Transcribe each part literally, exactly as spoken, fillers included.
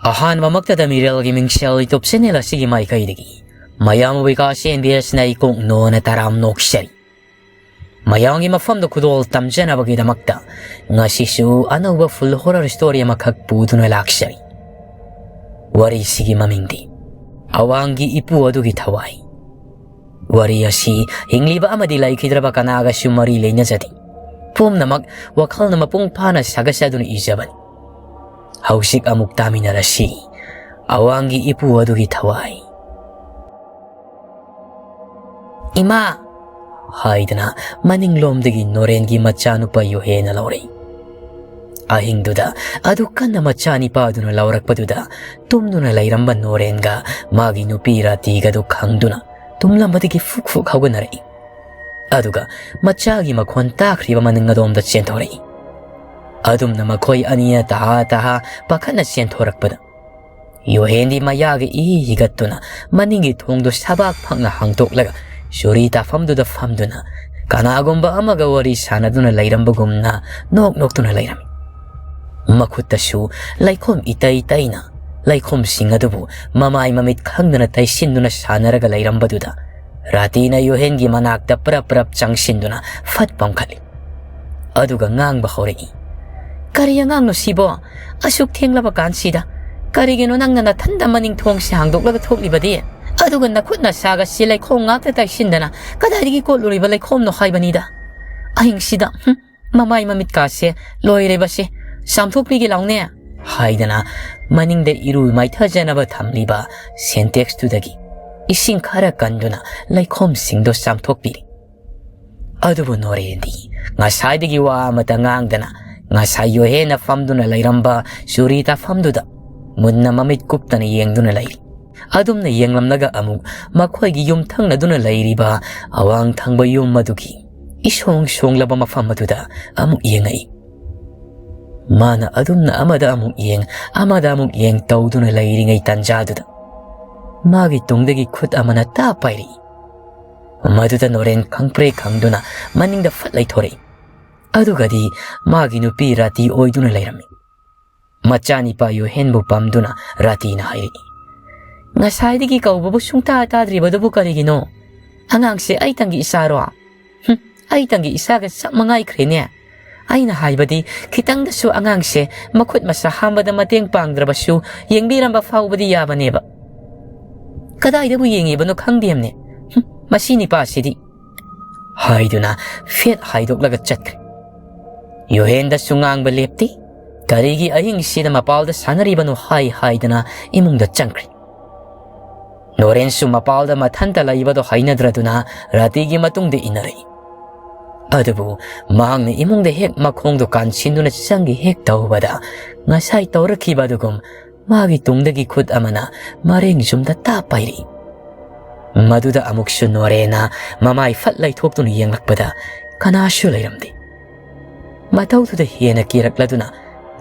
ꯑꯍꯥꯟꯕꯃꯛꯇꯗ ꯃꯤꯔꯦꯜꯒꯤ ꯃꯤꯡꯁꯦꯜ YouTube channel ꯑꯁꯤꯒꯤ ꯃꯥꯏꯀꯩꯗꯒꯤ ꯃꯌꯥꯝꯕꯨ ꯕꯤꯀꯥꯁ ꯑꯦꯟ ꯕꯤ ꯑꯦꯁꯅ ꯏꯀꯣꯛ ꯅꯣꯟꯅ ꯇꯔꯥꯝ ꯅꯣꯛꯆꯔꯤ꯫ ꯃꯌꯥꯝꯒꯤ ꯃꯐꯝꯗ ꯈꯨꯗꯣꯜ ꯇꯝꯖꯅꯕꯒꯤꯗꯃꯛꯇ ꯉꯁꯤꯁꯨ ꯑꯅꯧꯕ full horror story ꯑꯃꯈꯛ ꯄꯨꯗꯨꯅ ꯂꯥꯛꯆꯔꯤ꯫ ꯋꯥꯔꯤꯁꯤꯒꯤ ꯃꯃꯤꯡꯗꯤ ꯑꯋꯥꯡꯒꯤ ꯏꯄꯨ ꯑꯗꯨꯒꯤ ꯊꯋꯥꯏ꯫ ꯋꯥꯔꯤ ꯑꯁꯤ ꯍꯤꯡꯂꯤꯕ ꯑꯃꯗꯤ ꯂꯩꯈꯤꯗ꯭ꯔꯕ ꯀꯅꯥꯒꯁꯨ ꯃꯔꯤ ꯂꯩꯅꯖꯗꯦ꯫ ꯄꯨꯝꯅꯃꯛ ꯋꯥꯈꯜꯅ ꯃꯄꯨꯡ ꯐꯥꯅ ꯁꯥꯒꯠꯆꯗꯨꯅ ꯏꯖꯕꯅꯤ꯫ ꯍꯧꯖꯤꯛ ꯑꯃꯨꯛ ꯇꯥꯃꯤꯟꯅꯔꯁꯤ ꯑꯋꯥꯡꯒꯤ ꯏꯄꯨ ꯑꯗꯨꯒꯤ ꯊꯋꯥꯏ꯫ "ꯏꯃꯥ!" ꯍꯥꯏꯗꯅ ꯃꯅꯤꯡꯂꯣꯝꯗꯒꯤ ꯅꯣꯔꯦꯟꯒꯤ ꯃꯆꯥꯅꯨꯄꯥ ꯌꯣꯍꯦꯅ ꯂꯥꯎꯔꯛꯏ꯫ ꯑꯍꯤꯡꯗꯨꯗ ꯑꯗꯨ ꯀꯟꯅ ꯃꯆꯥꯅꯤꯄꯥꯗꯨꯅ ꯂꯥꯎꯔꯛꯄꯗꯨꯗ ꯇꯨꯝꯗꯨꯅ ꯂꯩꯔꯝꯕ ꯅꯣꯔꯦꯟꯒ ꯃꯥꯒꯤ ꯅꯨꯄꯤ ꯔꯥꯇꯤꯒꯗꯨ ꯈꯪꯗꯨꯅ ꯇꯨꯝꯂꯝꯕꯗꯒꯤ ꯐꯨꯛ ꯐꯨꯛ ꯍꯧꯒꯠꯅꯔꯛꯏ꯫ ꯑꯗꯨꯒ ꯃꯆꯥꯒꯤ ꯃꯈꯣꯟ ꯇꯥꯈ꯭ꯔꯤꯕ ꯃꯅꯤꯡ ꯑꯗꯣꯝꯗ ꯆꯦꯟꯊꯣꯔꯛꯏ꯫ ꯑꯗꯨꯝꯅ ꯃꯈꯣꯏ ꯑꯅꯤꯅ ꯇꯍꯥ ꯇꯍꯥ ꯄꯥꯈꯠꯅ ꯆꯦꯟꯊꯣꯔꯛꯄꯗ ꯌꯣꯍꯦꯟꯗꯤ ꯃꯌꯥꯒ ꯏ ꯍꯤꯒꯠꯇꯨꯅ ꯃꯅꯤꯡꯒꯤ ꯊꯣꯡꯗꯨ ꯁꯕꯥꯛ ꯐꯛꯅ ꯍꯥꯡꯗꯣꯛꯂꯒ ꯆꯨꯔꯤ ꯇꯥꯐꯝꯗꯨꯗ ꯐꯝꯗꯨꯅ ꯀꯅꯥꯒꯨꯝꯕ ꯑꯃꯒ ꯋꯥꯔꯤ ꯁꯥꯟꯅꯗꯨꯅ ꯂꯩꯔꯝꯕꯒꯨꯝꯅ ꯅꯣꯛ ꯅꯣꯛꯇꯨꯅ ꯂꯩꯔꯝꯃꯤ꯫ ꯃꯈꯨꯠꯇꯁꯨ ꯂꯩꯈꯣꯝ ꯏꯇꯩ ꯇꯩꯅ ꯂꯩꯈꯣꯝꯁꯤꯡ ꯑꯗꯨꯕꯨ ꯃꯃꯥꯏ ꯃꯃꯤꯠ ꯈꯪꯗꯅ ꯇꯩꯁꯤꯟꯗꯨꯅ ꯁꯥꯟꯅꯔꯒ ꯂꯩꯔꯝꯕꯗꯨꯗ ꯔꯥꯇꯤꯅ ꯌꯣꯍꯦꯟꯒꯤ ꯃꯅꯥꯛꯇ ꯄ꯭ꯔꯞ ꯄ꯭ꯔꯞ ꯆꯪꯁꯤꯟꯗꯨꯅ ꯐꯠ ꯄꯝꯈꯠꯂꯤ꯫ ꯑꯗꯨꯒ ꯉꯥꯡꯕ ꯍꯧꯔꯛꯏ, "ꯀꯔꯤ ꯑꯉꯥꯡꯅꯣ ꯁꯤꯕꯣ? ꯑꯁꯨꯛ ꯊꯦꯡꯂꯕ ꯀꯥꯟꯁꯤꯗ ꯀꯔꯤꯒꯤꯅꯣ ꯅꯪꯅ ꯅꯊꯟꯗ ꯃꯅꯤꯡ ꯊꯣꯡꯁꯦ ꯍꯥꯡꯗꯣꯛꯂꯒ ꯊꯣꯛꯂꯤꯕꯗꯤ? ꯑꯗꯨꯒ ꯅꯈꯨꯠ ꯅꯁꯥꯒ ꯁꯤ ꯂꯩꯈꯣꯝ ꯉꯥꯛꯇ ꯇꯩꯁꯤꯟꯗꯅ ꯀꯗꯥꯏꯗꯒꯤ ꯀꯣꯠꯂꯨꯔꯤꯕ ꯂꯩꯈꯣꯝꯅꯣ ꯍꯥꯏꯕꯅꯤꯗ? ꯑꯍꯤꯡꯁꯤꯗ, ꯍꯨꯝ, ꯃꯃꯥꯏ ꯃꯃꯤꯠꯀꯥꯁꯦ ꯂꯣꯏꯔꯦꯕꯁꯦ, ꯆꯥꯝꯊꯣꯛꯄꯤꯒꯦ ꯂꯥꯎꯅꯦ!" ꯍꯥꯏꯗꯅ ꯃꯅꯤꯡꯗ ꯏꯔꯨ ꯃꯥꯏꯊꯖꯅꯕ ꯊꯝꯂꯤꯕ ꯁꯦꯟꯇꯦꯛꯁꯇꯨꯗꯒꯤ ꯏꯁꯤꯡ ꯈꯔ ꯀꯟꯗꯨꯅ ꯂꯩꯈꯣꯝꯁꯤꯡꯗꯣ ꯆꯥꯝꯊꯣꯛꯄꯤꯔꯤ꯫ ꯑꯗꯨꯕꯨ ꯅꯣꯔꯦꯟꯗꯤ ꯉꯁꯥꯏꯗꯒꯤ ꯋꯥ ꯑꯃꯠꯇ ꯉꯥꯡꯗꯅ ꯉꯁꯥꯏ ꯌꯣꯍꯦꯟꯅ ꯐꯝꯗꯨꯅ ꯂꯩꯔꯝꯕ ꯆꯨꯔꯤ ꯇꯥꯐꯝꯗꯨꯗ ꯃꯨꯟꯅ ꯃꯃꯤꯠ ꯀꯨꯞꯇꯅ ꯌꯦꯡꯗꯨꯅ ꯂꯩꯔꯤ꯫ ꯑꯗꯨꯝꯅ ꯌꯦꯡꯂꯝꯂꯒ ꯑꯃꯨꯛ ꯃꯈꯣꯏꯒꯤ ꯌꯨꯝ ꯊꯪꯅꯗꯨꯅ ꯂꯩꯔꯤꯕ ꯑꯋꯥꯡ ꯊꯪꯕ ꯌꯨꯝ ꯑꯗꯨꯒꯤ ꯏꯁꯣꯡ ꯁꯣꯡꯂꯕ ꯃꯐꯝ ꯑꯗꯨꯗ ꯑꯃꯨꯛ ꯌꯦꯡꯉꯛꯏ꯫ ꯃꯥꯅ ꯑꯗꯨꯝꯅ ꯑꯃꯗ ꯑꯃꯨꯛ ꯌꯦꯡ, ꯑꯃꯗ ꯑꯃꯨꯛ ꯌꯦꯡ ꯇꯧꯗꯨꯅ ꯂꯩꯔꯤꯉꯩ ꯇꯥꯟꯖꯥꯗꯨꯗ ꯃꯥꯒꯤ ꯇꯨꯡꯗꯒꯤ ꯈꯨꯠ ꯑꯃꯅ ꯇꯥ ꯄꯥꯏꯔꯛꯏ꯫ ꯃꯗꯨꯗ ꯅꯣꯔꯦꯟ ꯈꯪꯄ꯭ꯔꯦ ꯈꯪꯗꯨꯅ ꯃꯅꯤꯡꯗ ꯐꯠ ꯂꯩꯊꯣꯔꯛꯏ꯫ ꯑꯗꯨꯒꯗꯤ ꯃꯥꯒꯤ ꯅꯨꯄꯤ ꯔꯥꯇꯤ ꯑꯣꯏꯗꯨꯅ ꯂꯩꯔꯝꯃꯤ꯫ ꯃꯆꯥꯅꯤꯄꯥ ꯌꯨꯍꯦꯟꯕꯨ ꯄꯝꯗꯨꯅ ꯔꯥꯇꯤꯅ ꯍꯥꯏꯔꯛꯏ, "ꯉꯁꯥꯏꯗꯒꯤ ꯀꯧꯕꯕꯨ ꯁꯨꯡꯇꯥ ꯇꯥꯗ꯭ꯔꯤꯕꯗꯨꯕꯨ ꯀꯔꯤꯒꯤꯅꯣ? ꯑꯉꯥꯡꯁꯦ ꯑꯩꯇꯪꯒꯤ ꯏꯆꯥꯔꯣ? ꯍꯨꯝ, ꯑꯩꯇꯪꯒꯤ ꯏꯆꯥꯒ ꯆꯞ ꯃꯉꯥꯏꯈ꯭ꯔꯦꯅꯦ꯫ ꯑꯩꯅ ꯍꯥꯏꯕꯗꯤ ꯈꯤꯇꯪꯗꯁꯨ ꯑꯉꯥꯡꯁꯦ ꯃꯈꯨꯠ ꯃꯁꯥ ꯍꯥꯝꯕꯗ ꯃꯇꯦꯡ ꯄꯥꯡꯗ꯭ꯔꯕꯁꯨ ꯌꯦꯡꯕꯤꯔꯝꯕ ꯐꯥꯎꯕꯗꯤ ꯌꯥꯕꯅꯦꯕ꯫ ꯀꯗꯥꯏꯗꯕꯨ ꯌꯦꯡꯉꯤꯕꯅꯣ ꯈꯪꯗꯦꯝꯅꯦ꯫ ꯍꯨꯝ, ꯃꯁꯤ ꯅꯤꯄꯥꯁꯤꯗꯤ," ꯍꯥꯏꯗꯨꯅ ꯐꯦꯠ ꯍꯥꯏꯗꯣꯛꯂꯒ ꯆꯠꯈ꯭ꯔꯦ꯫ ꯌꯨꯍꯦꯟꯗꯁꯨ ꯉꯥꯡꯕ ꯂꯦꯞꯇꯦ꯫ ꯀꯔꯤꯒꯤ ꯑꯍꯤꯡꯁꯤꯗ ꯃꯄꯥꯜꯗ ꯁꯥꯟꯅꯔꯤꯕꯅꯣ ꯍꯥꯏ ꯍꯥꯏꯗꯅ ꯏꯃꯨꯡꯗ ꯆꯪꯈ꯭ꯔꯦ꯫ ꯅꯣꯔꯦꯟꯁꯨ ꯃꯄꯥꯜꯗ ꯃꯊꯟꯇ ꯂꯩꯕꯗꯣ ꯍꯩꯅꯗ꯭ꯔꯗꯨꯅ ꯔꯥꯇꯤꯒꯤ ꯃꯇꯨꯡꯗ ꯏꯟꯅꯔꯛꯏ꯫ ꯑꯗꯨꯕꯨ ꯃꯍꯥꯛꯅ ꯏꯃꯨꯡꯗ ꯍꯦꯛ ꯃꯈꯣꯡꯗꯣ ꯀꯥꯟꯁꯤꯟꯗꯨꯅ ꯆꯪꯒꯦ ꯍꯦꯛ ꯇꯧꯕꯗ, ꯉꯁꯥꯏ ꯇꯧꯔꯛꯈꯤꯕ ꯑꯗꯨꯒꯨꯝ ꯃꯥꯒꯤ ꯇꯨꯡꯗꯒꯤ ꯈꯨꯠ ꯑꯃꯅ ꯃꯔꯦꯡ ꯌꯨꯝꯗ ꯇꯥꯞ ꯄꯥꯏꯔꯛꯏ꯫ ꯃꯗꯨꯗ ꯑꯃꯨꯛꯁꯨ ꯅꯣꯔꯦꯅ ꯃꯃꯥꯏ ꯐꯠ ꯂꯩꯊꯣꯛꯇꯨꯅ ꯌꯦꯡꯂꯛꯄꯗ ꯀꯅꯥꯁꯨ ꯂꯩꯔꯝꯗꯦ꯫ ꯃꯇꯧꯗꯨꯗ ꯍꯦꯟꯅ ꯀꯤꯔꯛꯂꯗꯨꯅ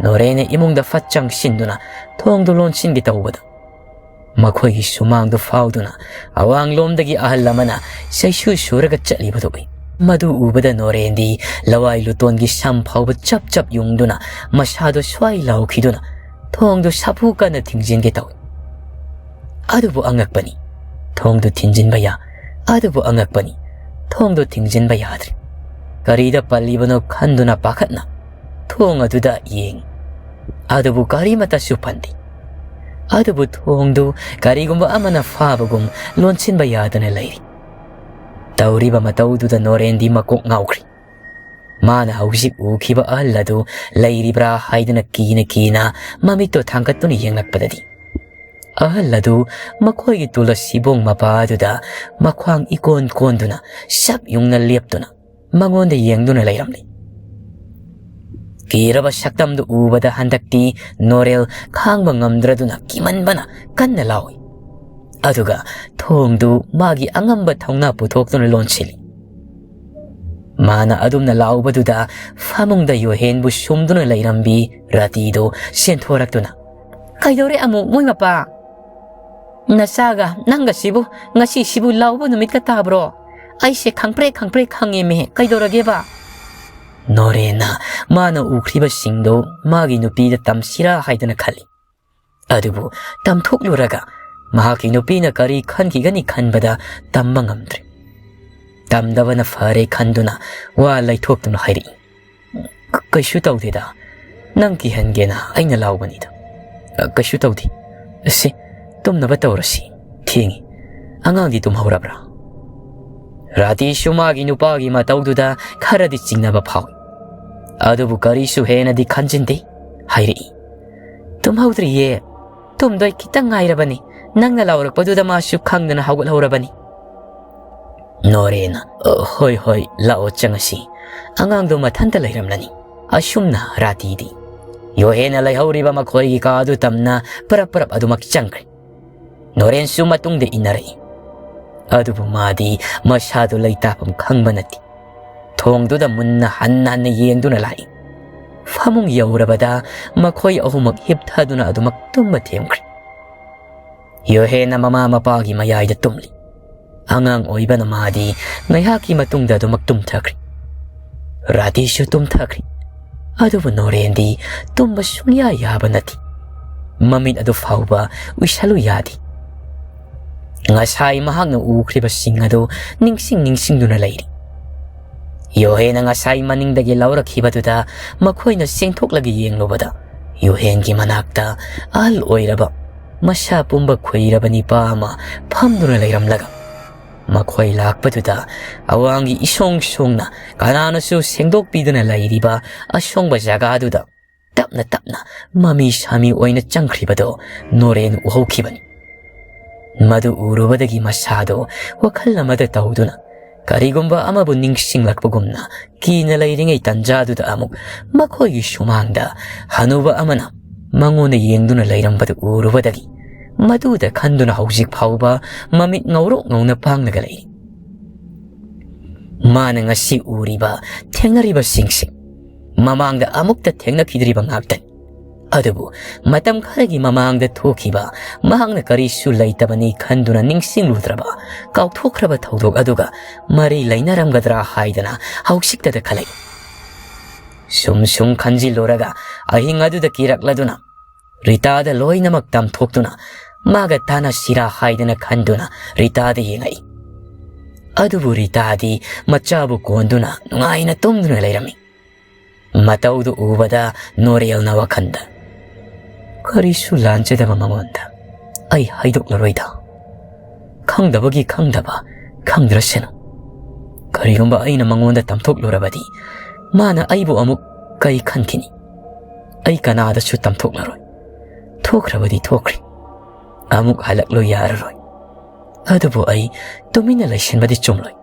ꯅꯣꯔꯦꯅ ꯏꯃꯨꯡꯗ ꯐꯠ ꯆꯪꯁꯤꯟꯗꯨꯅ ꯊꯣꯡꯗꯨ ꯂꯣꯟꯁꯤꯟꯒꯦ ꯇꯧꯕꯗ, ꯃꯈꯣꯏꯒꯤ ꯁꯨꯃꯥꯡꯗꯨ ꯐꯥꯎꯗꯨꯅ ꯑꯋꯥꯡꯂꯣꯝꯗꯒꯤ ꯑꯍꯜ ꯑꯃꯅ ꯆꯩꯁꯨ ꯁꯨꯔꯒ ꯆꯠꯂꯤꯕꯗꯨ ꯎꯏ꯫ ꯃꯗꯨ ꯎꯕꯗ ꯅꯣꯔꯦꯟꯗꯤ ꯂꯋꯥꯏ ꯂꯨꯇꯣꯟꯒꯤ ꯁꯝ ꯐꯥꯎꯕ ꯆꯞ ꯆꯞ ꯌꯨꯡꯗꯨꯅ ꯃꯁꯥꯗꯨ ꯁ꯭ꯋꯥꯏ ꯂꯥꯎꯈꯤꯗꯨꯅ ꯊꯣꯡꯗꯨ ꯁꯥꯐꯨ ꯀꯟꯅ ꯊꯤꯡꯖꯤꯟꯒꯦ ꯇꯧꯏ꯫ ꯑꯗꯨꯕꯨ ꯑꯉꯛꯄꯅꯤ, ꯊꯣꯡꯗꯨ ꯊꯤꯡꯖꯤꯟꯕ ꯌꯥ-, ꯑꯗꯨꯕꯨ ꯑꯉꯛꯄꯅꯤ, ꯊꯣꯡꯗꯨ ꯊꯤꯡꯖꯤꯟꯕ ꯌꯥꯗ꯭ꯔꯦ꯫ ꯀꯔꯤꯗ ꯄꯜꯂꯤꯕꯅꯣ ꯈꯟꯗꯨꯅ ꯄꯥꯈꯠꯅ ꯊꯣꯡ ꯑꯗꯨꯗ ꯌꯦꯡꯏ꯫ ꯑꯗꯨꯕꯨ ꯀꯔꯤꯃꯠꯇꯁꯨ ꯄꯟꯗꯦ꯫ ꯑꯗꯨꯕꯨ ꯊꯣꯡꯗꯨ ꯀꯔꯤꯒꯨꯝꯕ ꯑꯃꯅ ꯐꯥꯕꯒꯨꯝ ꯂꯣꯟꯁꯤꯟꯕ ꯌꯥꯗꯅ ꯂꯩꯔꯤ꯫ ꯇꯧꯔꯤꯕ ꯃꯇꯧꯗꯨꯗ ꯅꯣꯔꯦꯟꯗꯤ ꯃꯀꯣꯛ ꯉꯥꯎꯈ꯭ꯔꯦ꯫ ꯃꯥꯅ ꯍꯧꯖꯤꯛ ꯎꯈꯤꯕ ꯑꯍꯜ ꯑꯗꯨ ꯂꯩꯔꯤꯕ꯭ꯔꯥ ꯍꯥꯏꯗꯨꯅ ꯀꯤꯅ ꯀꯤꯅ ꯃꯃꯤꯠꯇꯣ ꯊꯥꯡꯒꯠꯇꯨꯅ ꯌꯦꯡꯂꯛꯄꯗꯗꯤ, ꯑꯍꯜ ꯑꯗꯨ ꯃꯈꯣꯏꯒꯤ ꯇꯨꯂꯁꯤꯕꯣꯡ ꯃꯄꯥ ꯑꯗꯨꯗ ꯃꯈ꯭ꯋꯥꯡ ꯏꯀꯣꯟ ꯀꯣꯟꯗꯨꯅ ꯁꯞ ꯌꯨꯡꯅ ꯂꯦꯞꯇꯨꯅ ꯃꯉꯣꯟꯗ ꯌꯦꯡꯗꯨꯅ ꯂꯩꯔꯝꯂꯤ꯫ ꯀꯤꯔꯕ ꯁꯛꯇꯝꯗꯨ ꯎꯕꯗ ꯍꯟꯗꯛꯇꯤ ꯅꯣꯔꯦꯜ ꯈꯥꯡꯕ ꯉꯝꯗ꯭ꯔꯗꯨꯅ ꯀꯤꯃꯟꯕꯅ ꯀꯟꯅ ꯂꯥꯎꯏ꯫ ꯑꯗꯨꯒ ꯊꯣꯡꯗꯨ ꯃꯥꯒꯤ ꯑꯉꯝꯕ ꯊꯧꯅꯥ ꯄꯨꯊꯣꯛꯇꯨꯅ ꯂꯣꯟꯁꯤꯜꯂꯤ꯫ ꯃꯥꯅ ꯑꯗꯨꯝꯅ ꯂꯥꯎꯕꯗꯨꯗ ꯐꯃꯨꯡꯗ ꯌꯣꯍꯦꯟꯕꯨ ꯁꯨꯝꯗꯨꯅ ꯂꯩꯔꯝꯕꯤ ꯔꯥꯇꯤꯗꯨ ꯆꯦꯟꯊꯣꯔꯛꯇꯨꯅ, "ꯀꯩꯗꯧꯔꯦ ꯑꯃꯨꯛ ꯃꯣꯏ ꯃꯄꯥ? ꯅꯆꯥꯒ ꯅꯪꯒꯁꯤꯕꯨ ꯉꯁꯤꯁꯤꯕꯨ ꯂꯥꯎꯕ ꯅꯨꯃꯤꯠꯀ ꯇꯥꯕ꯭ꯔꯣ? ꯑꯩꯁꯦ ꯈꯪꯄ꯭ꯔꯦꯛ ꯈꯪꯄ꯭ꯔꯦꯛ ꯈꯪꯉꯦꯃꯦ, ꯀꯩꯗꯧꯔꯒꯦꯕ?" ꯅꯣꯔꯦꯟꯅ ꯃꯥꯅ ꯎꯈ꯭ꯔꯤꯕꯁꯤꯡꯗꯨ ꯃꯥꯒꯤ ꯅꯨꯄꯤꯗ ꯇꯝꯁꯤꯔꯥ ꯍꯥꯏꯗꯨꯅ ꯈꯜꯂꯤ꯫ ꯑꯗꯨꯕꯨ ꯇꯝꯊꯣꯛꯂꯨꯔꯒ ꯃꯍꯥꯛꯀꯤ ꯅꯨꯄꯤꯅ ꯀꯔꯤ ꯈꯟꯈꯤꯒꯅꯤ ꯈꯟꯕꯗ ꯇꯝꯕ ꯉꯝꯗ꯭ꯔꯦ꯫ ꯇꯝꯗꯕꯅ ꯐꯔꯦ ꯈꯟꯗꯨꯅ ꯋꯥ ꯂꯩꯊꯣꯛꯇꯨꯅ ꯍꯥꯏꯔꯛꯏ, "ꯀ-, ꯀꯩꯁꯨ ꯇꯧꯗꯦꯗ, ꯅꯪ ꯀꯤꯍꯟꯒꯦꯅ ꯑꯩꯅ ꯂꯥꯎꯕꯅꯤꯗ꯫ ꯑ, ꯀꯩꯁꯨ ꯇꯧꯗꯦ꯫ ꯁꯤ, ꯇꯨꯝꯅꯕ ꯇꯧꯔꯁꯤ, ꯊꯦꯡꯉꯤ꯫ ꯑꯉꯥꯡꯗꯤ ꯇꯨꯝꯍꯧꯔꯕ꯭ꯔꯥ?" ꯔꯥꯇꯤꯁꯨ ꯃꯥꯒꯤ ꯅꯨꯄꯥꯒꯤ ꯃꯇꯧꯗꯨꯗ ꯈꯔꯗꯤ ꯆꯤꯡꯅꯕ ꯐꯥꯎꯏ꯫ ꯑꯗꯨꯕꯨ ꯀꯔꯤꯁꯨ ꯍꯦꯟꯅꯗꯤ ꯈꯟꯖꯤꯟꯗꯦ꯫ ꯍꯥꯏꯔꯛꯏ, "ꯇꯨꯝꯍꯧꯗ꯭ꯔꯤꯌꯦ, ꯇꯨꯝꯗꯣꯏ ꯈꯤꯇꯪ ꯉꯥꯏꯔꯕꯅꯤ꯫ ꯅꯪꯅ ꯂꯥꯎꯔꯛꯄꯗꯨꯗ ꯃꯥꯁꯨ ꯈꯪꯗꯅ ꯍꯧꯒꯠꯍꯧꯔꯕꯅꯤ꯫" ꯅꯣꯔꯦꯟꯅ, "ꯑ, ꯍꯣꯏ, ꯍꯣꯏ, ꯂꯥꯛꯑꯣ, ꯆꯪꯉꯁꯤ꯫ ꯑꯉꯥꯡꯗꯣ ꯃꯊꯟꯇ ꯂꯩꯔꯝꯂꯅꯤ꯫" ꯑꯁꯨꯝꯅ ꯔꯥꯇꯤꯗꯤ ꯌꯣꯍꯦꯟꯅ ꯂꯩꯍꯧꯔꯤꯕ ꯃꯈꯣꯏꯒꯤ ꯀꯥꯗꯨ ꯇꯝꯅ ꯄꯔꯞ ꯄꯔꯞ ꯑꯗꯨꯃꯛ ꯆꯪꯈ꯭ꯔꯦ꯫ ꯅꯣꯔꯦꯟꯁꯨ ꯃꯇꯨꯡꯗ ꯏꯟꯅꯔꯛꯏ꯫ ꯑꯗꯨꯕꯨ ꯃꯥꯗꯤ ꯃꯁꯥꯗꯨ ꯂꯩꯇꯥꯐꯝ ꯈꯪꯕ ꯅꯠꯇꯦ꯫ ꯊꯣꯡꯗꯨꯗ ꯃꯨꯟꯅ ꯍꯟꯅ ꯍꯟꯅ ꯌꯦꯡꯗꯨꯅ ꯂꯥꯛꯏ꯫ ꯐꯃꯨꯡ ꯌꯧꯔꯕꯗ ꯃꯈꯣꯏ ꯑꯍꯨꯝꯃꯛ ꯍꯤꯞꯊꯗꯨꯅ ꯑꯗꯨꯃꯛ ꯇꯨꯝꯕ ꯊꯦꯝꯈ꯭ꯔꯦ꯫ ꯌꯣꯍꯦꯟꯅ ꯃꯃꯥ ꯃꯄꯥꯒꯤ ꯃꯌꯥꯏꯗ ꯇꯨꯝꯂꯤ꯫ ꯑꯉꯥꯡ ꯑꯣꯏꯕꯅ ꯃꯥꯗꯤ ꯉꯥꯏꯍꯥꯛꯀꯤ ꯃꯇꯨꯡꯗ ꯑꯗꯨꯃꯛ ꯇꯨꯝꯊꯈ꯭ꯔꯦ꯫ ꯔꯥꯙꯤꯁꯨ ꯇꯨꯝꯊꯈ꯭ꯔꯦ꯫ ꯑꯗꯨꯕꯨ ꯅꯣꯔꯦꯟꯗꯤ ꯇꯨꯝꯕ ꯁꯨꯡꯌꯥ ꯌꯥꯕ ꯅꯠꯇꯦ꯫ ꯃꯃꯤꯠ ꯑꯗꯨ ꯐꯥꯎꯕ ꯎꯏꯁꯜꯂꯨ ꯌꯥꯗꯦ꯫ ꯉꯁꯥꯏ ꯃꯍꯥꯛꯅ ꯎꯈ꯭ꯔꯤꯕꯁꯤꯡ ꯑꯗꯨ ꯅꯤꯡꯁꯤꯡ ꯅꯤꯡꯁꯤꯡꯗꯨꯅ ꯂꯩꯔꯤ꯫ ꯌꯣꯍꯦꯟꯅ ꯉꯁꯥꯏ ꯃꯅꯤꯡꯗꯒꯤ ꯂꯧꯔꯛꯈꯤꯕꯗꯨꯗ ꯃꯈꯣꯏꯅ ꯆꯦꯟꯊꯣꯛꯂꯒ ꯌꯦꯡꯂꯨꯕꯗ, ꯌꯣꯍꯦꯟꯒꯤ ꯃꯅꯥꯛꯇ ꯑꯍꯜ ꯑꯣꯏꯔꯕ, ꯃꯁꯥ ꯄꯨꯝꯕ ꯈꯨꯏꯔꯕ ꯅꯤꯄꯥ ꯑꯃ ꯐꯝꯗꯨꯅ ꯂꯩꯔꯝꯂꯒ, ꯃꯈꯣꯏ ꯂꯥꯛꯄꯗꯨꯗ ꯑꯋꯥꯡꯒꯤ ꯏꯁꯣꯡ ꯁꯣꯡꯅ ꯀꯅꯥꯅꯁꯨ ꯁꯦꯡꯗꯣꯛꯄꯤꯗꯅ ꯂꯩꯔꯤꯕ ꯑꯁꯣꯡꯕ ꯖꯒꯥꯗꯨꯗ ꯇꯞꯅ ꯇꯞꯅ ꯃꯃꯤ ꯁꯥꯃꯤ ꯑꯣꯏꯅ ꯆꯪꯈ꯭ꯔꯤꯕꯗꯣ ꯅꯣꯔꯦꯟ ꯎꯍꯧꯈꯤꯕꯅꯤ꯫ ꯃꯗꯨ ꯎꯔꯨꯕꯗꯒꯤ ꯃꯁꯥꯗꯣ ꯋꯥꯈꯜ ꯑꯃꯗ ꯇꯧꯗꯨꯅ, ꯀꯔꯤꯒꯨꯝꯕ ꯑꯃꯕꯨ ꯅꯤꯡꯁꯤꯡꯂꯛꯄꯒꯨꯝꯅ ꯀꯤꯅ ꯂꯩꯔꯤꯉꯩ ꯇꯟꯖꯥꯗꯨꯗ ꯑꯃꯨꯛ ꯃꯈꯣꯏꯒꯤ ꯁꯨꯃꯥꯡꯗ ꯍꯅꯨꯕ ꯑꯃꯅ ꯃꯉꯣꯟꯗ ꯌꯦꯡꯗꯨꯅ ꯂꯩꯔꯝꯕꯗꯨ ꯎꯔꯨꯕꯗꯒꯤ, ꯃꯗꯨꯗ ꯈꯟꯗꯨꯅ ꯍꯧꯖꯤꯛ ꯐꯥꯎꯕ ꯃꯃꯤꯠ ꯉꯧꯔꯣꯛ ꯉꯧꯅ ꯄꯥꯡꯂꯒ ꯂꯩꯔꯤ꯫ ꯃꯥꯅ ꯉꯁꯤ ꯎꯔꯤꯕ, ꯊꯦꯡꯅꯔꯤꯕꯁꯤꯡꯁꯦ ꯃꯃꯥꯡꯗ ꯑꯃꯨꯛꯇ ꯊꯦꯡꯅꯈꯤꯗ꯭ꯔꯤꯕ ꯉꯥꯛꯇꯅꯤ꯫ ꯑꯗꯨꯕꯨ ꯃꯇꯝ ꯈꯔꯒꯤ ꯃꯃꯥꯡꯗ ꯊꯣꯛꯈꯤꯕ, ꯃꯍꯥꯛꯅ ꯀꯔꯤꯁꯨ ꯂꯩꯇꯕꯅꯤ ꯈꯟꯗꯨꯅ ꯅꯤꯡꯁꯤꯡꯂꯨꯗ꯭ꯔꯕ, ꯀꯥꯎꯊꯣꯛꯈ꯭ꯔꯕ ꯊꯧꯗꯣꯛ ꯑꯗꯨꯒ ꯃꯔꯤ ꯂꯩꯅꯔꯝꯒꯗ꯭ꯔꯥ ꯍꯥꯏꯗꯅ ꯍꯧꯖꯤꯛꯇꯗ ꯈꯜꯂꯛꯏ꯫ ꯁꯨꯝ ꯁꯨꯝ ꯈꯟꯖꯤꯜꯂꯨꯔꯒ ꯑꯍꯤꯡ ꯑꯗꯨꯗ ꯀꯤꯔꯛꯂꯗꯨꯅ ꯔꯤꯇꯥꯗ ꯂꯣꯏꯅꯃꯛ ꯇꯝꯊꯣꯛꯇꯨꯅ ꯃꯥꯒ ꯇꯥꯟꯅꯁꯤꯔꯥ ꯍꯥꯏꯗꯅ ꯈꯟꯗꯨꯅ ꯔꯤꯇꯥꯗ ꯌꯦꯡꯉꯛꯏ꯫ ꯑꯗꯨꯕꯨ ꯔꯤꯇꯥꯗꯤ ꯃꯆꯥꯕꯨ ꯀꯣꯟꯗꯨꯅ ꯅꯨꯡꯉꯥꯏꯅ ꯇꯨꯝꯗꯨꯅ ꯂꯩꯔꯝꯃꯤ꯫ ꯃꯇꯧꯗꯨ ꯎꯕꯗ ꯅꯣꯔꯦꯜꯅ ꯋꯥꯈꯜꯗ, "ꯀꯔꯤꯁꯨ ꯂꯥꯟꯖꯗꯕ ꯃꯉꯣꯟꯗ ꯑꯩ ꯍꯥꯏꯗꯣꯛꯂꯔꯣꯏꯗ꯫ ꯈꯪꯗꯕꯒꯤ ꯈꯪꯗꯕ, ꯈꯪꯗ꯭ꯔꯁꯅꯨ꯫ ꯀꯔꯤꯒꯨꯝꯕ ꯑꯩꯅ ꯃꯉꯣꯟꯗ ꯇꯝꯊꯣꯛꯂꯨꯔꯕꯗꯤ ꯃꯥꯅ ꯑꯩꯕꯨ ꯑꯃꯨꯛ ꯀꯩ ꯈꯟꯈꯤꯅꯤ? ꯑꯩ ꯀꯅꯥꯗꯁꯨ ꯇꯝꯊꯣꯛꯂꯔꯣꯏ꯫ ꯊꯣꯛꯈ꯭ꯔꯕꯗꯤ ꯊꯣꯛꯈ꯭ꯔꯦ꯫ ꯑꯃꯨꯛ ꯍꯜꯂꯛꯂꯨ ꯌꯥꯔꯔꯣꯏ꯫ ꯑꯗꯨꯕꯨ ꯑꯩ ꯇꯨꯃꯤꯟꯅ ꯂꯩꯁꯤꯟꯕꯗꯤ ꯆꯨꯝꯂꯣꯏ꯫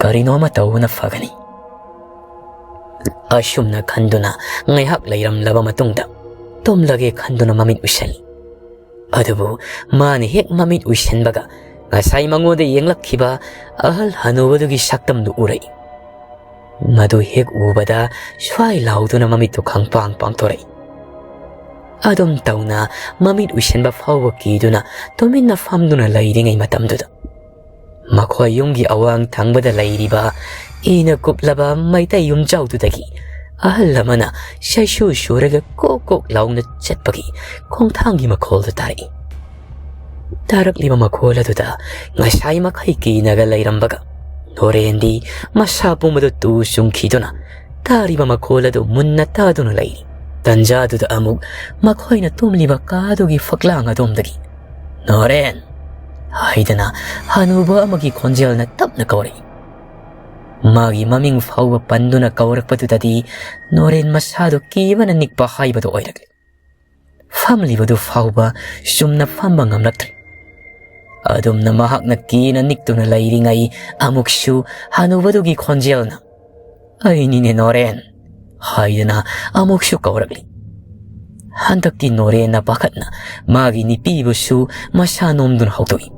ꯀꯔꯤꯅꯣ ꯑꯃ ꯇꯧꯕꯅ ꯐꯒꯅꯤ꯫" ꯑꯁꯨꯝꯅ ꯈꯟꯗꯨꯅ ꯉꯥꯏꯍꯥꯛ ꯂꯩꯔꯝꯂꯕ ꯃꯇꯨꯡꯗ ꯇꯨꯝꯂꯒꯦ ꯈꯟꯗꯨꯅ ꯃꯃꯤꯠ ꯎꯏꯁꯜꯂꯤ꯫ ꯑꯗꯨꯕꯨ ꯃꯥꯅ ꯍꯦꯛ ꯃꯃꯤꯠ ꯎꯏꯁꯟꯕꯒ ꯉꯁꯥꯏ ꯃꯉꯣꯟꯗ ꯌꯦꯡꯂꯛꯈꯤꯕ ꯑꯍꯜ ꯍꯅꯨꯕꯗꯨꯒꯤ ꯁꯛꯇꯝꯗꯨ ꯎꯔꯛꯏ꯫ ꯃꯗꯨ ꯍꯦꯛ ꯎꯕꯗ ꯁ꯭ꯋꯥꯏ ꯂꯥꯎꯗꯨꯅ ꯃꯃꯤꯠꯇꯨ ꯈꯪꯄꯥꯡ ꯄꯥꯡꯊꯣꯔꯛꯏ꯫ ꯑꯗꯨꯝ ꯇꯧꯅ ꯃꯃꯤꯠ ꯎꯏꯁꯟꯕ ꯐꯥꯎꯕ ꯀꯤꯗꯨꯅ ꯇꯨꯃꯤꯟꯅ ꯐꯝꯗꯨꯅ ꯂꯩꯔꯤꯉꯩ ꯃꯇꯝꯗꯨꯗ ꯃꯈꯣꯏ ꯌꯨꯝꯒꯤ ꯑꯋꯥꯡ ꯊꯪꯕꯗ ꯂꯩꯔꯤꯕ ꯏꯅ ꯀꯨꯞꯂꯕ ꯃꯩꯇꯩ ꯌꯨꯝꯖꯥꯎꯗꯨꯗꯒꯤ ꯑꯍꯜ ꯑꯃꯅ ꯁꯩꯁꯨ ꯁꯨꯔꯒ ꯀꯣꯛ ꯀꯣꯛ ꯂꯥꯎꯅ ꯆꯠꯄꯒꯤ ꯈꯣꯡꯊꯥꯡꯒꯤ ꯃꯈꯣꯜꯗꯨ ꯇꯥꯔꯛꯏ꯫ ꯇꯥꯔꯛꯂꯤꯕ ꯃꯈꯣꯜ ꯑꯗꯨꯗ ꯉꯁꯥꯏ ꯃꯈꯩ ꯀꯤꯅꯒ ꯂꯩꯔꯝꯕꯒ ꯅꯣꯔꯦꯟꯗꯤ ꯃꯁꯥ ꯄꯨꯝꯕꯗꯨ ꯇꯨ ꯆꯨꯡꯈꯤꯗꯨꯅ ꯇꯥꯔꯤꯕ ꯃꯈꯣꯜ ꯑꯗꯨ ꯃꯨꯟꯅ ꯇꯥꯗꯨꯅ ꯂꯩꯔꯤ꯫ ꯇꯟꯖꯥꯗꯨꯗ ꯑꯃꯨꯛ ꯃꯈꯣꯏꯅ ꯇꯨꯝꯂꯤꯕ ꯀꯥꯗꯨꯒꯤ ꯐꯛꯂꯥꯡ ꯑꯗꯣꯝꯗꯒꯤ, "ꯅꯣꯔꯦꯟ!" ꯍꯥꯏꯗꯅ ꯍꯅꯨꯕ ꯑꯃꯒꯤ ꯈꯣꯟꯖꯦꯜꯅ ꯇꯞꯅ ꯀꯧꯔꯛꯏ꯫ ꯃꯥꯒꯤ ꯃꯃꯤꯡ ꯐꯥꯎꯕ ꯄꯟꯗꯨꯅ ꯀꯧꯔꯛꯄꯗꯨꯗꯗꯤ ꯅꯣꯔꯦꯟ ꯃꯁꯥꯗꯨ ꯀꯤꯕꯅ ꯅꯤꯛꯄ ꯍꯥꯏꯕꯗꯨ ꯑꯣꯏꯔꯛꯂꯦ꯫ ꯐꯝꯂꯤꯕꯗꯨ ꯐꯥꯎꯕ ꯆꯨꯝꯅ ꯐꯝꯕ ꯉꯝꯂꯛꯇ꯭ꯔꯦ꯫ ꯑꯗꯨꯝꯅ ꯃꯍꯥꯛꯅ ꯀꯤꯅ ꯅꯤꯛꯇꯨꯅ ꯂꯩꯔꯤꯉꯩ ꯑꯃꯨꯛꯁꯨ ꯍꯅꯨꯕꯗꯨꯒꯤ ꯈꯣꯟꯖꯦꯜꯅ, "ꯑꯩꯅꯤꯅꯦ ꯅꯣꯔꯦꯟ" ꯍꯥꯏꯗꯅ ꯑꯃꯨꯛꯁꯨ ꯀꯧꯔꯛꯂꯤ꯫ ꯍꯟꯗꯛꯇꯤ ꯅꯣꯔꯦꯟꯅ ꯄꯥꯈꯠꯅ ꯃꯥꯒꯤ ꯅꯤꯄꯤꯕꯨꯁꯨ ꯃꯁꯥ ꯅꯣꯝꯗꯨꯅ ꯍꯧꯗꯣꯛꯏ꯫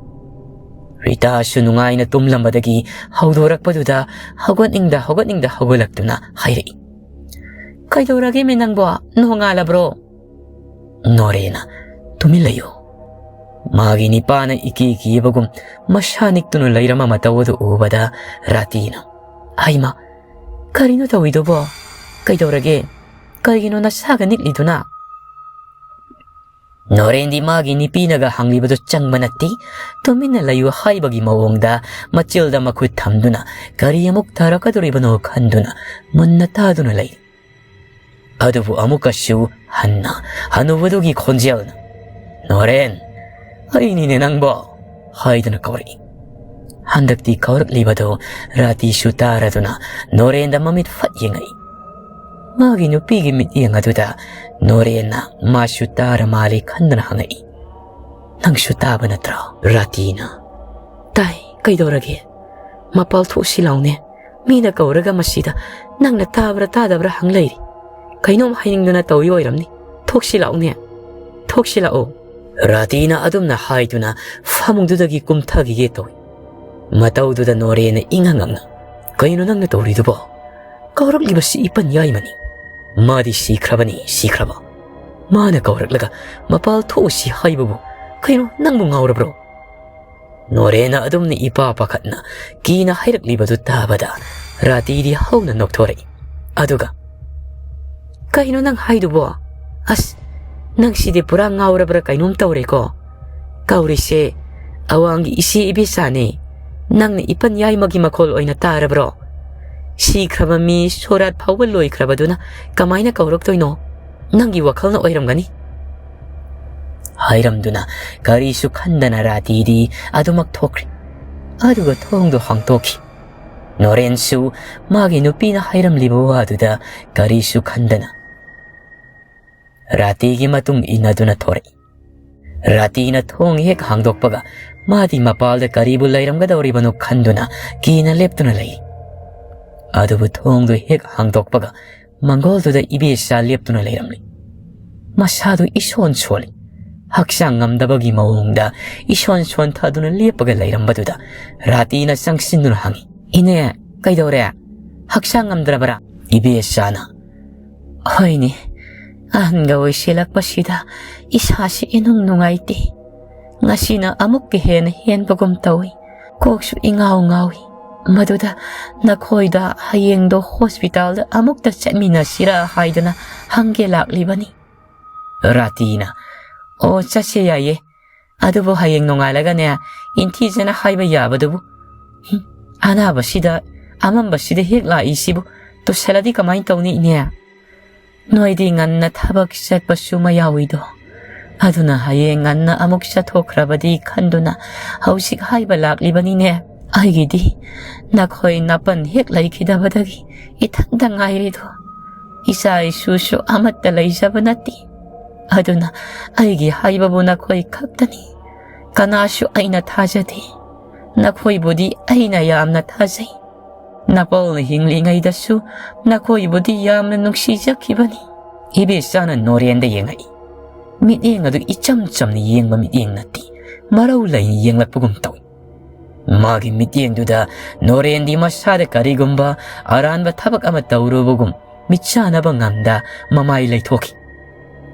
ꯔꯤꯇꯥꯁꯨ ꯅꯨꯡꯉꯥꯏꯅ ꯇꯨꯝꯂꯝꯕꯗꯒꯤ ꯍꯧꯗꯣꯔꯛꯄꯗꯨꯗ ꯍꯧꯒꯠꯅꯤꯡꯗ ꯍꯧꯒꯠꯅꯤꯡꯗ ꯍꯧꯒꯠꯂꯛꯇꯨꯅ ꯍꯥꯏꯔꯛꯏ, "ꯀꯩꯗꯧꯔꯒꯦꯃꯦ ꯅꯪꯕꯣ? ꯅꯣꯡꯉꯥꯜꯂꯕ꯭ꯔꯣ?" ꯅꯣꯔꯦꯟꯅ ꯇꯨꯃꯤꯟ ꯂꯩꯌꯨ꯫ ꯃꯥꯒꯤ ꯅꯤꯄꯥꯅ ꯏꯀꯤ ꯀꯤꯕꯒꯨꯝ ꯃꯁꯥ ꯅꯤꯛꯇꯨꯅ ꯂꯩꯔꯝꯕ ꯃꯇꯧ ꯑꯗꯨ ꯎꯕꯗ ꯔꯥꯇꯤꯅ, "ꯍꯩꯃꯥ, ꯀꯔꯤꯅꯣ ꯇꯧꯏꯗꯨꯕꯣ?" "ꯀꯩꯗꯧꯔꯒꯦ? ꯀꯩꯒꯤꯅꯣ ꯅꯁꯥꯒ ꯅꯤꯛꯂꯤꯗꯨꯅ?" ꯅꯣꯔꯦꯟꯗꯤ ꯃꯥꯒꯤ ꯅꯨꯄꯤꯅꯒ ꯍꯪꯂꯤꯕꯗꯨ ꯆꯪꯕ ꯅꯠꯇꯦ꯫ ꯇꯨꯃꯤꯟꯅ ꯂꯩꯌꯨ ꯍꯥꯏꯕꯒꯤ ꯃꯑꯣꯡꯗ ꯃꯆꯤꯜꯗ ꯃꯈꯨꯠ ꯊꯝꯗꯨꯅ ꯀꯔꯤ ꯑꯃꯨꯛ ꯇꯥꯔꯛꯀꯗꯧꯔꯤꯕꯅꯣ ꯈꯟꯗꯨꯅ ꯃꯨꯟꯅ ꯇꯥꯗꯨꯅ ꯂꯩ꯫ ꯑꯗꯨꯕꯨ ꯑꯃꯨꯛꯀꯁꯨ ꯍꯟꯅ ꯍꯅꯨꯕꯗꯨꯒꯤ ꯈꯣꯟꯖꯦꯜꯅ, "ꯅꯣꯔꯦꯟ, ꯑꯩꯅꯤꯅꯦ ꯅꯪꯕꯣ" ꯍꯥꯏꯗꯨꯅ ꯀꯧꯔꯛꯏ꯫ ꯍꯟꯗꯛꯇꯤ ꯀꯧꯔꯛꯂꯤꯕꯗꯨ ꯔꯥꯇꯤꯁꯨ ꯇꯥꯔꯗꯨꯅ ꯅꯣꯔꯦꯟꯗ ꯃꯃꯤꯠ ꯐꯠ ꯌꯦꯡꯉꯛꯏ꯫ ꯃꯥꯒꯤ ꯅꯨꯄꯤꯒꯤ ꯃꯤꯠꯌꯦꯡ ꯑꯗꯨꯗ ꯅꯣꯔꯦꯟꯅ ꯃꯥꯁꯨ ꯇꯥꯔ ꯃꯥꯜꯂꯦ ꯈꯟꯗꯅ ꯍꯪꯉꯛꯏ, "ꯅꯪꯁꯨ ꯇꯥꯕ ꯅꯠꯇ꯭ꯔꯣ?" ꯔꯥꯇꯤꯅ, "ꯇꯥꯏ, ꯀꯩꯗꯧꯔꯒꯦ? ꯃꯄꯥꯜ ꯊꯣꯛꯁꯤ ꯂꯥꯎꯅꯦ꯫ ꯃꯤꯅ ꯀꯧꯔꯒ ꯃꯁꯤꯗ ꯅꯪꯅ ꯇꯥꯕ꯭ꯔꯥ ꯇꯥꯗꯕ꯭ꯔꯥ ꯍꯪ ꯂꯩꯔꯤ꯫ ꯀꯩꯅꯣꯝ ꯍꯥꯏꯅꯤꯡꯗꯨꯅ ꯇꯧꯔꯤ ꯑꯣꯏꯔꯝꯅꯤ꯫ ꯊꯣꯛꯁꯤ ꯂꯥꯎꯅꯦ꯫ ꯊꯣꯛꯁꯤ ꯂꯥꯛꯑꯣ꯫" ꯔꯥꯇꯤꯅ ꯑꯗꯨꯝꯅ ꯍꯥꯏꯗꯨꯅ ꯐꯃꯨꯡꯗꯨꯗꯒꯤ ꯀꯨꯝꯊꯈꯤꯒꯦ ꯇꯧꯏ꯫ ꯃꯇꯧꯗꯨꯗ ꯅꯣꯔꯦꯅ ꯏꯉꯛ ꯉꯛꯅ, "ꯀꯩꯅꯣ ꯅꯪꯅ ꯇꯧꯔꯤꯗꯨꯕꯣ? ꯀꯧꯔꯛꯂꯤꯕꯁꯤ ꯏꯄꯟ ꯌꯥꯏꯃꯅꯤ꯫ ꯃꯥꯗꯤ ꯁꯤꯈ꯭ꯔꯕꯅꯤ, ꯁꯤꯈ꯭ꯔꯕ꯫ ꯃꯥꯅ ꯀꯧꯔꯛꯂꯒ ꯃꯄꯥꯜ ꯊꯣꯛꯎꯁꯤ ꯍꯥꯏꯕꯕꯨ ꯀꯩꯅꯣ ꯅꯪꯕꯨ ꯉꯥꯎꯔꯕ꯭ꯔꯣ?" ꯅꯣꯔꯦꯅ ꯑꯗꯨꯝꯅ ꯏꯄꯥ ꯄꯥꯈꯠꯅ ꯀꯤꯅ ꯍꯥꯏꯔꯛꯂꯤꯕꯗꯨ ꯇꯥꯕꯗ ꯔꯥꯇꯤꯗꯤ ꯍꯧꯅ ꯅꯣꯛꯊꯣꯔꯛꯏ꯫ ꯑꯗꯨꯒ, "ꯀꯩꯅꯣ ꯅꯪ ꯍꯥꯏꯗꯨꯕꯣ? ꯑꯁ, ꯅꯪ ꯁꯤꯗꯤ ꯄꯨꯔꯥ ꯉꯥꯎꯔꯕ꯭ꯔꯥ ꯀꯩꯅꯣꯝ ꯇꯧꯔꯦꯀꯣ꯫ ꯀꯧꯔꯤꯁꯦ ꯑꯋꯥꯡꯒꯤ ꯏꯆꯦ ꯏꯕꯦꯆꯥꯅꯦ꯫ ꯅꯪꯅ ꯏꯄꯟ ꯌꯥꯏꯃꯒꯤ ꯃꯈꯣꯜ ꯑꯣꯏꯅ ꯇꯥꯔꯕ꯭ꯔꯣ? ꯁꯤꯈ꯭ꯔꯕ ꯃꯤ ꯁꯣꯔꯥꯠ ꯐꯥꯎꯕ ꯂꯣꯏꯈ꯭ꯔꯕꯗꯨꯅ ꯀꯃꯥꯏꯅ ꯀꯧꯔꯛꯇꯣꯏꯅꯣ? ꯅꯪꯒꯤ ꯋꯥꯈꯜꯅ ꯑꯣꯏꯔꯝꯒꯅꯤ꯫" ꯍꯥꯏꯔꯝꯗꯨꯅ ꯀꯔꯤꯁꯨ ꯈꯟꯗꯅ ꯔꯥꯇꯤꯗꯤ ꯑꯗꯨꯃꯛ ꯊꯣꯛꯈ꯭ꯔꯦ꯫ ꯑꯗꯨꯒ ꯊꯣꯡꯗꯣ ꯍꯥꯡꯇꯣꯛꯈꯤ꯫ ꯅꯣꯔꯦꯟꯁꯨ ꯃꯥꯒꯤ ꯅꯨꯄꯤꯅ ꯍꯥꯏꯔꯝꯂꯤꯕ ꯋꯥꯗꯨꯗ ꯀꯔꯤꯁꯨ ꯈꯟꯗꯅ ꯔꯥꯇꯤꯒꯤ ꯃꯇꯨꯡ ꯏꯟꯅꯗꯨꯅ ꯊꯣꯔꯛꯏ꯫ ꯔꯥꯇꯤꯅ ꯊꯣꯡ ꯍꯦꯛ ꯍꯥꯡꯗꯣꯛꯄꯒ ꯃꯥꯗꯤ ꯃꯄꯥꯜꯗ ꯀꯔꯤꯕꯨ ꯂꯩꯔꯝꯒꯗꯧꯔꯤꯕꯅꯣ ꯈꯟꯗꯨꯅ ꯀꯤꯅ ꯂꯦꯞꯇꯨꯅ ꯂꯩ꯫ ꯑꯗꯨꯕꯨ ꯊꯣꯡꯗꯨ ꯍꯦꯛ ꯍꯥꯡꯗꯣꯛꯄꯒ ꯃꯪꯒꯣꯜꯗꯨꯗ ꯏꯕꯦꯆꯥ ꯂꯦꯞꯇꯨꯅ ꯂꯩꯔꯝꯂꯤ꯫ ꯃꯁꯥꯗꯨ ꯏꯁꯣꯟ ꯁꯣꯜꯂꯤ꯫ ꯍꯛꯆꯥꯡ ꯉꯝꯗꯕꯒꯤ ꯃꯑꯣꯡꯗ ꯏꯁꯣꯟ ꯁꯣꯟꯊꯗꯨꯅ ꯂꯦꯞꯄꯒ ꯂꯩꯔꯝꯕꯗꯨꯗ ꯔꯥꯇꯤꯅ ꯆꯪꯁꯤꯟꯗꯨꯅ ꯍꯪꯉꯤ, "ꯏꯅꯦ, ꯀꯩꯗꯧꯔꯦ? ꯍꯛꯆꯥꯡ ꯉꯝꯗ꯭ꯔꯕꯔꯥ?" ꯏꯕꯦꯆꯥꯅ, "ꯍꯣꯏꯅꯦ, ꯑꯍꯟꯒ ꯑꯣꯏꯁꯤꯜꯂꯛꯄꯁꯤꯗ ꯏꯁꯥꯁꯤ ꯏꯅꯨꯡ ꯅꯨꯡꯉꯥꯏꯇꯦ꯫ ꯉꯁꯤꯅ ꯑꯃꯨꯛꯀ ꯍꯦꯟꯅ ꯍꯦꯟꯕꯒꯨꯝ ꯇꯧꯏ꯫ ꯀꯣꯛꯁꯨ ꯏꯉꯥꯎ ꯉꯥꯎꯏ꯫ ꯃꯗꯨꯗ ꯅꯈꯣꯏꯗ ꯍꯌꯦꯡꯗꯣ ꯍꯣꯁꯄꯤꯇꯥꯜꯗ ꯑꯃꯨꯛꯇ ꯆꯠꯃꯤꯟꯅꯁꯤꯔꯥ ꯍꯥꯏꯗꯅ ꯍꯪꯒꯦ ꯂꯥꯛꯂꯤꯕꯅꯤ꯫ ꯔꯥꯇꯤꯅ, "ꯑꯣ, ꯆꯠꯁꯦ ꯌꯥꯏꯌꯦ꯫ ꯑꯗꯨꯕꯨ ꯍꯌꯦꯡ ꯅꯣꯡꯉꯥꯜꯂꯒꯅꯦ, ꯏꯟꯊꯤꯖꯅ ꯍꯥꯏꯕ ꯌꯥꯕꯗꯨꯕꯨ꯫ ꯍꯨꯝ, ꯑꯅꯥꯕꯁꯤꯗ, ꯑꯃꯝꯕꯁꯤꯗ ꯍꯦꯛ ꯂꯥꯛꯏꯁꯤꯕꯨ ꯇꯨꯁꯜꯂꯗꯤ ꯀꯃꯥꯏꯅ ꯇꯧꯅꯤ, ꯏꯅꯦ? ꯅꯣꯏꯗꯤ ꯉꯟꯅ ꯊꯕꯛ ꯆꯠꯄꯁꯨ ꯃꯌꯥꯎꯏꯗꯣ꯫ ꯑꯗꯨꯅ ꯍꯌꯦꯡ ꯉꯟꯅ ꯑꯃꯨꯛ ꯆꯠꯊꯣꯛꯈ꯭ꯔꯕꯗꯤ ꯈꯟꯗꯨꯅ ꯍꯧꯖꯤꯛ ꯍꯥꯏꯕ ꯂꯥꯛꯂꯤꯕꯅꯤꯅꯦ꯫ ꯑꯩꯒꯤꯗꯤ ꯅꯈꯣꯏ ꯅꯥꯄꯟ ꯍꯦꯛ ꯂꯩꯈꯤꯗꯕꯗꯒꯤ ꯏꯊꯟꯇ ꯉꯥꯏꯔꯦꯗꯣ꯫ ꯏꯆꯥ ꯏꯁꯨꯁꯨ ꯑꯃꯠꯇ ꯂꯩꯖꯕ ꯅꯠꯇꯦ꯫ ꯑꯗꯨꯅ ꯑꯩꯒꯤ ꯍꯥꯏꯕꯕꯨ ꯅꯈꯣꯏ ꯈꯛꯇꯅꯤ꯫ ꯀꯅꯥꯁꯨ ꯑꯩꯅ ꯊꯥꯖꯗꯦ꯫ ꯅꯈꯣꯏꯕꯨꯗꯤ ꯑꯩꯅ ꯌꯥꯝꯅ ꯊꯥꯖꯩ꯫ ꯅꯄꯥꯎꯅ ꯍꯤꯡꯂꯤꯉꯩꯗꯁꯨ ꯅꯈꯣꯏꯕꯨꯗꯤ ꯌꯥꯝꯅ ꯅꯨꯡꯁꯤꯖꯈꯤꯕꯅꯤ꯫" ꯏꯕꯦꯆꯥꯅ ꯅꯣꯔꯦꯟꯗ ꯌꯦꯡꯉꯛꯏ꯫ ꯃꯤꯠꯌꯦꯡ ꯑꯗꯨ ꯏꯆꯝ ꯆꯝꯅ ꯌꯦꯡꯕ ꯃꯤꯠꯌꯦꯡ ꯅꯠꯇꯦ, ꯃꯔꯧ ꯂꯩꯅ ꯌꯦꯡꯂꯛꯄꯒꯨꯝ ꯇꯧꯏ꯫ ꯃꯥꯒꯤ ꯃꯤꯠꯌꯦꯡꯗꯨꯗ ꯅꯣꯔꯦꯟꯗꯤ ꯃꯁꯥꯗ ꯀꯔꯤꯒꯨꯝꯕ ꯑꯔꯥꯟꯕ ꯊꯕꯛ ꯑꯃ ꯇꯧꯔꯨꯕꯒꯨꯝ ꯃꯤꯠꯆꯥꯅꯕ ꯉꯝꯗ ꯃꯃꯥꯏ ꯂꯩꯊꯣꯛꯈꯤ꯫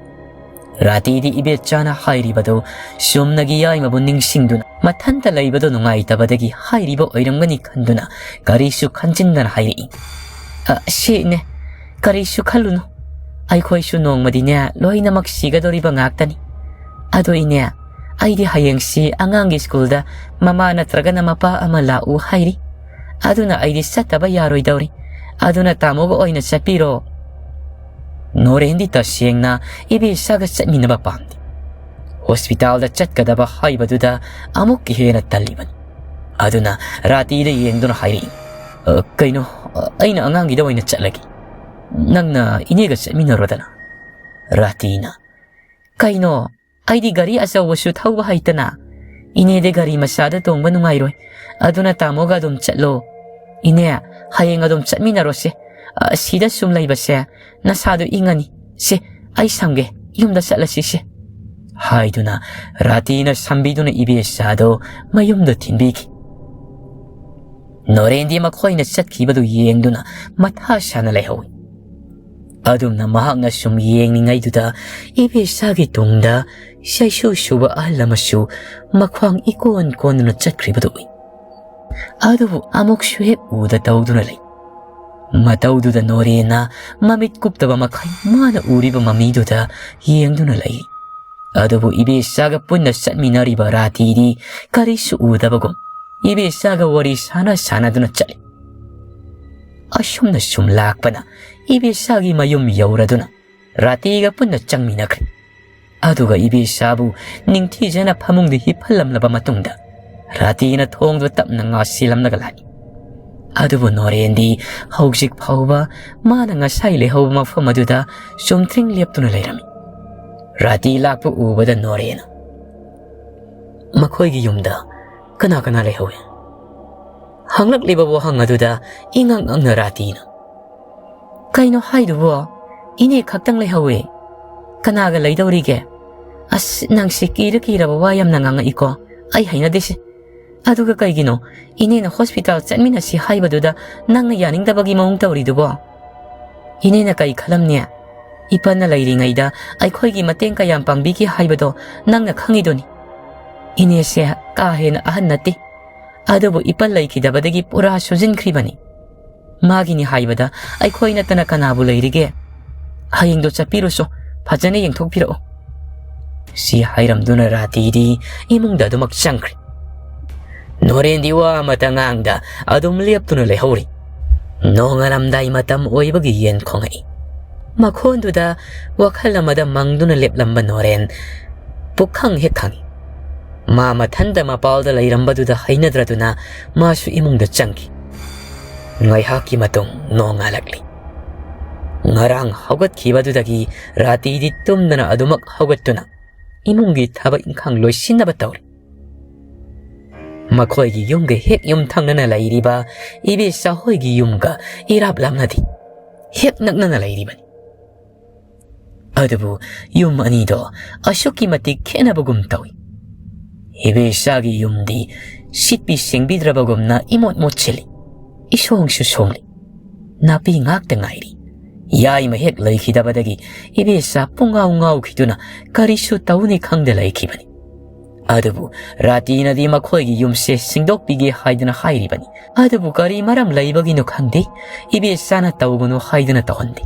ꯔꯥꯇꯤꯗꯤ ꯏꯕꯦꯆꯥꯅ ꯍꯥꯏꯔꯤꯕꯗꯨ ꯆꯨꯝꯅꯒꯤ ꯌꯥꯏꯃꯕꯨ ꯅꯤꯡꯁꯤꯡꯗꯨꯅ ꯃꯊꯟꯇ ꯂꯩꯕꯗꯨ ꯅꯨꯡꯉꯥꯏꯇꯕꯗꯒꯤ ꯍꯥꯏꯔꯤꯕ ꯑꯣꯏꯔꯝꯒꯅꯤ ꯈꯟꯗꯨꯅ ꯀꯔꯤꯁꯨ ꯈꯟꯖꯤꯟꯗꯅ ꯍꯥꯏꯔꯛꯏ꯫ "ꯑ, ꯁꯤꯅꯦ, ꯀꯔꯤꯁꯨ ꯈꯜꯂꯨꯅꯨ꯫ ꯑꯩꯈꯣꯏꯁꯨ ꯅꯣꯡꯃꯗꯤꯅꯦ ꯂꯣꯏꯅꯃꯛ ꯁꯤꯒꯗꯧꯔꯤꯕ ꯉꯥꯛꯇꯅꯤ꯫ ꯑꯗꯣ ꯏꯅꯦ, ꯑꯩꯗꯤ ꯍꯌꯦꯡꯁꯤ ꯑꯉꯥꯡꯒꯤ ꯁ꯭ꯀꯨꯜꯗ ꯃꯃꯥ ꯅꯠꯇ꯭ꯔꯒꯅ ꯃꯄꯥ ꯑꯃ ꯂꯥꯛꯎ ꯍꯥꯏꯔꯤ꯫ ꯑꯗꯨꯅ ꯑꯩꯗꯤ ꯆꯠꯇꯕ ꯌꯥꯔꯣꯏꯗꯧꯔꯤ꯫ ꯑꯗꯨꯅ ꯇꯥꯃꯣꯒ ꯑꯣꯏꯅ ꯆꯠꯄꯤꯔꯣ꯫" ꯅꯣꯔꯦꯟꯗꯤ ꯇꯁꯦꯡꯅ ꯏꯕꯦꯆꯥꯒ ꯆꯠꯃꯤꯟꯅꯕ ꯄꯥꯝꯗꯦ꯫ ꯍꯣꯁꯄꯤꯇꯥꯜꯗ ꯆꯠꯀꯗꯕ ꯍꯥꯏꯕꯗꯨꯗ ꯑꯃꯨꯛꯀ ꯍꯦꯟꯅ ꯇꯜꯂꯤꯕꯅꯤ꯫ ꯑꯗꯨꯅ ꯔꯥꯇꯤꯗ ꯌꯦꯡꯗꯨꯅ ꯍꯥꯏꯔꯛꯏ, "ꯑ, ꯀꯩꯅꯣ, ꯑ, ꯑꯩꯅ ꯑꯉꯥꯡꯒꯤꯗ ꯑꯣꯏꯅ ꯆꯠꯂꯒꯦ꯫ ꯅꯪꯅ ꯏꯅꯦꯒ ꯆꯠꯃꯤꯟꯅꯔꯣꯗꯅ꯫" ꯔꯥꯇꯤꯅ, "ꯀꯩꯅꯣ, ꯑꯩꯗꯤ ꯒꯥꯔꯤ ꯑꯆꯧꯕꯁꯨ ꯊꯧꯕ ꯍꯩꯇꯅ꯫ ꯏꯅꯦꯗꯤ ꯒꯥꯔꯤ ꯃꯆꯥꯗ ꯇꯣꯡꯕ ꯅꯨꯡꯉꯥꯏꯔꯣꯏ꯫ ꯑꯗꯨꯅ ꯇꯥꯃꯣꯒ ꯑꯗꯨꯝ ꯆꯠꯂꯣ꯫ ꯏꯅꯦ, ꯍꯌꯦꯡ ꯑꯗꯨꯝ ꯆꯠꯃꯤꯟꯅꯔꯣꯁꯦ꯫ ꯑ, ꯁꯤꯗ ꯁꯨꯝ ꯂꯩꯕꯁꯦ ꯅꯁꯥꯗꯣ ꯏꯪꯉꯅꯤ꯫ ꯁꯦ, ꯑꯩ ꯁꯝꯒꯦ, ꯌꯨꯝꯗ ꯆꯠꯂꯁꯤꯁꯦ꯫" ꯍꯥꯏꯗꯨꯅ ꯔꯥꯇꯤꯅ ꯁꯝꯕꯤꯗꯨꯅ ꯏꯕꯦꯆꯥꯗꯣ ꯃꯌꯨꯝꯗ ꯊꯤꯟꯕꯤꯈꯤ꯫ ꯅꯣꯔꯦꯟꯗꯤ ꯃꯈꯣꯏꯅ ꯆꯠꯈꯤꯕꯗꯨ ꯌꯦꯡꯗꯨꯅ ꯃꯊꯥ ꯁꯥꯅ ꯂꯩꯍꯧꯏ꯫ ꯑꯗꯨꯝꯅ ꯃꯍꯥꯛꯅ ꯁꯨꯝ ꯌꯦꯡꯂꯤꯉꯩꯗꯨꯗ ꯏꯕꯦꯆꯥꯒꯤ ꯇꯨꯡꯗ ꯆꯩꯁꯨ ꯁꯨꯕ ꯑꯍꯜ ꯑꯃꯁꯨ ꯃꯈ꯭ꯋꯥꯡ ꯏꯀꯣꯟ ꯀꯣꯟꯗꯨꯅ ꯆꯠꯈ꯭ꯔꯤꯕꯗꯨ ꯎꯏ꯫ ꯑꯗꯨꯕꯨ ꯑꯃꯨꯛꯁꯨ ꯍꯦꯛ ꯎꯗ ꯇꯧꯗꯨꯅ ꯂꯩ꯫ ꯃꯇꯧꯗꯨꯗ ꯅꯣꯔꯦꯟꯅ ꯃꯃꯤꯠ ꯀꯨꯞꯇꯕ ꯃꯈꯩ ꯃꯥꯅ ꯎꯔꯤꯕ ꯃꯃꯤꯗꯨꯗ ꯌꯦꯡꯗꯨꯅ ꯂꯩ꯫ ꯑꯗꯨꯕꯨ ꯏꯕꯦꯆꯥꯒ ꯄꯨꯟꯅ ꯆꯠꯃꯤꯟꯅꯔꯤꯕ ꯔꯥꯇꯤꯗꯤ ꯀꯔꯤꯁꯨ ꯎꯗꯕꯒꯨꯝ ꯏꯕꯦꯆꯥꯒ ꯋꯥꯔꯤ ꯁꯥꯟꯅ ꯁꯥꯟꯅꯗꯨꯅ ꯆꯠꯂꯤ꯫ ꯑꯁꯨꯝꯅ ꯁꯨꯝ ꯂꯥꯛꯄꯅ ꯏꯕꯦꯆꯥꯒꯤ ꯃꯌꯨꯝ ꯌꯧꯔꯗꯨꯅ ꯔꯥꯇꯤꯒ ꯄꯨꯟꯅ ꯆꯪꯃꯤꯟꯅꯈ꯭ꯔꯦ꯫ ꯑꯗꯨꯒ ꯏꯕꯦꯆꯥꯕꯨ ꯅꯤꯡꯊꯤꯖꯅ ꯐꯃꯨꯡꯗ ꯍꯤꯞꯍꯜꯂꯝꯂꯕ ꯃꯇꯨꯡꯗ ꯔꯥꯇꯤꯅ ꯊꯣꯡꯗꯨ ꯇꯞꯅ ꯉꯥꯁꯤꯜꯂꯝꯂꯒ ꯂꯥꯛꯏ꯫ ꯑꯗꯨꯕꯨ ꯅꯣꯔꯦꯟꯗꯤ ꯍꯧꯖꯤꯛ ꯐꯥꯎꯕ ꯃꯥꯅ ꯉꯁꯥꯏ ꯂꯩꯍꯧꯕ ꯃꯐꯝ ꯑꯗꯨꯗ ꯆꯨꯝꯗ꯭ꯔꯤꯡ ꯂꯦꯞꯇꯨꯅ ꯂꯩꯔꯝꯃꯤ꯫ ꯔꯥꯇꯤ ꯂꯥꯛꯄ ꯎꯕꯗ ꯅꯣꯔꯦꯟꯅ, "ꯃꯈꯣꯏꯒꯤ ꯌꯨꯝꯗ ꯀꯅꯥ ꯀꯅꯥ ꯂꯩꯍꯧꯏ?" ꯍꯪꯂꯛꯂꯤꯕ ꯋꯥꯍꯪ ꯑꯗꯨꯗ ꯏꯉꯛ ꯉꯛꯅ ꯔꯥꯇꯤꯅ, "ꯀꯩꯅꯣ ꯍꯥꯏꯗꯨꯕꯣ? ꯏꯅꯦ ꯈꯛꯇꯪ ꯂꯩꯍꯧꯋꯦ꯫ ꯀꯅꯥꯒ ꯂꯩꯗꯧꯔꯤꯒꯦ? ꯑꯁ, ꯅꯪꯁꯤ ꯀꯤꯔ ꯀꯤꯔꯕ ꯋꯥ ꯌꯥꯝꯅ ꯉꯥꯡꯉꯛꯏꯀꯣ꯫ ꯑꯩ ꯍꯩꯅꯗꯦꯁꯦ꯫ ꯑꯗꯨꯒ ꯀꯩꯒꯤꯅꯣ ꯏꯅꯦꯅ ꯍꯣꯁꯄꯤꯇꯥꯜ ꯆꯠꯃꯤꯟꯅꯁꯤ ꯍꯥꯏꯕꯗꯨꯗ ꯅꯪꯅ ꯌꯥꯅꯤꯡꯗꯕꯒꯤ ꯃꯑꯣꯡ ꯇꯧꯔꯤꯗꯨꯕꯣ? ꯏꯅꯦꯅ ꯀꯩ ꯈꯜꯂꯝꯅꯤ? ꯏꯄꯟꯅ ꯂꯩꯔꯤꯉꯩꯗ ꯑꯩꯈꯣꯏꯒꯤ ꯃꯇꯦꯡ ꯀꯌꯥꯝ ꯄꯥꯡꯕꯤꯈꯤ ꯍꯥꯏꯕꯗꯣ ꯅꯪꯅ ꯈꯪꯉꯤꯗꯨꯅꯤ꯫ ꯏꯅꯦꯁꯦ ꯀꯥ ꯍꯦꯟꯅ ꯑꯍꯟ ꯅꯠꯇꯦ, ꯑꯗꯨꯕꯨ ꯏꯄꯟ ꯂꯩꯈꯤꯗꯕꯗꯒꯤ ꯄꯨꯔꯥ ꯁꯨꯖꯤꯟꯈ꯭ꯔꯤꯕꯅꯤ꯫ ꯃꯥꯒꯤꯅꯤ ꯍꯥꯏꯕꯗ ꯑꯩꯈꯣꯏ ꯅꯠꯇꯅ ꯀꯅꯥꯕꯨ ꯂꯩꯔꯤꯒꯦ? ꯍꯌꯦꯡꯗꯣ ꯆꯠꯄꯤꯔꯨꯁꯣ, ꯐꯖꯅ ꯌꯦꯡꯊꯣꯛꯄꯤꯔꯛꯎ꯫" ꯁꯤ ꯍꯥꯏꯔꯝꯗꯨꯅ ꯔꯥꯇꯤꯗꯤ ꯏꯃꯨꯡꯗ ꯑꯗꯨꯃꯛ ꯆꯪꯈ꯭ꯔꯦ꯫ ꯅꯣꯔꯦꯟꯗꯤ ꯋꯥ ꯑꯃꯇ ꯉꯥꯡꯗ ꯑꯗꯨꯝ ꯂꯦꯞꯇꯨꯅ ꯂꯩꯍꯧꯔꯤ꯫ ꯅꯣꯡꯉꯥꯜꯂꯝꯗꯥꯏ ꯃꯇꯝ ꯑꯣꯏꯕꯒꯤ ꯌꯦꯟ ꯈꯣꯡꯉꯛꯏ꯫ ꯃꯈꯣꯟꯗꯨꯗ ꯋꯥꯈꯜ ꯑꯃꯗ ꯃꯪꯗꯨꯅ ꯂꯦꯞꯂꯝꯕ ꯅꯣꯔꯦꯟ ꯄꯨꯛꯈꯪ ꯍꯦꯛ ꯈꯪꯉꯤ꯫ ꯃꯥ ꯃꯊꯟꯇ ꯃꯄꯥꯜꯗ ꯂꯩꯔꯝꯕꯗꯨꯗ ꯍꯩꯅꯗ꯭ꯔꯗꯨꯅ ꯃꯥꯁꯨ ꯏꯃꯨꯡꯗ ꯆꯪꯈꯤ꯫ ꯉꯥꯏꯍꯥꯛꯀꯤ ꯃꯇꯨꯡ ꯅꯣꯡꯉꯥꯜꯂꯛꯂꯤ꯫ ꯉꯔꯥꯡ ꯍꯧꯒꯠꯈꯤꯕꯗꯨꯗꯒꯤ ꯔꯥꯇꯤꯗꯤ ꯇꯨꯝꯗꯅ ꯑꯗꯨꯃꯛ ꯍꯧꯒꯠꯇꯨꯅ ꯏꯃꯨꯡꯒꯤ ꯊꯕꯛ ꯏꯪꯈꯥꯡ ꯂꯣꯏꯁꯤꯟꯅꯕ ꯇꯧꯔꯤ꯫ ꯃꯈꯣꯏꯒꯤ ꯌꯨꯝꯒ ꯍꯦꯛ ꯌꯨꯝꯊꯪꯅꯅ ꯂꯩꯔꯤꯕ ꯏꯕꯦꯆꯥ ꯍꯣꯏꯒꯤ ꯌꯨꯝꯒ ꯏꯔꯥꯞ ꯂꯥꯞꯅꯗꯦ, ꯍꯦꯛ ꯅꯛꯅꯅ ꯂꯩꯔꯤꯕꯅꯤ꯫ ꯑꯗꯨꯕꯨ ꯌꯨꯝ ꯑꯅꯤꯗꯣ ꯑꯁꯨꯛꯀꯤ ꯃꯇꯤꯛ ꯈꯦꯠꯅꯕꯒꯨꯝ ꯇꯧꯏ꯫ ꯏꯕꯦꯆꯥꯒꯤ ꯌꯨꯝꯗꯤ ꯁꯤꯠꯄꯤ ꯁꯦꯡꯕꯤꯗ꯭ꯔꯕꯒꯨꯝꯅ ꯏꯃꯣꯠ ꯃꯣꯠꯁꯤꯜꯂꯤ, ꯏꯁꯣꯡꯁꯨ ꯁꯣꯡꯂꯤ, ꯅꯥꯄꯤ ꯉꯥꯛꯇ ꯉꯥꯏꯔꯤ꯫ ꯌꯥꯏꯃ ꯍꯦꯛ ꯂꯩꯈꯤꯗꯕꯗꯒꯤ ꯏꯕꯦꯆꯥ ꯄꯨꯡꯉꯥꯎ ꯉꯥꯎꯈꯤꯗꯨꯅ ꯀꯔꯤꯁꯨ ꯇꯧꯅꯤ ꯈꯪꯗ ꯂꯩꯈꯤꯕꯅꯤ꯫ ꯑꯗꯨꯕꯨ ꯔꯥꯇꯤꯅꯗꯤ ꯃꯈꯣꯏꯒꯤ ꯌꯨꯝꯁꯦ ꯁꯤꯡꯗꯣꯛꯄꯤꯒꯦ ꯍꯥꯏꯗꯨꯅ ꯍꯥꯏꯔꯤꯕꯅꯤ꯫ ꯑꯗꯨꯕꯨ ꯀꯔꯤ ꯃꯔꯝ ꯂꯩꯕꯒꯤꯅꯣ ꯈꯪꯗꯦ, ꯏꯕꯦꯆꯥꯅ ꯇꯧꯒꯅꯨ ꯍꯥꯏꯗꯨꯅ ꯇꯧꯍꯟꯗꯦ꯫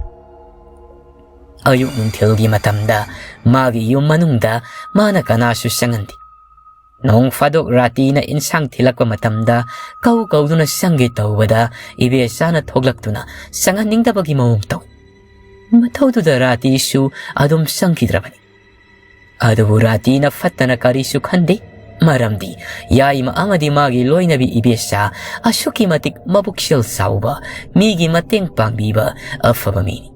ꯑꯌꯨꯛ ꯅꯨꯡꯊꯤꯜꯒꯤ ꯃꯇꯝꯗ ꯃꯥꯒꯤ ꯌꯨꯝ ꯃꯅꯨꯡꯗ ꯃꯥꯅ ꯀꯅꯥꯁꯨ ꯆꯪꯍꯟꯗꯦ꯫ ꯅꯣꯡ ꯐꯥꯗꯣꯛ ꯔꯥꯇꯤꯅ ꯏꯟꯁꯥꯡ ꯊꯤꯜꯂꯛꯄ ꯃꯇꯝꯗ ꯀꯧ ꯀꯧꯗꯨꯅ ꯆꯪꯒꯦ ꯇꯧꯕꯗ ꯏꯕꯦꯆꯥꯅ ꯊꯣꯛꯂꯛꯇꯨꯅ ꯆꯪꯍꯟꯅꯤꯡꯗꯕꯒꯤ ꯃꯑꯣꯡ ꯇꯧꯏ꯫ ꯃꯊꯧꯗꯨꯗ ꯔꯥꯇꯤꯁꯨ ꯑꯗꯨꯝ ꯆꯪꯈꯤꯗ꯭ꯔꯕꯅꯤ꯫ ꯑꯗꯨꯕꯨ ꯔꯥꯇꯤꯅ ꯐꯠꯇꯅ ꯀꯔꯤꯁꯨ ꯈꯟꯗꯦ꯫ ꯃꯔꯝꯗꯤ ꯌꯥꯏꯃ ꯑꯃꯗꯤ ꯃꯥꯒꯤ ꯂꯣꯏꯅꯕꯤ ꯏꯕꯦꯆꯥ ꯑꯁꯨꯛꯀꯤ ꯃꯇꯤꯛ ꯃꯕꯨꯛꯆꯦꯜ ꯆꯥꯎꯕ, ꯃꯤꯒꯤ ꯃꯇꯦꯡ ꯄꯥꯡꯕꯤꯕ ꯑꯐꯕ ꯃꯤꯅꯤ꯫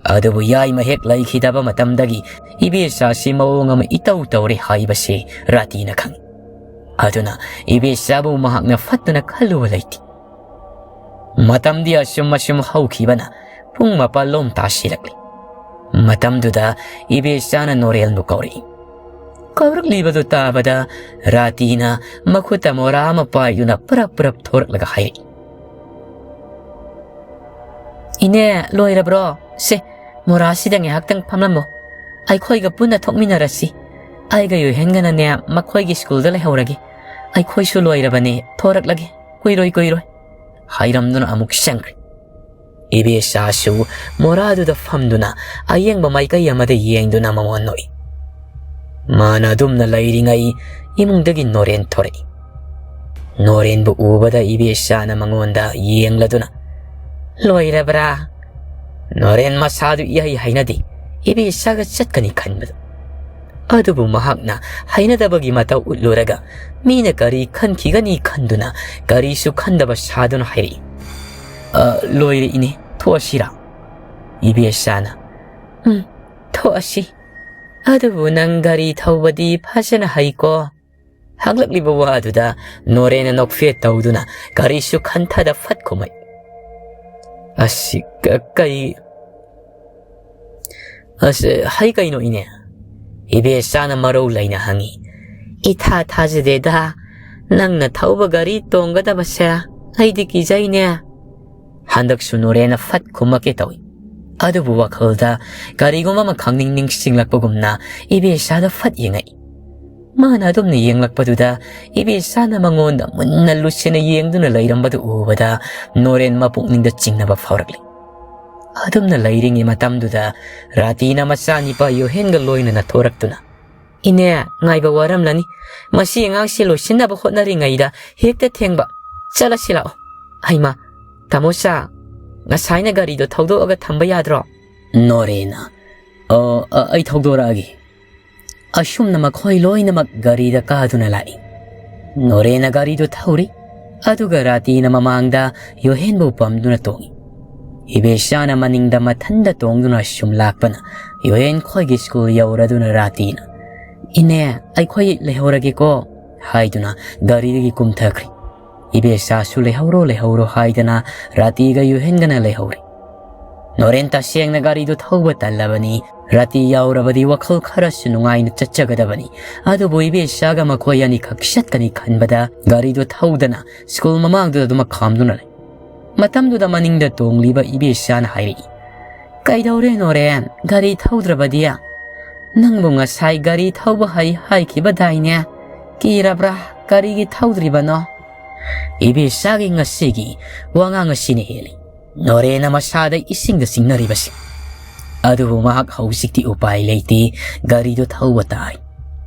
ꯑꯗꯨꯕꯨ ꯌꯥꯏꯃ ꯍꯦꯛ ꯂꯩꯈꯤꯗꯕ ꯃꯇꯝꯗꯒꯤ ꯏꯕꯦꯆꯥꯁꯤ ꯃꯑꯣꯡ ꯑꯃ ꯏꯇꯧ ꯇꯧꯔꯦ ꯍꯥꯏꯕꯁꯤ ꯔꯥꯇꯤꯅ ꯈꯪꯏ꯫ ꯑꯗꯨꯅ ꯏꯕꯦꯆꯥꯕꯨ ꯃꯍꯥꯛꯅ ꯐꯠꯇꯅ ꯈꯜꯂꯨꯕ ꯂꯩꯇꯦ꯫ ꯃꯇꯝꯗꯤ ꯑꯁꯨꯝ ꯑꯁꯨꯝ ꯍꯧꯈꯤꯕꯅ ꯄꯨꯡ ꯃꯥꯄꯜ ꯂꯣꯝ ꯇꯥꯁꯤꯜꯂꯛꯂꯤ꯫ ꯃꯇꯝꯗꯨꯗ ꯏꯕꯦꯆꯥꯅ ꯅꯣꯔꯦꯟꯕꯨ ꯀꯧꯔꯛꯏ꯫ ꯀꯧꯔꯛꯂꯤꯕꯗꯨ ꯇꯥꯕꯗ ꯔꯥꯇꯤꯅ ꯃꯈꯨꯠꯇ ꯃꯣꯔꯥ ꯑꯃ ꯄꯥꯏꯗꯨꯅ ꯄꯔꯞ ꯄꯔꯞ ꯊꯣꯔꯛꯂꯒ ꯍꯥꯏꯔꯛꯏ, "ꯏꯅꯦ, ꯂꯣꯏꯔꯕ꯭ꯔꯣ? ꯁꯦ, ꯃꯣꯔꯥꯁꯤꯗ ꯉꯥꯏꯍꯥꯛꯇꯪ ꯐꯝꯂꯝꯃꯣ꯫ ꯑꯩꯈꯣꯏꯒ ꯄꯨꯟꯅ ꯊꯣꯛꯃꯤꯟꯅꯔꯁꯤ꯫ ꯑꯩꯒ ꯌꯣꯏꯍꯦꯟꯒꯅꯅꯦ ꯃꯈꯣꯏꯒꯤ ꯁ꯭ꯀꯨꯜꯗ ꯂꯩꯍꯧꯔꯒꯦ꯫ ꯑꯩꯈꯣꯏꯁꯨ ꯂꯣꯏꯔꯕꯅꯦ, ꯊꯣꯔꯛꯂꯒꯦ꯫ ꯀꯨꯏꯔꯣꯏ, ꯀꯨꯏꯔꯣꯏ," ꯍꯥꯏꯔꯝꯗꯨꯅ ꯑꯃꯨꯛ ꯆꯪꯈ꯭ꯔꯦ꯫ ꯏꯕꯦꯆꯥꯁꯨ ꯃꯣꯔꯥꯗꯨꯗ ꯐꯝꯗꯨꯅ ꯑꯌꯦꯡꯕ ꯃꯥꯏꯀꯩ ꯑꯃꯗ ꯌꯦꯡꯗꯨꯅ ꯃꯉꯣꯟ ꯅꯣꯛꯏ꯫ ꯃꯥꯅ ꯑꯗꯨꯝꯅ ꯂꯩꯔꯤꯉꯩ ꯏꯃꯨꯡꯗꯒꯤ ꯅꯣꯔꯦꯟ ꯊꯣꯔꯛꯏ꯫ ꯅꯣꯔꯦꯟꯕꯨ ꯎꯕꯗ ꯏꯕꯦꯆꯥꯅ ꯃꯉꯣꯟꯗ ꯌꯦꯡꯂꯗꯨꯅ, "ꯂꯣꯏꯔꯕ꯭ꯔꯥ?" ꯅꯣꯔꯦꯟ ꯃꯁꯥꯗꯨ ꯏꯍꯩ ꯍꯩꯅꯗꯦ, ꯏꯕꯦꯆꯥꯒ ꯆꯠꯀꯅꯤ ꯈꯟꯕꯗꯨ꯫ ꯑꯗꯨꯕꯨ ꯃꯍꯥꯛꯅ ꯍꯩꯅꯗꯕꯒꯤ ꯃꯇꯧ ꯎꯠꯂꯨꯔꯒ ꯃꯤꯅ ꯀꯔꯤ ꯈꯟꯈꯤꯒꯅꯤ ꯈꯟꯗꯨꯅ ꯀꯔꯤꯁꯨ ꯈꯟꯗꯕ ꯁꯥꯗꯨꯅ ꯍꯥꯏꯔꯛꯏ, "ꯑ, ꯂꯣꯏꯔꯦ ꯏꯅꯦ, ꯊꯣꯛꯑꯁꯤꯔꯥ?" ꯏꯕꯦꯆꯥꯅ, "ꯎꯝ, ꯊꯣꯛꯑꯁꯤ꯫ ꯑꯗꯨꯕꯨ ꯅꯪ ꯒꯥꯔꯤ ꯊꯧꯕꯗꯤ ꯐꯖꯅ ꯍꯩꯀꯣ?" ꯍꯪꯂꯛꯂꯤꯕ ꯋꯥꯗꯨꯗ ꯅꯣꯔꯦꯟꯅ ꯅꯣꯛꯐꯦꯠ ꯇꯧꯗꯨꯅ ꯀꯔꯤꯁꯨ ꯈꯟꯊꯗ ꯐꯠ ꯈꯨꯝꯃꯛꯏ, "ꯑꯁꯤ ꯀ-, ꯀꯩ?" "ꯑꯁ, ꯍꯩ ꯀꯩꯅꯣ ꯏꯅꯦ?" ꯏꯕꯦꯆꯥꯅ ꯃꯔꯧ ꯂꯩꯅ ꯍꯪꯉꯤ꯫ "ꯏꯊꯥ ꯊꯥꯖꯗꯦꯗ, ꯅꯪꯅ ꯊꯧꯕ ꯒꯥꯔꯤ ꯇꯣꯡꯒꯗꯕꯁꯦ ꯑꯩꯗꯤ ꯀꯤꯖꯩꯅꯦ꯫" ꯍꯟꯗꯛꯁꯨ ꯅꯣꯔꯦꯟꯅ ꯐꯠ ꯈꯨꯝꯃꯛꯀꯦ ꯇꯧꯏ꯫ ꯑꯗꯨꯕꯨ ꯋꯥꯈꯜꯗ ꯀꯔꯤꯒꯨꯝꯕ ꯑꯃ ꯈꯪꯅꯤꯡ ꯅꯤꯡꯁꯤꯡꯂꯛꯄꯒꯨꯝꯅ ꯏꯕꯦꯆꯥꯗ ꯐꯠ ꯌꯦꯡꯉꯛꯏ꯫ ꯃꯥꯅ ꯑꯗꯨꯝꯅ ꯌꯦꯡꯂꯛꯄꯗꯨꯗ ꯏꯕꯦꯆꯥꯅ ꯃꯉꯣꯟꯗ ꯃꯨꯟꯅ ꯂꯨꯁꯤꯟꯅ ꯌꯦꯡꯗꯨꯅ ꯂꯩꯔꯝꯕꯗꯨ ꯎꯕꯗ ꯅꯣꯔꯦꯟ ꯃꯄꯨꯛꯅꯤꯡꯗ ꯆꯤꯡꯅꯕ ꯐꯥꯎꯔꯛꯂꯤ꯫ ꯑꯗꯨꯝꯅ ꯂꯩꯔꯤꯉꯩ ꯃꯇꯝꯗꯨꯗ ꯔꯥꯇꯤꯅ ꯃꯆꯥꯅꯤꯄꯥ ꯌꯣꯍꯦꯟꯒ ꯂꯣꯏꯅꯅ ꯊꯣꯔꯛꯇꯨꯅ, "ꯏꯅꯦ, ꯉꯥꯏꯕ ꯋꯥꯔꯝꯂꯅꯤ꯫ ꯃꯁꯤ ꯑꯉꯥꯡꯁꯤ ꯂꯣꯏꯁꯤꯟꯅꯕ ꯍꯣꯠꯅꯔꯤꯉꯩꯗ ꯍꯦꯛꯇ ꯊꯦꯡꯕ꯫ ꯆꯠꯂꯁꯤ ꯂꯥꯛꯑꯣ꯫ ꯍꯩꯃꯥ, ꯇꯥꯃꯣ ꯆꯥ, ꯉꯁꯥꯏꯅ ꯒꯥꯔꯤꯗꯣ ꯊꯧꯗꯣꯛꯑꯒ ꯊꯝꯕ ꯌꯥꯗ꯭ꯔꯣ?" ꯅꯣꯔꯦꯟꯅ, "ꯑꯣ, ꯑ, ꯑꯩ ꯊꯧꯗꯣꯔꯛꯑꯒꯦ꯫" ꯑꯁꯨꯝꯅ ꯃꯈꯣꯏ ꯂꯣꯏꯅꯃꯛ ꯒꯥꯔꯤꯗ ꯀꯥꯗꯨꯅ ꯂꯥꯛꯏ꯫ ꯅꯣꯔꯦꯟꯅ ꯒꯥꯔꯤꯗꯨ ꯊꯧꯔꯤ, ꯑꯗꯨꯒ ꯔꯥꯇꯤꯅ ꯃꯃꯥꯡꯗ ꯌꯣꯍꯦꯟꯕꯨ ꯄꯝꯗꯨꯅ ꯇꯣꯡꯏ꯫ ꯏꯕꯦꯆꯥꯅ ꯃꯅꯤꯡꯗ ꯃꯊꯟꯗ ꯇꯣꯡꯗꯨꯅ ꯁꯨꯝ ꯂꯥꯛꯄꯅ ꯌꯣꯍꯦꯟ ꯈꯣꯏꯒꯤ ꯁ꯭ꯀꯨꯜ ꯌꯧꯔꯗꯨꯅ ꯔꯥꯇꯤꯅ, "ꯏꯅꯦ, ꯑꯩꯈꯣꯏ ꯂꯩꯍꯧꯔꯒꯦꯀꯣ" ꯍꯥꯏꯗꯨꯅ ꯒꯥꯔꯤꯗꯒꯤ ꯀꯨꯝꯊꯈ꯭ꯔꯤ꯫ ꯏꯕꯦꯆꯥꯁꯨ "ꯂꯩꯍꯧꯔꯣ, ꯂꯩꯍꯧꯔꯣ" ꯍꯥꯏꯗꯅ ꯔꯥꯇꯤꯒ ꯌꯨꯍꯦꯟꯒꯅ ꯂꯩꯍꯧꯔꯤ꯫ ꯅꯣꯔꯦꯟ ꯇꯁꯦꯡꯅ ꯒꯥꯔꯤꯗꯨ ꯊꯧꯕ ꯇꯜꯂꯕꯅꯤ꯫ ꯔꯥꯇꯤ ꯌꯥꯎꯔꯕꯗꯤ ꯋꯥꯈꯜ ꯈꯔꯁꯨ ꯅꯨꯡꯉꯥꯏꯅ ꯆꯠꯆꯒꯗꯕꯅꯤ꯫ ꯑꯗꯨꯕꯨ ꯏꯕꯦꯆꯥꯒ ꯃꯈꯣꯏ ꯑꯅꯤꯈꯛ ꯆꯠꯀꯅꯤ ꯈꯟꯕꯗ ꯒꯥꯔꯤꯗꯨ ꯊꯧꯗꯅ ꯁ꯭ꯀꯨꯜ ꯃꯃꯥꯡꯗꯨꯗ ꯑꯗꯨꯃꯛ ꯈꯥꯝꯗꯨꯅ ꯂꯩ꯫ ꯃꯇꯝꯗꯨꯗ ꯃꯅꯤꯡꯗ ꯇꯣꯡꯂꯤꯕ ꯏꯕꯦꯆꯥꯅ ꯍꯥꯏꯔꯛꯏ, "ꯀꯩꯗꯧꯔꯦ ꯅꯣꯔꯦꯟ, ꯒꯥꯔꯤ ꯊꯧꯗ꯭ꯔꯕꯗꯤ? ꯅꯪꯕꯨ ꯉꯁꯥꯏ ꯒꯥꯔꯤ ꯊꯧꯕ ꯍꯩ ꯍꯥꯏꯈꯤꯕꯗꯥꯏꯅꯦ? ꯀꯤꯔꯕ꯭ꯔꯥ? ꯀꯔꯤꯒꯤ ꯊꯧꯗ꯭ꯔꯤꯕꯅꯣ?" ꯏꯕꯦꯆꯥꯒꯤ ꯉꯁꯤꯒꯤ ꯋꯥꯉꯥꯡ ꯑꯁꯤꯅ ꯍꯦꯜꯂꯤ ꯅꯣꯔꯦꯟꯅ ꯃꯁꯥꯗ ꯏꯁꯤꯡꯗ ꯆꯤꯡꯅꯔꯤꯕꯁꯤ꯫ ꯑꯗꯨꯕꯨ ꯃꯍꯥꯛ ꯍꯧꯖꯤꯛꯇꯤ ꯎꯄꯥꯏ ꯂꯩꯇꯦ, ꯒꯥꯔꯤꯗꯨ ꯊꯧꯕ ꯇꯥꯔꯦ꯫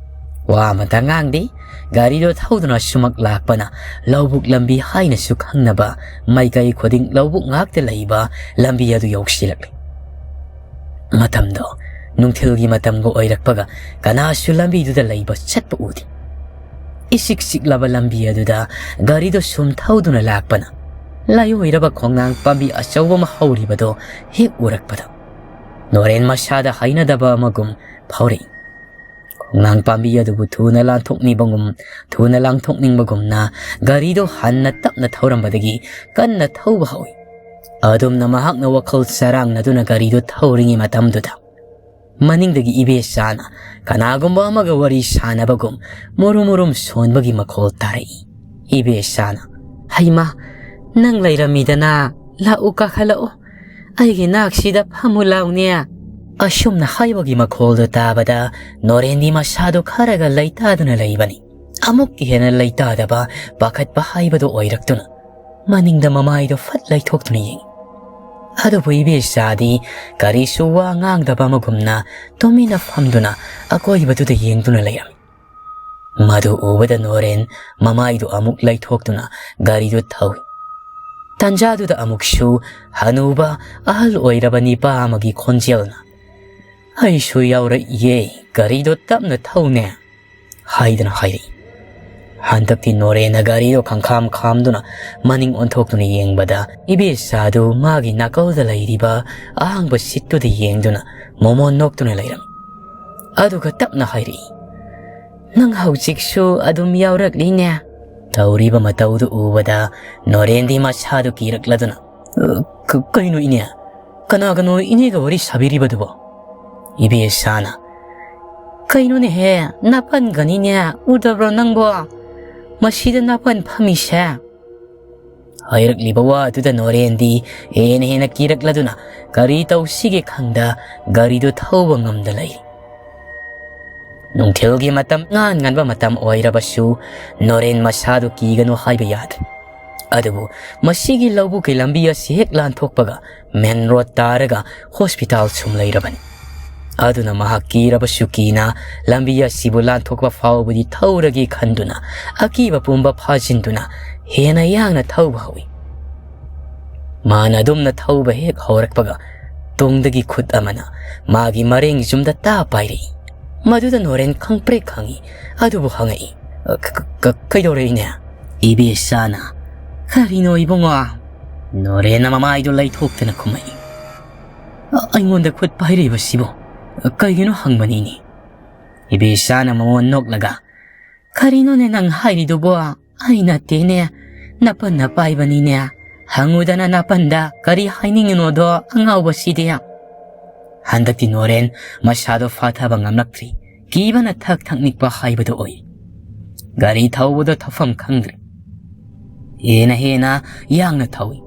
ꯋꯥ ꯑꯃꯇ ꯉꯥꯡꯗꯦ꯫ ꯒꯥꯔꯤꯗꯨ ꯊꯧꯗꯨꯅ ꯁꯨꯃꯛ ꯂꯥꯛꯄꯅ ꯂꯧꯕꯨꯛ ꯂꯝꯕꯤ ꯍꯥꯏꯅꯁꯨ ꯈꯪꯅꯕ, ꯃꯥꯏꯀꯩ ꯈꯨꯗꯤꯡ ꯂꯧꯕꯨꯛ ꯉꯥꯛꯇ ꯂꯩꯕ ꯂꯝꯕꯤ ꯑꯗꯨ ꯌꯧꯁꯤꯜꯂꯛꯂꯤ꯫ ꯃꯇꯝꯗꯣ ꯅꯨꯡꯊꯤꯜꯒꯤ ꯃꯇꯝꯒ ꯑꯣꯏꯔꯛꯄꯒ ꯀꯅꯥꯁꯨ ꯂꯝꯕꯤꯗꯨꯗ ꯂꯩꯕ ꯆꯠꯄ ꯎꯗꯦ꯫ ꯏꯆꯤꯛ ꯆꯤꯛꯂꯕ ꯂꯝꯕꯤ ꯑꯗꯨꯗ ꯒꯥꯔꯤꯗꯨ ꯁꯨꯝ ꯊꯧꯗꯨꯅ ꯂꯥꯛꯄꯅ ꯂꯥꯏꯑꯣꯏꯔꯕ ꯈꯣꯡꯅꯥꯡ ꯄꯥꯝꯕꯤ ꯑꯆꯧꯕ ꯑꯃ ꯍꯧꯔꯤꯕꯗꯣ ꯍꯦꯛ ꯎꯔꯛꯄꯗ ꯅꯣꯔꯦꯟ ꯃꯁꯥꯗ ꯍꯩꯅꯗꯕ ꯑꯃꯒꯨꯝ ꯐꯥꯎꯔꯛꯏ꯫ ꯈꯣꯡꯅꯥꯡ ꯄꯥꯝꯕꯤ ꯑꯗꯨꯕꯨ ꯊꯨꯅ ꯂꯥꯟꯊꯣꯛꯅꯤꯡꯕꯒꯨꯝ, ꯊꯨꯅ ꯂꯥꯟꯊꯣꯛꯅꯤꯡꯕꯒꯨꯝꯅ ꯒꯥꯔꯤꯗꯨ ꯍꯟꯅ ꯇꯞꯅ ꯊꯧꯔꯝꯕꯗꯒꯤ ꯀꯟꯅ ꯊꯧꯕ ꯍꯧꯏ꯫ ꯑꯗꯨꯝꯅ ꯃꯍꯥꯛꯅ ꯋꯥꯈꯜ ꯆꯔꯥꯡꯅꯗꯨꯅ ꯒꯥꯔꯤꯗꯨ ꯊꯧꯔꯤꯉꯩ ꯃꯇꯝꯗꯨꯗ ꯃꯅꯤꯡꯗꯒꯤ ꯏꯕꯦꯆꯥꯅ ꯀꯅꯥꯒꯨꯝꯕ ꯑꯃꯒ ꯋꯥꯔꯤ ꯁꯥꯟꯅꯕꯒꯨꯝ ꯃꯨꯔꯨꯝ ꯃꯨꯔꯨꯝ ꯁꯣꯟꯕꯒꯤ ꯃꯈꯣꯜ ꯇꯥꯔꯛꯏ꯫ ꯏꯕꯦꯆꯥꯅ, "ꯍꯩꯃꯥ, ꯅꯪ ꯂꯩꯔꯝꯃꯤꯗꯅ, ꯂꯥꯛꯎ, ꯀꯥꯈꯠꯂꯛꯎ, ꯑꯩꯒꯤ ꯅꯥꯛꯁꯤꯗ ꯐꯝꯃꯨ ꯂꯥꯎꯅꯦ"꯫ ꯑꯁꯨꯝꯅ ꯍꯥꯏꯕꯒꯤ ꯃꯈꯣꯜꯗꯨ ꯇꯥꯕꯗ ꯅꯣꯔꯦꯟꯗꯤ ꯃꯁꯥꯗꯨ ꯈꯔꯒ ꯂꯩꯇꯥꯗꯨꯅ ꯂꯩꯕꯅꯤ꯫ ꯑꯃꯨꯛꯀ ꯍꯦꯟꯅ ꯂꯩꯇꯥꯗꯕ, ꯄꯥꯈꯠꯄ ꯍꯥꯏꯕꯗꯨ ꯑꯣꯏꯔꯛꯇꯨꯅ ꯃꯅꯤꯡꯗ ꯃꯃꯥꯏꯗꯨ ꯐꯠ ꯂꯩꯊꯣꯛꯇꯨꯅ ꯌꯦꯡꯏ꯫ ꯑꯗꯨꯕꯨ ꯏꯕꯦꯆꯥꯗꯤ ꯀꯔꯤꯁꯨ ꯋꯥ ꯉꯥꯡꯗꯕ ꯑꯃꯒꯨꯝꯅ ꯇꯨꯃꯤꯟꯅ ꯐꯝꯗꯨꯅ ꯑꯀꯣꯏꯕꯗꯨꯗ ꯌꯦꯡꯗꯨꯅ ꯂꯩꯔꯝꯃꯤ꯫ ꯃꯗꯨ ꯎꯕꯗ ꯅꯣꯔꯦꯟ ꯃꯃꯥꯏꯗꯨ ꯑꯃꯨꯛ ꯂꯩꯊꯣꯛꯇꯨꯅ ꯒꯥꯔꯤꯗꯨ ꯊꯧꯏ꯫ ꯇꯥꯟꯖꯥꯗꯨꯗ ꯑꯃꯨꯛꯁꯨ ꯍꯅꯨꯕ ꯑꯍꯜ ꯑꯣꯏꯔꯕ ꯅꯤꯄꯥ ꯑꯃꯒꯤ ꯈꯣꯟꯖꯦꯜꯅ, "ꯑꯩꯁꯨ ꯌꯥꯎꯔꯛꯏꯌꯦ, ꯒꯥꯔꯤꯗꯣ ꯇꯞꯅ ꯊꯧꯅꯦ" ꯍꯥꯏꯗꯨꯅ ꯍꯥꯏꯔꯛꯏ꯫ ꯍꯟꯗꯛꯇꯤ ꯅꯣꯔꯦꯟꯅ ꯒꯥꯔꯤꯗꯣ ꯈꯪꯈꯥꯝ ꯈꯥꯝꯗꯨꯅ ꯃꯅꯤꯡ ꯑꯣꯟꯊꯣꯛꯇꯨꯅ ꯌꯦꯡꯕꯗ ꯏꯕꯦꯆꯥꯗꯨ ꯃꯥꯒꯤ ꯅꯥꯀꯜꯗ ꯂꯩꯔꯤꯕ ꯑꯍꯥꯡꯕ ꯁꯤꯠꯇꯨꯗ ꯌꯦꯡꯗꯨꯅ ꯃꯣꯃꯣꯟ ꯅꯣꯛꯇꯨꯅ ꯂꯩꯔꯝꯃꯤ꯫ ꯑꯗꯨꯒ ꯇꯞꯅ ꯍꯥꯏꯔꯛꯏ, "ꯅꯪ ꯍꯧꯖꯤꯛꯁꯨ ꯑꯗꯨꯝ ꯌꯥꯎꯔꯛꯂꯤꯅꯦ?" ꯇꯧꯔꯤꯕ ꯃꯇꯧꯗꯨ ꯎꯕꯗ ꯅꯣꯔꯦꯟꯗꯤ ꯃꯁꯥꯗꯨ ꯀꯤꯔꯛꯂꯗꯨꯅ, "ꯑ, ꯀ-, ꯀꯩꯅꯣ ꯏꯅꯦ? ꯀꯅꯥꯒꯅꯣ ꯏꯅꯦꯒ ꯋꯥꯔꯤ ꯁꯥꯕꯤꯔꯤꯕꯗꯨꯕꯣ?" ꯏꯕꯦꯆꯥꯅ, "ꯀꯩꯅꯣꯅꯦꯍꯦ, ꯅꯥꯄꯟꯒꯅꯤꯅꯦ, ꯎꯗꯕ꯭ꯔꯣ ꯅꯪꯕꯣ? ꯃꯁꯤꯗ ꯅꯥꯄꯟ ꯐꯝꯃꯤꯁꯦ?" ꯍꯥꯏꯔꯛꯂꯤꯕ ꯋꯥ ꯑꯗꯨꯗ ꯅꯣꯔꯦꯟꯗꯤ ꯍꯦꯟꯅ ꯍꯦꯟꯅ ꯀꯤꯔꯛꯂꯗꯨꯅ ꯀꯔꯤ ꯇꯧꯁꯤꯒꯦ ꯈꯪꯗ ꯒꯥꯔꯤꯗꯨ ꯊꯧꯕ ꯉꯝꯗ ꯂꯩꯔꯤ꯫ ꯅꯨꯡꯊꯤꯜꯒꯤ ꯃꯇꯝ ꯉꯥꯟ ꯉꯟꯕ ꯃꯇꯝ ꯑꯣꯏꯔꯕꯁꯨ ꯅꯣꯔꯦꯟ ꯃꯁꯥꯗꯨ ꯀꯤꯒꯅꯨ ꯍꯥꯏꯕ ꯌꯥꯗ꯭ꯔꯦ꯫ ꯑꯗꯨꯕꯨ ꯃꯁꯤꯒꯤ ꯂꯧꯕꯨꯛꯀꯤ ꯂꯝꯕꯤ ꯑꯁꯤ ꯍꯦꯛ ꯂꯥꯟꯊꯣꯛꯄꯒ ꯃꯦꯟ ꯔꯣꯗ ꯇꯥꯔꯒ ꯍꯣꯁꯄꯤꯇꯥꯜ ꯁꯨꯝ ꯂꯩꯔꯕꯅꯤ꯫ ꯑꯗꯨꯅ ꯃꯍꯥꯛ ꯀꯤꯔꯕꯁꯨ ꯀꯤꯅ ꯂꯝꯕꯤ ꯑꯁꯤꯕꯨ ꯂꯥꯟꯊꯣꯛꯄ ꯐꯥꯎꯕꯗꯤ ꯊꯧꯔꯒꯦ ꯈꯟꯗꯨꯅ ꯑꯀꯤꯕ ꯄꯨꯝꯕ ꯐꯥꯖꯤꯟꯗꯨꯅ ꯍꯦꯟꯅ ꯌꯥꯡꯅ ꯊꯧꯕ ꯍꯧꯏ꯫ ꯃꯥꯅ ꯑꯗꯨꯝꯅ ꯊꯧꯕ ꯍꯦꯛ ꯍꯧꯔꯛꯄꯒ ꯇꯨꯡꯗꯒꯤ ꯈꯨꯠ ꯑꯃꯅ ꯃꯥꯒꯤ ꯃꯔꯦꯡ ꯌꯨꯝꯗ ꯇꯥ ꯄꯥꯏꯔꯛꯏ꯫ ꯃꯗꯨꯗ ꯅꯣꯔꯦꯟ ꯈꯪꯄ꯭ꯔꯦꯛ ꯈꯪꯏ, ꯑꯗꯨꯕꯨ ꯍꯪꯉꯛꯏ, "ꯀ-, ꯀ-, ꯀ-, ꯀꯩꯗꯧꯔꯛꯏꯅꯦ?" ꯏꯕꯦꯆꯥꯅ, "ꯀꯔꯤꯅꯣ ꯏꯕꯨꯡꯉꯣ?" ꯅꯣꯔꯦꯟꯅ ꯃꯃꯥꯏꯗꯨ ꯂꯩꯊꯣꯛꯇꯅ ꯈꯨꯝꯃꯛꯏ꯫ "ꯑ-, ꯑꯩꯉꯣꯟꯗ ꯈꯨꯠ ꯄꯥꯏꯔꯤꯕꯁꯤꯕꯨ ꯀꯩꯒꯤꯅꯣ ꯍꯪꯕꯅꯤꯅꯦ?" ꯏꯕꯦꯆꯥꯅ ꯃꯉꯣꯟ ꯅꯣꯛꯂꯒ, "ꯀꯔꯤꯅꯣꯅꯦ ꯅꯪ ꯍꯥꯏꯔꯤꯗꯨꯕꯣ? ꯑꯩ ꯅꯠꯇꯦꯅꯦ, ꯅꯥꯄꯟꯅ ꯄꯥꯏꯕꯅꯤꯅꯦ꯫ ꯍꯪꯉꯨꯗꯅ ꯅꯥꯄꯟꯗ ꯀꯔꯤ ꯍꯥꯏꯅꯤꯡꯉꯤꯅꯣꯗꯣ, ꯑꯉꯥꯎꯕꯁꯤꯗꯤ!" ꯍꯟꯗꯛꯇꯤ ꯅꯣꯔꯦꯟ ꯃꯁꯥꯗꯣ ꯐꯥꯊꯕ ꯉꯝꯂꯛꯇ꯭ꯔꯤ꯫ ꯀꯤꯕꯅ ꯊꯛ ꯊꯛ ꯅꯤꯛꯄ ꯍꯥꯏꯕꯗꯨ ꯑꯣꯏ꯫ ꯒꯥꯔꯤ ꯊꯧꯕꯗ ꯊꯧꯐꯝ ꯈꯪꯗ꯭ꯔꯦ꯫ ꯍꯦꯟꯅ ꯍꯦꯟꯅ ꯌꯥꯡꯅ ꯊꯧꯏ꯫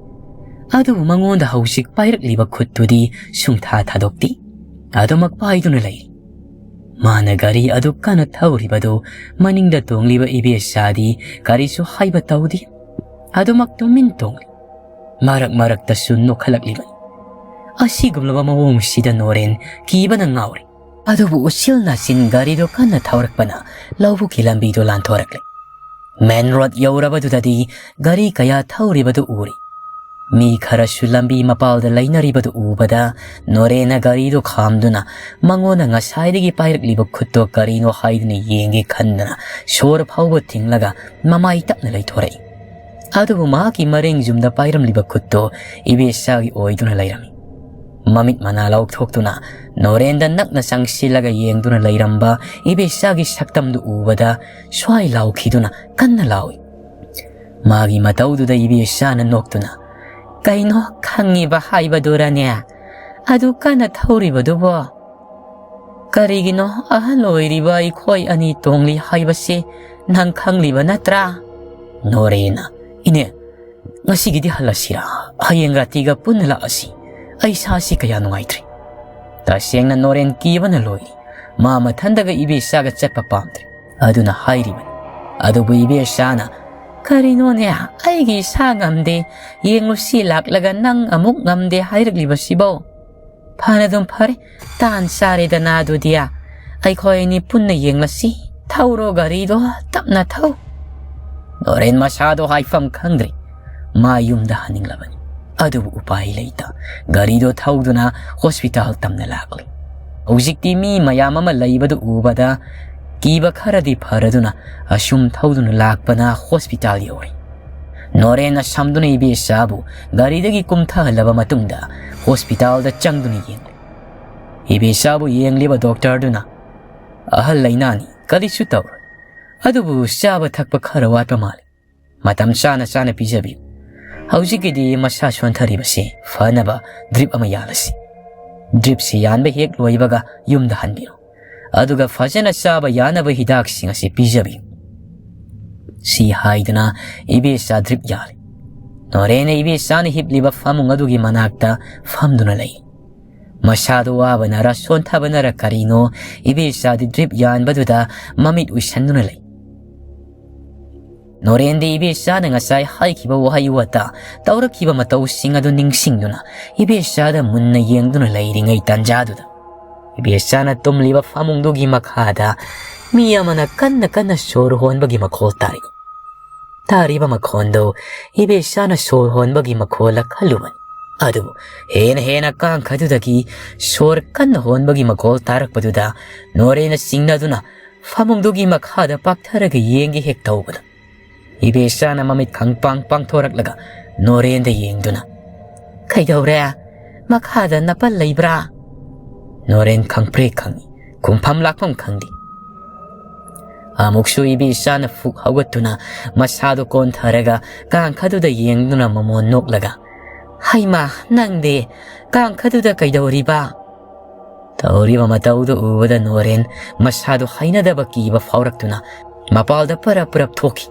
ꯑꯗꯨꯕꯨ ꯃꯉꯣꯟꯗ ꯍꯧꯖꯤꯛ ꯄꯥꯏꯔꯛꯂꯤꯕ ꯈꯨꯠꯇꯨꯗꯤ ꯁꯨꯡꯊꯥ ꯊꯥꯗꯣꯛꯇꯦ꯫ ꯑꯗꯨꯃꯛ ꯄꯥꯏꯗꯨꯅ ꯂꯩꯔꯤ꯫ ꯃꯥꯅ ꯒꯥꯔꯤ ꯑꯗꯨ ꯀꯟꯅ ꯊꯧꯔꯤꯕꯗꯨ ꯃꯅꯤꯡꯗ ꯇꯣꯡꯂꯤꯕ ꯏꯕꯦꯆꯥꯗꯤ ꯀꯔꯤꯁꯨ ꯍꯥꯏꯕ ꯇꯧꯗꯦ꯫ ꯑꯗꯨꯃꯛ ꯇꯨꯃꯤꯟ ꯇꯣꯡꯂꯤ꯫ ꯃꯔꯛ ꯃꯔꯛꯇꯁꯨ ꯅꯣꯛꯈꯠꯂꯛꯂꯤꯕꯅꯤ꯫ ꯑꯁꯤꯒꯨꯝꯂꯕ ꯃꯑꯣꯡꯁꯤꯗ ꯅꯣꯔꯦꯟ ꯀꯤꯕꯅ ꯉꯥꯎꯔꯤ꯫ ꯑꯗꯨꯕꯨ ꯎꯆꯤꯜ ꯅꯥꯆꯤꯟ ꯒꯥꯔꯤꯗꯨ ꯀꯟꯅ ꯊꯧꯔꯛꯄꯅ ꯂꯧꯕꯨꯛꯀꯤ ꯂꯝꯕꯤꯗꯨ ꯂꯥꯟꯊꯣꯔꯛꯂꯦ꯫ ꯃꯦꯟ ꯔꯣꯗ ꯌꯧꯔꯕꯗꯨꯗꯗꯤ ꯒꯥꯔꯤ ꯀꯌꯥ ꯊꯧꯔꯤꯕꯗꯨ ꯎꯔꯤ꯫ ꯃꯤ ꯈꯔꯁꯨ ꯂꯝꯕꯤ ꯃꯄꯥꯜꯗ ꯂꯩꯅꯔꯤꯕꯗꯨ ꯎꯕꯗ ꯅꯣꯔꯦꯟꯅ ꯒꯥꯔꯤꯗꯨ ꯈꯥꯝꯗꯨꯅ ꯃꯉꯣꯟꯗ ꯉꯁꯥꯏꯗꯒꯤ ꯄꯥꯏꯔꯛꯂꯤꯕ ꯈꯨꯠꯇꯣ ꯀꯔꯤꯅꯣ ꯍꯥꯏꯗꯨꯅ ꯌꯦꯡꯒꯦ ꯈꯟꯗꯅ ꯁꯣꯔ ꯐꯥꯎꯕ ꯊꯤꯡꯂꯒ ꯃꯃꯥꯏ ꯇꯞꯅ ꯂꯩꯊꯣꯔꯛꯏ꯫ ꯑꯗꯨꯕꯨ ꯃꯍꯥꯛꯀꯤ ꯃꯔꯦꯡ ꯌꯨꯝꯗ ꯄꯥꯏꯔꯝꯂꯤꯕ ꯈꯨꯠꯇꯣ ꯏꯕꯦꯆꯥꯒꯤ ꯑꯣꯏꯗꯨꯅ ꯂꯩꯔꯝꯃꯤ꯫ ꯃꯃꯤꯠ ꯃꯅꯥ ꯂꯥꯎꯊꯣꯛꯇꯨꯅ ꯅꯣꯔꯦꯟꯗ ꯅꯛꯅ ꯆꯪꯁꯤꯜꯂꯒ ꯌꯦꯡꯗꯨꯅ ꯂꯩꯔꯝꯕ ꯏꯕꯦꯆꯥꯒꯤ ꯁꯛꯇꯝꯗꯨ ꯎꯕꯗ ꯁ꯭ꯋꯥꯏ ꯂꯥꯎꯈꯤꯗꯨꯅ ꯀꯟꯅ ꯂꯥꯎꯏ꯫ ꯃꯥꯒꯤ ꯃꯇꯧꯗꯨꯗ ꯏꯕꯦꯆꯥꯅ ꯅꯣꯛꯇꯨꯅ, "ꯀꯩꯅꯣ, ꯈꯪꯉꯤꯕ ꯍꯥꯏꯕꯗꯨꯔꯅꯦ? ꯑꯗꯨ ꯀꯟꯅ ꯊꯧꯔꯤꯕꯗꯨꯕꯣ? ꯀꯔꯤꯒꯤꯅꯣ ꯑꯍꯜ ꯑꯣꯏꯔꯤꯕ ꯑꯩꯈꯣꯏ ꯑꯅꯤ ꯇꯣꯡꯂꯤ ꯍꯥꯏꯕꯁꯤ ꯅꯪ ꯈꯪꯂꯤꯕ ꯅꯠꯇ꯭ꯔꯥ?" ꯅꯣꯔꯦꯟꯅ, "ꯏꯅꯦ, ꯉꯁꯤꯒꯤꯗꯤ ꯍꯜꯂꯁꯤꯔꯥ? ꯍꯌꯦꯡ ꯔꯥꯇꯤꯒ ꯄꯨꯟꯅ ꯂꯥꯛꯑꯁꯤ꯫ ꯑꯩ ꯏꯁꯥꯁꯤ ꯀꯌꯥ ꯅꯨꯡꯉꯥꯏꯇ꯭ꯔꯤ꯫" ꯇꯁꯦꯡꯅ ꯅꯣꯔꯦꯟ ꯀꯤꯕꯅ ꯂꯣꯏꯔꯤ꯫ ꯃꯥ ꯃꯊꯟꯗꯒ ꯏꯕꯦꯆꯥꯒ ꯆꯠꯄ ꯄꯥꯝꯗ꯭ꯔꯦ꯫ ꯑꯗꯨꯅ ꯍꯥꯏꯔꯤꯕꯅꯤ꯫ ꯑꯗꯨꯕꯨ ꯏꯕꯦꯆꯥꯅ, "ꯀꯔꯤꯅꯣꯅꯦ, ꯑꯩꯒꯤ ꯏꯁꯥ ꯉꯝꯗꯦ, ꯌꯦꯡꯂꯨꯁꯤ ꯂꯥꯛꯂꯒ ꯅꯪ ꯑꯃꯨꯛ ꯉꯝꯗꯦ ꯍꯥꯏꯔꯛꯂꯤꯕꯁꯤꯕꯣ? ꯐꯅꯗꯨꯝ ꯐꯔꯦ, ꯇꯥꯟ ꯆꯥꯔꯦꯗꯅ ꯑꯗꯨꯗꯤ꯫ ꯑꯩꯈꯣꯏ ꯑꯅꯤ ꯄꯨꯟꯅ ꯌꯦꯡꯂꯁꯤ꯫ ꯊꯧꯔꯣ ꯒꯥꯔꯤꯗꯣ, ꯇꯞꯅ ꯊꯧ꯫" ꯅꯣꯔꯦꯟ ꯃꯁꯥꯗꯣ ꯍꯥꯏꯐꯝ ꯈꯪꯗ꯭ꯔꯦ꯫ ꯃꯥ ꯌꯨꯝꯗ ꯍꯟꯅꯤꯡꯂꯕꯅꯤ꯫ ꯑꯗꯨꯕꯨ ꯎꯄꯥꯏ ꯂꯩꯇ ꯒꯥꯔꯤꯗꯣ ꯊꯧꯗꯨꯅ ꯍꯣꯁꯄꯤꯇꯥꯜ ꯇꯝꯅ ꯂꯥꯛꯂꯤ꯫ ꯍꯧꯖꯤꯛꯇꯤ ꯃꯤ ꯃꯌꯥꯝ ꯑꯃ ꯂꯩꯕꯗꯨ ꯎꯕꯗ ꯀꯤꯕ ꯈꯔꯗꯤ ꯐꯔꯗꯨꯅ ꯑꯁꯨꯝ ꯊꯧꯗꯨꯅ ꯂꯥꯛꯄꯅ ꯍꯣꯁꯄꯤꯇꯥꯜ ꯌꯧꯔꯦ꯫ ꯅꯣꯔꯦꯟꯅ ꯁꯝꯗꯨꯅ ꯏꯕꯦꯆꯥꯕꯨ ꯒꯥꯔꯤꯗꯒꯤ ꯀꯨꯝꯊꯍꯜꯂꯕ ꯃꯇꯨꯡꯗ ꯍꯣꯁꯄꯤꯇꯥꯜꯗ ꯆꯪꯗꯨꯅ ꯌꯦꯡꯂꯦ꯫ ꯏꯕꯦꯆꯥꯕꯨ ꯌꯦꯡꯂꯤꯕ ꯗꯣꯛꯇꯔꯗꯨꯅ, "ꯑꯍꯜ ꯂꯩꯅꯥꯅꯤ, ꯀꯔꯤꯁꯨ ꯇꯧꯔꯣꯏ꯫ ꯑꯗꯨꯕꯨ ꯆꯥꯕ ꯊꯛꯄ ꯈꯔ ꯋꯥꯠꯄ ꯃꯥꯜꯂꯤ꯫ ꯃꯇꯝ ꯆꯥꯅ ꯆꯥꯅ ꯄꯤꯖꯕꯤꯌꯨ꯫ ꯍꯧꯖꯤꯛꯀꯤꯗꯤ ꯃꯁꯥ ꯁꯣꯟꯊꯔꯤꯕꯁꯤ ꯐꯅꯕ ꯗ꯭ꯔꯤꯞ ꯑꯃ ꯌꯥꯜꯂꯁꯤ꯫ ꯗ꯭ꯔꯤꯞꯁꯤ ꯌꯥꯟꯕ ꯍꯦꯛ ꯂꯣꯏꯕꯒ ꯌꯨꯝꯗ ꯍꯟꯕꯤꯔꯣ꯫ ꯑꯗꯨꯒ ꯐꯖꯅ ꯆꯥꯕ ꯌꯥꯅꯕ ꯍꯤꯗꯥꯛꯁꯤꯡ ꯑꯁꯤ ꯄꯤꯖꯕꯤꯌꯨ꯫" ꯁꯤ ꯍꯥꯏꯗꯨꯅ ꯏꯕꯦꯆꯥ ꯗ꯭ꯔꯤꯞ ꯌꯥꯜꯂꯤ꯫ ꯅꯣꯔꯦꯟꯅ ꯏꯕꯦꯆꯥꯅ ꯍꯤꯞꯂꯤꯕ ꯐꯃꯨꯡ ꯑꯗꯨꯒꯤ ꯃꯅꯥꯛꯇ ꯐꯝꯗꯨꯅ ꯂꯩ꯫ ꯃꯁꯥꯗꯨ ꯋꯥꯕꯅꯔ ꯁꯣꯟꯊꯕꯅꯔ ꯀꯔꯤꯅꯣ, ꯏꯕꯦꯆꯥꯗꯤ drip ꯌꯥꯟꯕꯗꯨꯗ ꯃꯃꯤꯠ ꯎꯏꯁꯟꯗꯨꯅ ꯂꯩ꯫ ꯅꯣꯔꯦꯟꯗꯤ ꯏꯕꯦꯆꯥꯅ ꯉꯁꯥꯏ ꯍꯥꯏꯈꯤꯕ ꯋꯥꯍꯩ ꯋꯥꯇꯥ, ꯇꯧꯔꯛꯈꯤꯕ ꯃꯇꯧꯁꯤꯡ ꯑꯗꯨ ꯅꯤꯡꯁꯤꯡꯗꯨꯅ ꯏꯕꯦꯆꯥꯗ ꯃꯨꯟꯅ ꯌꯦꯡꯗꯨꯅ ꯂꯩꯔꯤꯉꯩ ꯇꯥꯟꯖꯥꯗꯨꯗ, ꯏꯕꯦꯆꯥꯅ ꯇꯨꯝꯂꯤꯕ ꯐꯃꯨꯡꯗꯨꯒꯤ ꯃꯈꯥꯗ ꯃꯤ ꯑꯃꯅ ꯀꯟꯅ ꯀꯟꯅ ꯁꯣꯔ ꯍꯣꯟꯕꯒꯤ ꯃꯈꯣꯜ ꯇꯥꯔꯛꯏ꯫ ꯇꯥꯔꯤꯕ ꯃꯈꯣꯟꯗꯨ ꯏꯕꯦꯆꯥꯅ ꯁꯣꯔ ꯍꯣꯟꯕꯒꯤ ꯃꯈꯣꯜꯂ ꯈꯜꯂꯨꯕꯅꯤ꯫ ꯑꯗꯨꯕꯨ ꯍꯦꯟꯅ ꯍꯦꯟꯅ ꯀꯥꯡꯈꯗꯨꯗꯒꯤ ꯁꯣꯔ ꯀꯟꯅ ꯍꯣꯟꯕꯒꯤ ꯃꯈꯣꯜ ꯇꯥꯔꯛꯄꯗꯨꯗ ꯅꯣꯔꯦꯟꯅ ꯆꯤꯡꯅꯗꯨꯅ ꯐꯃꯨꯡꯗꯨꯒꯤ ꯃꯈꯥꯗ ꯄꯥꯛꯊꯔꯒ ꯌꯦꯡꯒꯦ ꯍꯦꯛ ꯇꯧꯕꯗ, ꯏꯕꯦꯆꯥꯅ ꯃꯃꯤꯠ ꯈꯪꯄꯥꯡ ꯄꯥꯡꯊꯣꯔꯛꯂꯒ ꯅꯣꯔꯦꯟꯗ ꯌꯦꯡꯗꯨꯅ, "ꯀꯩꯗꯧꯔꯦ? ꯃꯈꯥꯗ ꯅꯄꯜ ꯂꯩꯕ꯭ꯔꯥ?" ꯅꯣꯔꯦꯟ ꯈꯪꯄ꯭ꯔꯦꯛ ꯈꯪꯏ, ꯈꯨꯝꯐꯝ ꯂꯥꯛꯐꯝ ꯈꯪꯗꯦ꯫ ꯑꯃꯨꯛꯁꯨ ꯏꯕꯦꯆꯥꯅ ꯐꯨꯛ ꯍꯧꯒꯠꯇꯨꯅ ꯃꯁꯥꯗꯨ ꯀꯣꯟꯊꯔꯒ ꯀꯥꯡꯈꯗꯨꯗ ꯌꯦꯡꯗꯨꯅ ꯃꯃꯣꯟ ꯅꯣꯛꯂꯒ, "ꯍꯩꯃꯥ, ꯅꯪꯗꯤ ꯀꯥꯡꯈꯗꯨꯗ ꯀꯩꯗꯧꯔꯤꯕ?" ꯇꯧꯔꯤꯕ ꯃꯇꯧꯗꯨ ꯎꯕꯗ ꯅꯣꯔꯦꯟ ꯃꯁꯥꯗꯨ ꯍꯩꯅꯗꯕ ꯀꯤꯕ ꯐꯥꯎꯔꯛꯇꯨꯅ ꯃꯄꯥꯜꯗ ꯄꯔꯞ ꯄꯔꯞ ꯊꯣꯛꯈꯤ꯫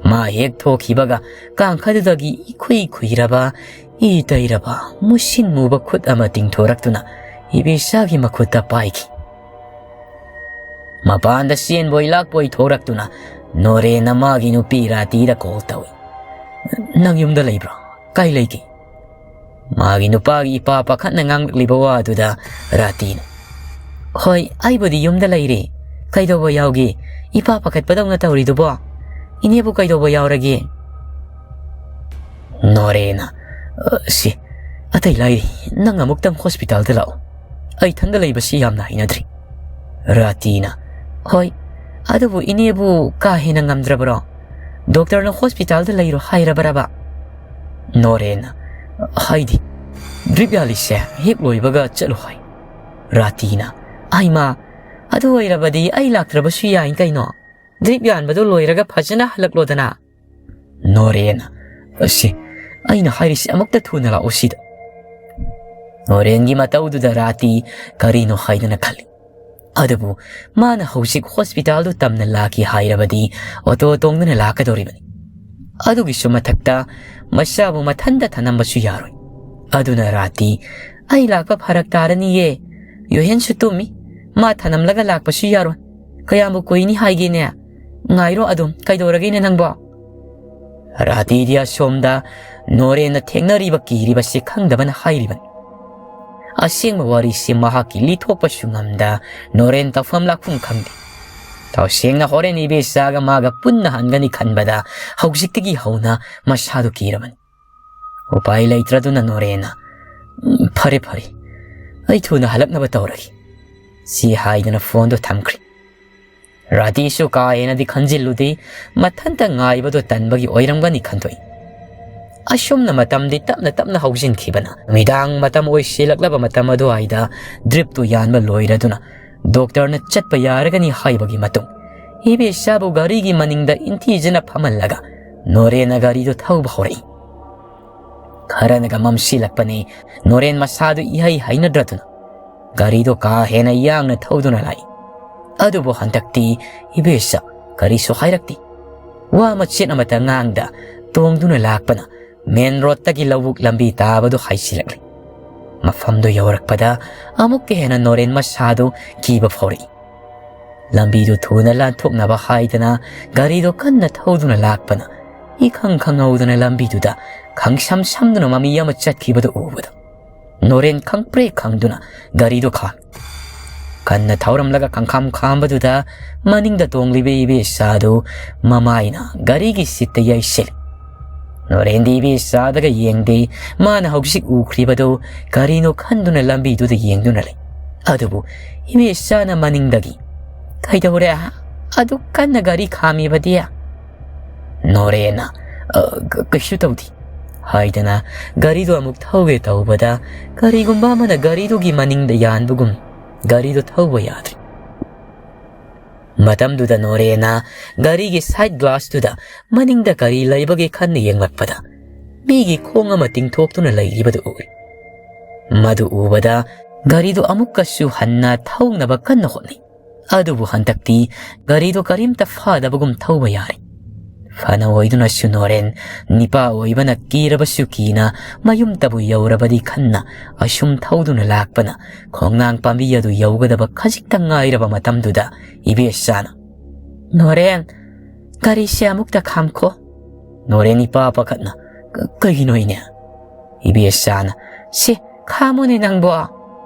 ꯃꯥ ꯍꯦꯛ ꯊꯣꯛꯈꯤꯕꯒ ꯀꯥꯡꯈꯗꯨꯗꯒꯤ ꯏꯈꯨꯏ ꯈꯨꯏꯔꯕ, ꯏ ꯇꯩꯔꯕ, ꯃꯨꯁꯤꯟ ꯃꯨꯕ ꯈꯨꯠ ꯑꯃ ꯇꯤꯡꯊꯣꯔꯛꯇꯨꯅ ꯏꯕꯦꯆꯥꯒꯤ ꯃꯈꯨꯠꯇ ꯄꯥꯏꯈꯤ꯫ ꯃꯄꯥꯟꯗ ꯆꯦꯟꯕꯣꯏ ꯂꯥꯛꯄꯣꯏ ꯊꯣꯔꯛꯇꯨꯅ ꯅꯣꯔꯦꯟꯅ ꯃꯥꯒꯤ ꯅꯨꯄꯤ ꯔꯥꯇꯤꯗ ꯀꯣꯜ ꯇꯧꯏ꯫ "ꯅꯪ ꯌꯨꯝꯗ ꯂꯩꯕ꯭ꯔꯣ? ꯀꯥꯏ ꯂꯩꯒꯦ?" ꯃꯥꯒꯤ ꯅꯨꯄꯥꯒꯤ ꯏꯄꯥ ꯄꯥꯈꯠꯅ ꯉꯥꯡꯂꯛꯂꯤꯕ ꯋꯥ ꯑꯗꯨꯗ ꯔꯥꯇꯤꯅ, "ꯍꯣꯏ, ꯑꯩꯕꯨꯗꯤ ꯌꯨꯝꯗ ꯂꯩꯔꯦ꯫ ꯀꯩꯗꯧꯕ ꯌꯥꯎꯒꯦ? ꯏꯄꯥ ꯄꯥꯈꯠꯄꯗꯧꯅ ꯇꯧꯔꯤꯗꯨꯕꯣ? ꯏꯅꯦꯕꯨ ꯀꯩꯗꯧꯕ ꯌꯥꯎꯔꯒꯦ?" ꯅꯣꯔꯦꯅ, "ꯑ, ꯁꯤ, ꯑꯇꯩ ꯂꯥꯏꯔꯤ, ꯅꯪ ꯑꯃꯨꯛꯇꯪ ꯍꯣꯁꯄꯤꯇꯥꯜꯗ ꯂꯥꯛꯑꯣ꯫ ꯑꯩ ꯏꯊꯟꯗ ꯂꯩꯕꯁꯤ ꯌꯥꯝꯅ ꯍꯩꯅꯗ꯭ꯔꯤ꯫" ꯔꯥꯇꯤꯅ, "ꯍꯣꯏ, ꯑꯗꯨꯕꯨ ꯏꯅꯦꯕꯨ ꯀꯥ ꯍꯦꯟꯅ ꯉꯝꯗ꯭ꯔꯕꯔꯣ? ꯗꯣꯛꯇꯔꯅ ꯍꯣꯁꯄꯤꯇꯥꯜꯗ ꯂꯩꯔꯣ ꯍꯥꯏꯔꯕꯔꯕ?" ꯅꯣꯔꯦꯅ, "ꯍꯥꯏꯗꯤ, ꯗ꯭ꯔꯤꯞ ꯌꯥꯜꯂꯤꯁꯦ ꯍꯦꯛ ꯂꯣꯏꯕꯒ ꯆꯠꯂꯨ ꯍꯥꯏ꯫" ꯔꯥꯇꯤꯅ, "ꯑꯩꯃꯥ, ꯑꯗꯨ ꯑꯣꯏꯔꯕꯗꯤ ꯑꯩ ꯂꯥꯛꯇ꯭ꯔꯕꯁꯨ ꯌꯥꯏ ꯀꯩꯅꯣ? ꯗ꯭ꯔꯤꯞ ꯌꯥꯟꯕꯗꯨ ꯂꯣꯏꯔꯒ ꯐꯖꯅ ꯍꯜꯂꯛꯂꯣꯗꯅ꯫" ꯅꯣꯔꯦꯟꯅ, "ꯑꯁꯤ, ꯑꯩꯅ ꯍꯥꯏꯔꯤꯁꯤ ꯑꯃꯨꯛꯇ ꯊꯨꯅ ꯂꯥꯛꯎ ꯁꯤꯗ꯫" ꯅꯣꯔꯦꯟꯒꯤ ꯃꯇꯧꯗꯨꯗ ꯔꯥꯇꯤ ꯀꯔꯤꯅꯣ ꯍꯥꯏꯗꯅ ꯈꯜꯂꯤ꯫ ꯑꯗꯨꯕꯨ ꯃꯥꯅ ꯍꯧꯖꯤꯛ ꯍꯣꯁꯄꯤꯇꯥꯜꯗꯨ ꯇꯝꯅ ꯂꯥꯛꯈꯤ ꯍꯥꯏꯔꯕꯗꯤ ꯑꯣꯇꯣ ꯇꯣꯡꯗꯨꯅ ꯂꯥꯛꯀꯗꯧꯔꯤꯕꯅꯤ꯫ ꯑꯗꯨꯒꯤꯁꯨ ꯃꯊꯛꯇ ꯃꯆꯥꯕꯨ ꯃꯊꯟꯇ ꯊꯅꯝꯕꯁꯨ ꯌꯥꯔꯣꯏ꯫ ꯑꯗꯨꯅ ꯔꯥꯇꯤ, "ꯑꯩ ꯂꯥꯛꯄ ꯐꯔꯛ ꯇꯥꯔꯅꯤꯌꯦ꯫ ꯌꯣꯍꯦꯟꯁꯨ ꯇꯨꯝꯃꯤ꯫ ꯃꯥ ꯊꯅꯝꯂꯒ ꯂꯥꯛꯄꯁꯨ ꯌꯥꯔꯣꯏ꯫ ꯀꯌꯥꯝꯕꯨ ꯀꯨꯏꯅꯤ ꯍꯥꯏꯒꯦꯅꯦ? ꯉꯥꯏꯔꯣ ꯑꯗꯨꯝ꯫ ꯀꯩꯗꯧꯔꯒꯦꯅꯦ ꯅꯪꯕꯣ?" ꯔꯥꯇꯤꯗꯤ ꯑꯁꯣꯝꯗ ꯅꯣꯔꯦꯟꯅ ꯊꯦꯡꯅꯔꯤꯕ ꯀꯤꯔꯤꯕꯁꯤ ꯈꯪꯗꯕꯅ ꯍꯥꯏꯔꯤꯕꯅꯤ꯫ ꯑꯁꯦꯡꯕ ꯋꯥꯔꯤꯁꯤ ꯃꯍꯥꯛꯀꯤ ꯂꯤꯊꯣꯛꯄꯁꯨ ꯉꯝꯗ ꯅꯣꯔꯦꯟ ꯇꯧꯐꯝ ꯂꯥꯛꯐꯝ ꯈꯪꯗꯦ꯫ ꯇꯁꯦꯡꯅ ꯍꯣꯔꯦꯟ ꯏꯕꯦꯆꯥꯒ ꯃꯥꯒ ꯄꯨꯟꯅ ꯍꯟꯒꯅꯤ ꯈꯟꯕꯗ ꯍꯧꯖꯤꯛꯇꯒꯤ ꯍꯧꯅ ꯃꯁꯥꯗꯨ ꯀꯤꯔꯕꯅꯤ꯫ ꯎꯄꯥꯏ ꯂꯩꯇ꯭ꯔꯗꯨꯅ ꯅꯣꯔꯦꯟꯅ, "ꯎꯝ, ꯐꯔꯦ, ꯐꯔꯦ, ꯑꯩ ꯊꯨꯅ ꯍꯜꯂꯛꯅꯕ ꯇꯧꯔꯒꯦ," ꯁꯤ ꯍꯥꯏꯗꯨꯅ ꯐꯣꯟꯗꯨ ꯊꯝꯈ꯭ꯔꯦ꯫ ꯔꯥꯇꯤꯁꯨ ꯀꯥ ꯍꯦꯟꯅꯗꯤ ꯈꯟꯖꯤꯜꯂꯨꯗꯦ, ꯃꯊꯟꯇ ꯉꯥꯏꯕꯗꯨ ꯇꯟꯕꯒꯤ ꯑꯣꯏꯔꯝꯒꯅꯤ ꯈꯟꯗꯣꯛꯏ꯫ ꯑꯁꯨꯝꯅ ꯃꯇꯝꯗꯤ ꯇꯞꯅ ꯇꯞꯅ ꯍꯧꯖꯤꯟꯈꯤꯕꯅ, ꯅꯨꯃꯤꯗꯥꯡ ꯃꯇꯝ ꯑꯣꯏꯁꯤꯜꯂꯛꯂꯕ ꯃꯇꯝ ꯑꯗꯨꯋꯥꯏꯗ ꯗ꯭ꯔꯤꯞꯇꯨ ꯌꯥꯟꯕ ꯂꯣꯏꯔꯗꯨꯅ ꯗꯣꯛꯇꯔꯅ ꯆꯠꯄ ꯌꯥꯔꯒꯅꯤ ꯍꯥꯏꯕꯒꯤ ꯃꯇꯨꯡ, ꯏꯕꯦꯆꯥꯕꯨ ꯒꯥꯔꯤꯒꯤ ꯃꯅꯤꯡꯗ ꯏꯟꯊꯤꯖꯅ ꯐꯝꯍꯜꯂꯒ ꯅꯣꯔꯦꯟꯅ ꯒꯥꯔꯤꯗꯨ ꯊꯧꯕ ꯍꯧꯔꯛꯏ꯫ ꯈꯔꯅꯒ ꯃꯝꯁꯤꯜꯂꯛꯄꯅꯤ꯫ ꯅꯣꯔꯦꯟ ꯃꯁꯥꯗꯨ ꯏꯍꯩ ꯍꯩꯅꯗ꯭ꯔꯗꯨꯅ ꯒꯥꯔꯤꯗꯣ ꯀꯥ ꯍꯦꯟꯅ ꯌꯥꯡꯅ ꯊꯧꯗꯨꯅ ꯂꯥꯛꯏ꯫ ꯑꯗꯨꯕꯨ ꯍꯟꯗꯛꯇꯤ ꯏꯕꯦꯆꯥ ꯀꯔꯤꯁꯨ ꯍꯥꯏꯔꯛꯇꯦ꯫ ꯋꯥ ꯃꯆꯦꯠ ꯑꯃꯠꯇ ꯉꯥꯡꯗ ꯇꯣꯡꯗꯨꯅ ꯂꯥꯛꯄꯅ ꯃꯦꯟ ꯔꯣꯗꯇꯒꯤ ꯂꯧꯕꯨꯛ ꯂꯝꯕꯤ ꯇꯥꯕꯗꯨ ꯍꯥꯏꯁꯤꯜꯂꯛꯂꯤ꯫ ꯃꯐꯝꯗꯨ ꯌꯧꯔꯛꯄꯗ ꯑꯃꯨꯛꯀ ꯍꯦꯟꯅ ꯅꯣꯔꯦꯟ ꯃꯁꯥꯗꯨ ꯀꯤꯕ ꯐꯥꯎꯔꯛꯏ꯫ ꯂꯝꯕꯤꯗꯨ ꯊꯨꯅ ꯂꯥꯟꯊꯣꯛꯅꯕ ꯍꯥꯏꯗꯅ ꯒꯥꯔꯤꯗꯨ ꯀꯟꯅ ꯊꯧꯗꯨꯅ ꯂꯥꯛꯄꯅ ꯏꯈꯪ ꯈꯪꯍꯧꯗꯅ ꯂꯝꯕꯤꯗꯨꯗ ꯈꯪꯁꯝ ꯁꯝꯗꯨꯅ ꯃꯃꯤ ꯑꯃ ꯆꯠꯈꯤꯕꯗꯨ ꯎꯕꯗ ꯅꯣꯔꯦꯟ ꯈꯪꯄ꯭ꯔꯦꯛ ꯈꯪꯗꯨꯅ ꯒꯥꯔꯤꯗꯨ ꯈꯥꯝꯃꯤ꯫ ꯀꯟꯅ ꯊꯧꯔꯝꯂꯒ ꯈꯪꯈꯥꯝ ꯈꯥꯝꯕꯗꯨꯗ ꯃꯅꯤꯡꯗ ꯇꯣꯡꯂꯤꯕ ꯏꯕꯦꯆꯥꯗꯨ ꯃꯃꯥꯏꯅ ꯒꯥꯔꯤꯒꯤ ꯁꯤꯠꯇ ꯌꯩꯁꯤꯜꯂꯤ꯫ ꯅꯣꯔꯦꯟꯗꯤ ꯏꯕꯦꯆꯥꯗꯒ ꯌꯦꯡꯗꯦ꯫ ꯃꯥꯅ ꯍꯧꯖꯤꯛ ꯎꯈ꯭ꯔꯤꯕꯗꯨ ꯀꯔꯤꯅꯣ ꯈꯟꯗꯨꯅ ꯂꯝꯕꯤꯗꯨꯗ ꯌꯦꯡꯗꯨꯅ ꯂꯩ꯫ ꯑꯗꯨꯕꯨ ꯏꯕꯦꯆꯥꯅ ꯃꯅꯤꯡꯗꯒꯤ, "ꯀꯩꯗꯧꯔꯦ? ꯑꯗꯨꯛ ꯀꯟꯅ ꯒꯥꯔꯤ ꯈꯥꯝꯃꯤꯕꯗꯤ?" ꯅꯣꯔꯦꯟꯅ, "ꯑ, ꯀ-, ꯀꯩꯁꯨ ꯇꯧꯗꯦ," ꯍꯥꯏꯗꯅ ꯒꯥꯔꯤꯗꯨ ꯑꯃꯨꯛ ꯊꯧꯒꯦ ꯇꯧꯕꯗ ꯀꯔꯤꯒꯨꯝꯕ ꯑꯃꯅ ꯒꯥꯔꯤꯗꯨꯒꯤ ꯃꯅꯤꯡꯗ ꯌꯥꯟꯕꯒꯨꯝ ꯒꯥꯔꯤꯗꯨ ꯊꯧꯕ ꯌꯥꯗ꯭ꯔꯦ꯫ ꯃꯇꯝꯗꯨꯗ ꯅꯣꯔꯦꯟꯅ ꯒꯥꯔꯤꯒꯤ ꯁꯥꯏꯠ ꯒ꯭ꯂꯥꯁꯇꯨꯗ ꯃꯅꯤꯡꯗ ꯀꯔꯤ ꯂꯩꯕꯒꯦ ꯈꯟꯅ ꯌꯦꯡꯂꯛꯄꯗ ꯃꯤꯒꯤ ꯈꯣꯡ ꯑꯃ ꯇꯤꯡꯊꯣꯛꯇꯨꯅ ꯂꯩꯔꯤꯕꯗꯨ ꯎꯏ꯫ ꯃꯗꯨ ꯎꯕꯗ ꯒꯥꯔꯤꯗꯨ ꯑꯃꯨꯛꯀꯁꯨ ꯍꯟꯅ ꯊꯧꯅꯕ ꯀꯟꯅ ꯍꯣꯠꯅꯩ꯫ ꯑꯗꯨꯕꯨ ꯍꯟꯗꯛꯇꯤ ꯒꯥꯔꯤꯗꯨ ꯀꯔꯤꯝꯇ ꯐꯥꯗꯕꯒꯨꯝ ꯊꯧꯕ ꯌꯥꯔꯦ꯫ ꯐꯅ ꯑꯣꯏꯗꯨꯅꯁꯨ ꯅꯣꯔꯦꯟ ꯅꯤꯄꯥ ꯑꯣꯏꯕꯅ ꯀꯤꯔꯕꯁꯨ ꯀꯤꯅ ꯃꯌꯨꯝꯇꯕꯨ ꯌꯧꯔꯕꯗꯤ ꯈꯟꯅ ꯑꯁꯨꯝ ꯊꯧꯗꯨꯅ ꯂꯥꯛꯄꯅ ꯈꯣꯡꯅꯥꯡ ꯄꯥꯝꯕꯤ ꯑꯗꯨ ꯌꯧꯒꯗꯕ ꯈꯖꯤꯛꯇ ꯉꯥꯏꯔꯕ ꯃꯇꯝꯗꯨꯗ ꯏꯕꯦꯆꯥꯅ, "ꯅꯣꯔꯦꯟ, ꯒꯥꯔꯤꯁꯦ ꯑꯃꯨꯛꯇ ꯈꯥꯝꯈꯣ꯫" ꯅꯣꯔꯦꯟ ꯏꯄꯥ ꯄꯥꯈꯠꯅ, "ꯀ-, ꯀꯩꯒꯤꯅꯣ ꯏꯅꯦ?" ꯏꯕꯦꯆꯥꯅ, "ꯁꯤ ꯈꯥꯝꯃꯨꯅꯦ ꯅꯪꯕꯣ꯫"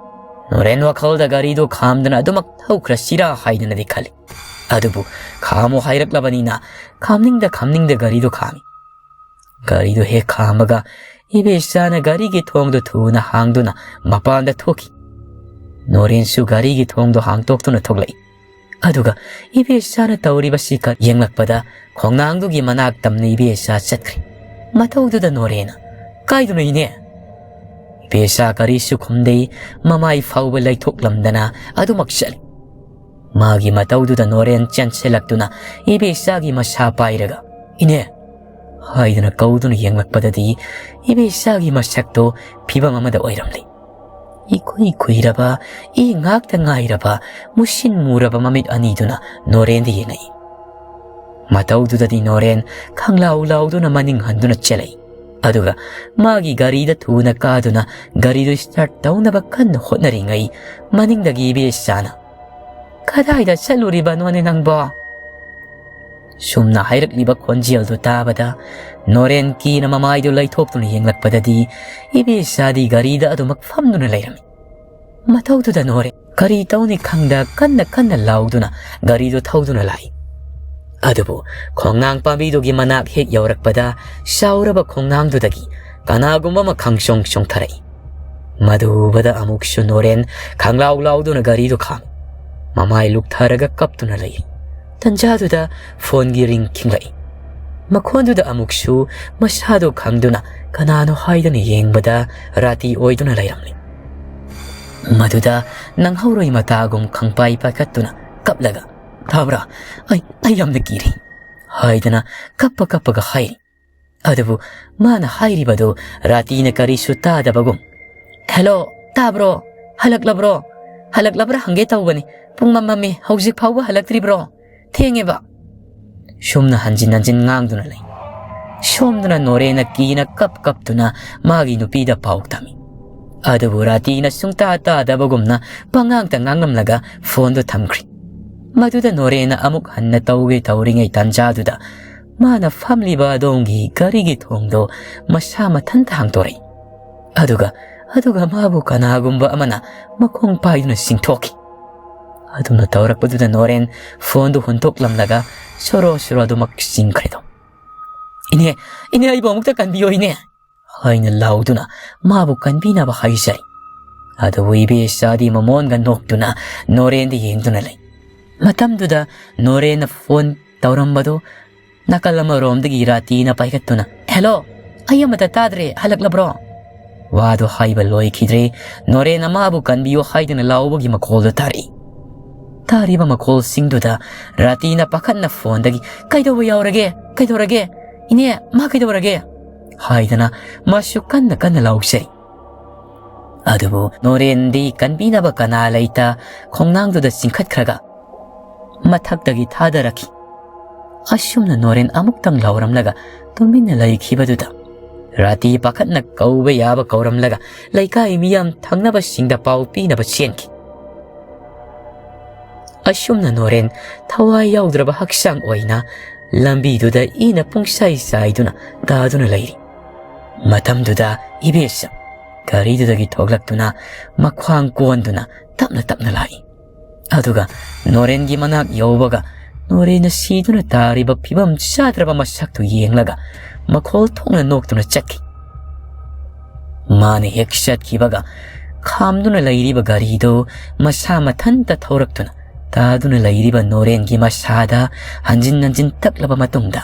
ꯅꯣꯔꯦꯟ ꯋꯥꯈꯜꯗ ꯒꯥꯔꯤꯗꯨ ꯈꯥꯝꯗꯅ ꯑꯗꯨꯃꯛ ꯊꯧꯈ꯭ꯔꯁꯤꯔꯥ ꯍꯥꯏꯗꯅꯗꯤ ꯈꯜꯂꯤ꯫ ꯑꯗꯨꯕꯨ ꯈꯥꯝꯃꯨ ꯍꯥꯏꯔꯛꯂꯕꯅꯤꯅ ꯈꯥꯝꯅꯤꯡꯗ ꯈꯥꯝꯅꯤꯡꯗ ꯒꯥꯔꯤꯗꯨ ꯈꯥꯝꯃꯤ꯫ ꯒꯥꯔꯤꯗꯨ ꯍꯦꯛ ꯈꯥꯝꯃꯒ ꯏꯕꯦꯆꯥꯅ ꯒꯥꯔꯤꯒꯤ ꯊꯣꯡꯗꯨ ꯊꯨꯅ ꯍꯥꯡꯗꯨꯅ ꯃꯄꯥꯟꯗ ꯊꯣꯛꯈꯤ꯫ ꯅꯣꯔꯦꯟꯁꯨ ꯒꯥꯔꯤꯒꯤ ꯊꯣꯡꯗꯨ ꯍꯥꯡꯇꯣꯛꯇꯨꯅ ꯊꯣꯛꯂꯛꯏ꯫ ꯑꯗꯨꯒ ꯏꯕꯦꯆꯥꯅ ꯇꯧꯔꯤꯕꯁꯤ ꯈꯛ ꯌꯦꯡꯂꯛꯄꯗ ꯈꯣꯡꯅꯥꯡꯗꯨꯒꯤ ꯃꯅꯥꯛ ꯇꯝꯅ ꯏꯕꯦꯆꯥ ꯆꯠꯈ꯭ꯔꯦ꯫ ꯃꯇꯧꯗꯨꯗ ꯅꯣꯔꯦꯟꯅ, "ꯀꯥꯏꯗꯅꯣ ꯏꯅꯦ?" ꯏꯕꯦꯆꯥ ꯀꯔꯤꯁꯨ ꯈꯨꯝꯗꯦ, ꯃꯃꯥꯏ ꯐꯥꯎꯕ ꯂꯩꯊꯣꯛꯂꯝꯗꯅ ꯑꯗꯨꯃꯛ ꯆꯠꯂꯤ꯫ ꯃꯥꯒꯤ ꯃꯇꯧꯗꯨꯗ ꯅꯣꯔꯦꯟ ꯆꯦꯟꯁꯤꯜꯂꯛꯇꯨꯅ ꯏꯕꯦꯆꯥꯒꯤ ꯃꯁꯥ ꯄꯥꯏꯔꯒ, "ꯏꯅꯦ" ꯍꯥꯏꯗꯨꯅ ꯀꯧꯗꯨꯅ ꯌꯦꯡꯂꯛꯄꯗꯗꯤ ꯏꯕꯦꯆꯥꯒꯤ ꯃꯁꯛꯇꯣ ꯐꯤꯕꯝ ꯑꯃꯗ ꯑꯣꯏꯔꯝꯂꯤ꯫ ꯏꯀꯨꯏ ꯀꯨꯏꯔꯕ, ꯏ ꯉꯥꯛꯇ ꯉꯥꯏꯔꯕ ꯃꯨꯁꯤꯟ ꯃꯨꯔꯕ ꯃꯃꯤꯠ ꯑꯅꯤꯗꯨꯅ ꯅꯣꯔꯦꯟꯗ ꯌꯦꯡꯉꯛꯏ꯫ ꯃꯇꯧꯗꯨꯗꯗꯤ ꯅꯣꯔꯦꯟ ꯈꯪꯂꯥꯎ ꯂꯥꯎꯗꯨꯅ ꯃꯅꯤꯡ ꯍꯟꯗꯨꯅ ꯆꯦꯜꯂꯛꯏ꯫ ꯑꯗꯨꯒ ꯃꯥꯒꯤ ꯒꯥꯔꯤꯗ ꯊꯨꯅ ꯀꯥꯗꯨꯅ ꯒꯥꯔꯤꯗꯨ start ꯇꯧꯅꯕ ꯀꯟꯅ ꯍꯣꯠꯅꯔꯤꯉꯩ ꯃꯅꯤꯡꯗꯒꯤ ꯏꯕꯦꯆꯥꯅ, "ꯀꯗꯥꯏꯗ ꯆꯠꯂꯨꯔꯤꯕꯅꯣꯅꯦ ꯅꯪꯕꯣ?" ꯁꯨꯝꯅ ꯍꯥꯏꯔꯛꯂꯤꯕ ꯈꯣꯟꯖꯦꯜꯗꯨ ꯇꯥꯕꯗ ꯅꯣꯔꯦꯟ ꯀꯤꯅ ꯃꯃꯥꯏꯗꯨ ꯂꯩꯊꯣꯛꯇꯨꯅ ꯌꯦꯡꯂꯛꯄꯗꯗꯤ ꯏꯕꯦꯆꯥꯗꯤ ꯒꯥꯔꯤꯗ ꯑꯗꯨꯃꯛ ꯐꯝꯗꯨꯅ ꯂꯩꯔꯝꯃꯤ꯫ ꯃꯇꯧꯗꯨꯗ ꯅꯣꯔꯦꯟ ꯀꯔꯤ ꯇꯧꯅꯤ ꯈꯪꯗ ꯀꯟꯅ ꯀꯟꯅ ꯂꯥꯎꯗꯨꯅ ꯒꯥꯔꯤꯗꯨ ꯊꯧꯗꯨꯅ ꯂꯥꯛꯏ꯫ ꯑꯗꯨꯕꯨ ꯈꯣꯡꯅꯥꯡ ꯄꯥꯝꯕꯤꯗꯨꯒꯤ ꯃꯅꯥꯛ ꯍꯦꯛ ꯌꯧꯔꯛꯄꯗ ꯆꯥꯎꯔꯕ ꯈꯣꯡꯅꯥꯡꯗꯨꯗꯒꯤ ꯀꯅꯥꯒꯨꯝꯕ ꯑꯃ ꯈꯪꯁꯣꯡ ꯁꯣꯡꯊꯔꯛꯏ꯫ ꯃꯗꯨ ꯎꯕꯗ ꯑꯃꯨꯛꯁꯨ ꯅꯣꯔꯦꯟ ꯈꯪꯂꯥꯎ ꯂꯥꯎꯗꯨꯅ ꯒꯥꯔꯤꯗꯨ ꯈꯥꯝꯃꯤ꯫ ꯃꯃꯥꯏ ꯂꯨꯛꯊꯔꯒ ꯀꯞꯇꯨꯅ ꯂꯩꯔꯤ꯫ ꯇꯟꯖꯥꯗꯨꯗ ꯐꯣꯟꯒꯤ ꯔꯤꯡ ꯈꯤꯡꯂꯛꯏ꯫ ꯃꯈꯣꯟꯗꯨꯗ ꯑꯃꯨꯛꯁꯨ ꯃꯁꯥꯗꯨ ꯈꯪꯗꯨꯅ ꯀꯅꯥꯅꯣ ꯍꯥꯏꯗꯨꯅ ꯌꯦꯡꯕꯗ ꯔꯥꯇꯤ ꯑꯣꯏꯗꯨꯅ ꯂꯩꯔꯝꯂꯤ꯫ ꯃꯗꯨꯗ ꯅꯪꯍꯧꯔꯣꯏ ꯃꯇꯥꯒꯨꯝ ꯈꯪꯄꯥꯏ ꯄꯥꯏꯈꯠꯇꯨꯅ ꯀꯞꯂꯒ, "ꯇꯥꯕ꯭ꯔꯥ? ꯑꯩ, ꯑꯩ ꯌꯥꯝꯅ ꯀꯤꯔꯦ," ꯍꯥꯏꯗꯅ ꯀꯞꯄ ꯀꯞꯄꯒ ꯍꯥꯏꯔꯤ꯫ ꯑꯗꯨꯕꯨ ꯃꯥꯅ ꯍꯥꯏꯔꯤꯕꯗꯨ ꯔꯥꯇꯤꯅ ꯀꯔꯤꯁꯨ ꯇꯥꯗꯕꯒꯨꯝ, "ꯍꯦꯂꯣ, ꯇꯥꯕ꯭ꯔꯣ? ꯍꯜꯂꯛꯂꯕ꯭ꯔꯣ? ꯍꯜꯂꯛꯂꯕ꯭ꯔꯥ ꯍꯪꯒꯦ ꯇꯧꯕꯅꯤ꯫ ꯄꯨꯡ ꯃꯝꯃꯝꯃꯤ, ꯍꯧꯖꯤꯛ ꯐꯥꯎꯕ ꯍꯜꯂꯛꯇ꯭ꯔꯤꯕ꯭ꯔꯣ? ꯊꯦꯡꯉꯦꯕ꯫" ꯁꯨꯝꯅ ꯍꯟꯖꯤꯟ ꯍꯟꯖꯤꯟ ꯉꯥꯡꯗꯨꯅ ꯂꯩ꯫ ꯁꯣꯝꯗꯅ ꯅꯣꯔꯦꯟꯅ ꯀꯤꯅ ꯀꯞ ꯀꯞꯇꯨꯅ ꯃꯥꯒꯤ ꯅꯨꯄꯤꯗ ꯄꯥꯎ ꯇꯝꯃꯤ꯫ ꯑꯗꯨꯕꯨ ꯔꯥꯇꯤꯅ ꯁꯨꯡꯇꯥ ꯇꯥꯗꯕꯒꯨꯝꯅ ꯄꯉꯥꯡꯇ ꯉꯥꯡꯂꯝꯂꯒ ꯐꯣꯟꯗꯨ ꯊꯝꯈ꯭ꯔꯤ꯫ ꯃꯗꯨꯗ ꯅꯣꯔꯦꯟꯅ ꯑꯃꯨꯛ ꯍꯟꯅ ꯇꯧꯒꯦ ꯇꯧꯔꯤꯉꯩ ꯇꯥꯟꯖꯥꯗꯨꯗ ꯃꯥꯅ ꯐꯝꯂꯤꯕ ꯑꯗꯣꯝꯒꯤ ꯒꯥꯔꯤꯒꯤ ꯊꯣꯡꯗꯣ ꯃꯁꯥ ꯃꯊꯟꯇ ꯍꯥꯡꯗꯣꯔꯛꯏ꯫ ꯑꯗꯨꯒ, ꯑꯗꯨꯒ ꯃꯥꯕꯨ ꯀꯅꯥꯒꯨꯝꯕ ꯑꯃꯅ ꯃꯈꯣꯡ ꯄꯥꯏꯗꯨꯅ ꯆꯤꯡꯊꯣꯛꯈꯤ꯫ ꯑꯗꯨꯝꯅ ꯇꯧꯔꯛꯄꯗꯨꯗ ꯅꯣꯔꯦꯟ ꯐꯣꯟꯗꯨ ꯍꯨꯟꯗꯣꯛꯂꯝꯂꯒ ꯁꯣꯔꯣ ꯁꯣꯔꯣ ꯑꯗꯨꯃꯛ ꯆꯤꯡꯈ꯭ꯔꯦꯗꯣ꯫ "ꯏꯅꯦ, ꯏꯅꯦ, ꯑꯩꯕꯨ ꯑꯃꯨꯛꯇ ꯀꯟꯕꯤꯌꯣ, ꯏꯅꯦ!" ꯍꯥꯏꯅ ꯂꯥꯎꯗꯨꯅ ꯃꯥꯕꯨ ꯀꯟꯕꯤꯅꯕ ꯍꯥꯏꯖꯔꯤ꯫ ꯑꯗꯨꯕꯨ ꯏꯕꯦꯆꯥꯗꯤ ꯃꯃꯣꯟꯒ ꯅꯣꯛꯇꯨꯅ ꯅꯣꯔꯦꯟꯗ ꯌꯦꯡꯗꯨꯅ ꯂꯩ꯫ ꯃꯇꯝꯗꯨꯗ ꯅꯣꯔꯦꯟꯅ ꯐꯣꯟ ꯇꯧꯔꯝꯕꯗꯨ ꯅꯥꯀꯜ ꯑꯃꯔꯣꯝꯗꯒꯤ ꯔꯥꯇꯤꯅ ꯄꯥꯏꯈꯠꯇꯨꯅ, "ꯍꯦꯜꯂꯣ, ꯑꯩ ꯑꯃꯠꯇ ꯇꯥꯗ꯭ꯔꯦ, ꯍꯜꯂꯛꯂꯕ꯭ꯔꯣ?" ꯋꯥꯗꯨ ꯍꯥꯏꯕ ꯂꯣꯏꯈꯤꯗ꯭ꯔꯦ, ꯅꯣꯔꯦꯟꯅ ꯃꯥꯕꯨ ꯀꯟꯕꯤꯌꯨ ꯍꯥꯏꯗꯨꯅ ꯂꯥꯎꯕꯒꯤ ꯃꯈꯣꯜꯗꯨ ꯇꯥꯔꯛꯏ꯫ ꯇꯥꯔꯤꯕ ꯃꯈꯣꯜꯁꯤꯡꯗꯨꯗ ꯔꯥꯇꯤꯅ ꯄꯥꯈꯠꯅ ꯐꯣꯟꯗꯒꯤ, "ꯀꯩꯗꯧꯕ ꯌꯥꯎꯔꯒꯦ? ꯀꯩꯗꯧꯔꯒꯦ? ꯏꯅꯦ, ꯃꯥ ꯀꯩꯗꯧꯔꯒꯦ?" ꯍꯥꯏꯗꯅ ꯃꯥꯁꯨ ꯀꯟꯅ ꯀꯟꯅ ꯂꯥꯎꯖꯔꯤ꯫ ꯑꯗꯨꯕꯨ ꯅꯣꯔꯦꯟꯗꯤ ꯀꯟꯕꯤꯅꯕ ꯀꯅꯥ ꯂꯩꯇ ꯈꯣꯡꯅꯥꯡꯗꯨꯗ ꯆꯤꯡꯈꯠꯈ꯭ꯔꯒ ꯃꯊꯛꯇꯒꯤ ꯊꯥꯗꯔꯛꯈꯤ꯫ ꯑꯁꯨꯝꯅ ꯅꯣꯔꯦꯟ ꯑꯃꯨꯛꯇꯪ ꯂꯥꯎꯔꯝꯂꯒ ꯇꯨꯃꯤꯟꯅ ꯂꯩꯈꯤꯕꯗꯨꯗ ꯔꯥꯇꯤ ꯄꯥꯈꯠꯅ ꯀꯧꯕ ꯌꯥꯕ ꯀꯧꯔꯝꯂꯒ ꯂꯩꯀꯥꯏ ꯃꯤꯌꯥꯝ ꯊꯪꯅꯕꯁꯤꯡꯗ ꯄꯥꯎ ꯄꯤꯅꯕ ꯆꯦꯟꯈꯤ꯫ ꯑꯁꯨꯝꯅ ꯅꯣꯔꯦꯟ ꯊꯋꯥꯏ ꯌꯥꯎꯗ꯭ꯔꯕ ꯍꯛꯆꯥꯡ ꯑꯣꯏꯅ ꯂꯝꯕꯤꯗꯨꯗ ꯏꯅ ꯄꯨꯡꯁꯥꯏ ꯆꯥꯏꯗꯨꯅ ꯇꯥꯗꯨꯅ ꯂꯩꯔꯤ꯫ ꯃꯇꯝꯗꯨꯗ ꯏꯕꯦꯁ ꯒꯥꯔꯤꯗꯨꯗꯒꯤ ꯊꯣꯛꯂꯛꯇꯨꯅ ꯃꯈ꯭ꯋꯥꯡ ꯀꯣꯟꯗꯨꯅ ꯇꯞꯅ ꯇꯞꯅ ꯂꯥꯛꯏ꯫ ꯑꯗꯨꯒ ꯅꯣꯔꯦꯟꯒꯤ ꯃꯅꯥꯛ ꯌꯧꯕꯒ ꯅꯣꯔꯦꯟꯅ ꯁꯤꯗꯨꯅ ꯇꯥꯔꯤꯕ ꯐꯤꯕꯝ ꯆꯥꯗ꯭ꯔꯕ ꯃꯁꯛꯇꯨ ꯌꯦꯡꯂꯒ ꯃꯈꯣꯜ ꯊꯣꯛꯅ ꯅꯣꯛꯇꯨꯅ ꯆꯠꯈꯤ꯫ ꯃꯥꯅ ꯍꯦꯛ ꯆꯠꯈꯤꯕꯒ ꯈꯥꯝꯗꯨꯅ ꯂꯩꯔꯤꯕ ꯒꯥꯔꯤꯗꯨ ꯃꯁꯥ ꯃꯊꯟꯇ ꯊꯧꯔꯛꯇꯨꯅ ꯇꯥꯗꯨꯅ ꯂꯩꯔꯤꯕ ꯅꯣꯔꯦꯟꯒꯤ ꯃꯁꯥꯗ ꯍꯟꯖꯤꯟ ꯍꯟꯖꯤꯟ ꯇꯛꯂꯕ ꯃꯇꯨꯡꯗ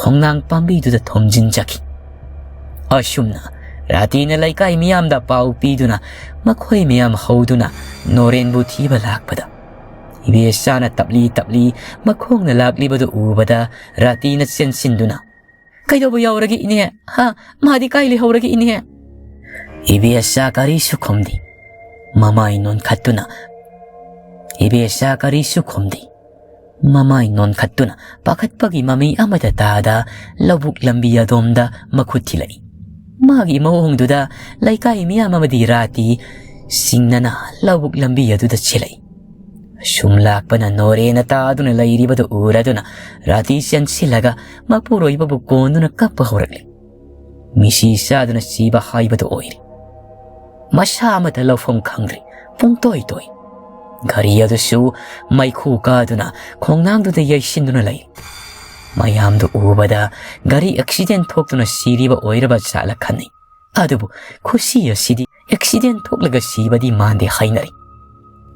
ꯈꯣꯡꯅꯥꯡ ꯄꯥꯝꯕꯤꯗꯨꯗ ꯊꯣꯝꯖꯤꯟꯖꯈꯤ꯫ ꯑꯁꯨꯝꯅ ꯔꯥꯇꯤꯅ ꯂꯩꯀꯥꯏ ꯃꯤꯌꯥꯝꯗ ꯄꯥꯎ ꯄꯤꯗꯨꯅ ꯃꯈꯣꯏ ꯃꯌꯥꯝ ꯍꯧꯗꯨꯅ ꯅꯣꯔꯦꯟꯕꯨ ꯊꯤꯕ ꯂꯥꯛꯄꯗ ꯏꯕꯦꯆꯥꯅ ꯇꯞꯂꯤ ꯇꯞꯂꯤ ꯃꯈꯣꯡꯅ ꯂꯥꯛꯂꯤꯕꯗꯨ ꯎꯕꯗ ꯔꯥꯇꯤꯅ ꯆꯦꯟꯁꯤꯟꯗꯨꯅ, "ꯀꯩꯗꯧꯕ ꯌꯥꯎꯔꯒꯦ ꯏꯅꯦ? ꯍꯥ? ꯃꯥꯗꯤ ꯀꯥꯏ ꯂꯩꯍꯧꯔꯒꯦ ꯏꯅꯦ?" ꯏꯕꯦꯆꯥ ꯀꯔꯤꯁꯨ ꯈꯨꯝꯗꯦ꯫ ꯃꯃꯥꯏ ꯅꯣꯟꯈꯠꯇꯨꯅ ꯏꯕꯦꯆꯥ ꯀꯔꯤꯁꯨ ꯈꯨꯝꯗꯦ꯫ ꯃꯃꯥꯏ ꯅꯣꯟꯈꯠꯇꯨꯅ ꯄꯥꯈꯠꯄꯒꯤ ꯃꯃꯤ ꯑꯃꯠꯇ ꯇꯥꯗ ꯂꯧꯕꯨꯛ ꯂꯝꯕꯤ ꯑꯗꯣꯝꯗ ꯃꯈꯨꯠ ꯊꯤꯜꯂꯛꯏ꯫ ꯃꯥꯒꯤ ꯃꯑꯣꯡꯗꯨꯗ ꯂꯩꯀꯥꯏ ꯃꯤꯌꯥꯝ ꯑꯃꯗꯤ ꯔꯥꯇꯤ ꯁꯤꯡꯅꯅ ꯂꯧꯕꯨꯛ ꯂꯝꯕꯤ ꯑꯗꯨꯗ ꯆꯦꯜꯂꯛꯏ꯫ ꯁꯨꯝ ꯂꯥꯛꯄꯅ ꯅꯣꯔꯦꯅ ꯇꯥꯗꯨꯅ ꯂꯩꯔꯤꯕꯗꯨ ꯎꯔꯗꯨꯅ ꯔꯥꯇꯤ ꯆꯦꯟꯁꯤꯜꯂꯒ ꯃꯄꯨꯔꯣꯏꯕꯕꯨ ꯀꯣꯟꯗꯨꯅ ꯀꯞꯄ ꯍꯧꯔꯛꯂꯤ꯫ ꯃꯤꯁꯤ ꯆꯥꯗꯨꯅ ꯁꯤꯕ ꯍꯥꯏꯕꯗꯨ ꯑꯣꯏꯔꯦ꯫ ꯃꯁꯥ ꯑꯃꯠꯇ ꯂꯧꯐꯝ ꯈꯪꯗ꯭ꯔꯦ꯫ ꯄꯨꯡꯇꯣꯏ ꯇꯣꯏ꯫ ꯒꯥꯔꯤ ꯑꯗꯨꯁꯨ ꯃꯩꯈꯨ ꯀꯥꯗꯨꯅ ꯈꯣꯡꯅꯥꯡꯗꯨꯗ ꯌꯩꯁꯤꯟꯗꯨꯅ ꯂꯩ꯫ ꯃꯌꯥꯝꯗꯨ ꯎꯕꯗ ꯒꯥꯔꯤ ꯑꯦꯛꯁꯤꯗꯦꯟ ꯊꯣꯛꯇꯨꯅ ꯁꯤꯔꯤꯕ ꯑꯣꯏꯔꯕ ꯖꯥꯠꯂ ꯈꯟꯅꯩ꯫ ꯑꯗꯨꯕꯨ ꯈꯨꯁꯤ ꯑꯁꯤꯗꯤ ꯑꯦꯛꯁꯤꯗꯦꯟ ꯊꯣꯛꯂꯒ ꯁꯤꯕꯗꯤ ꯃꯥꯟꯗꯦ ꯍꯥꯏꯅꯔꯤ꯫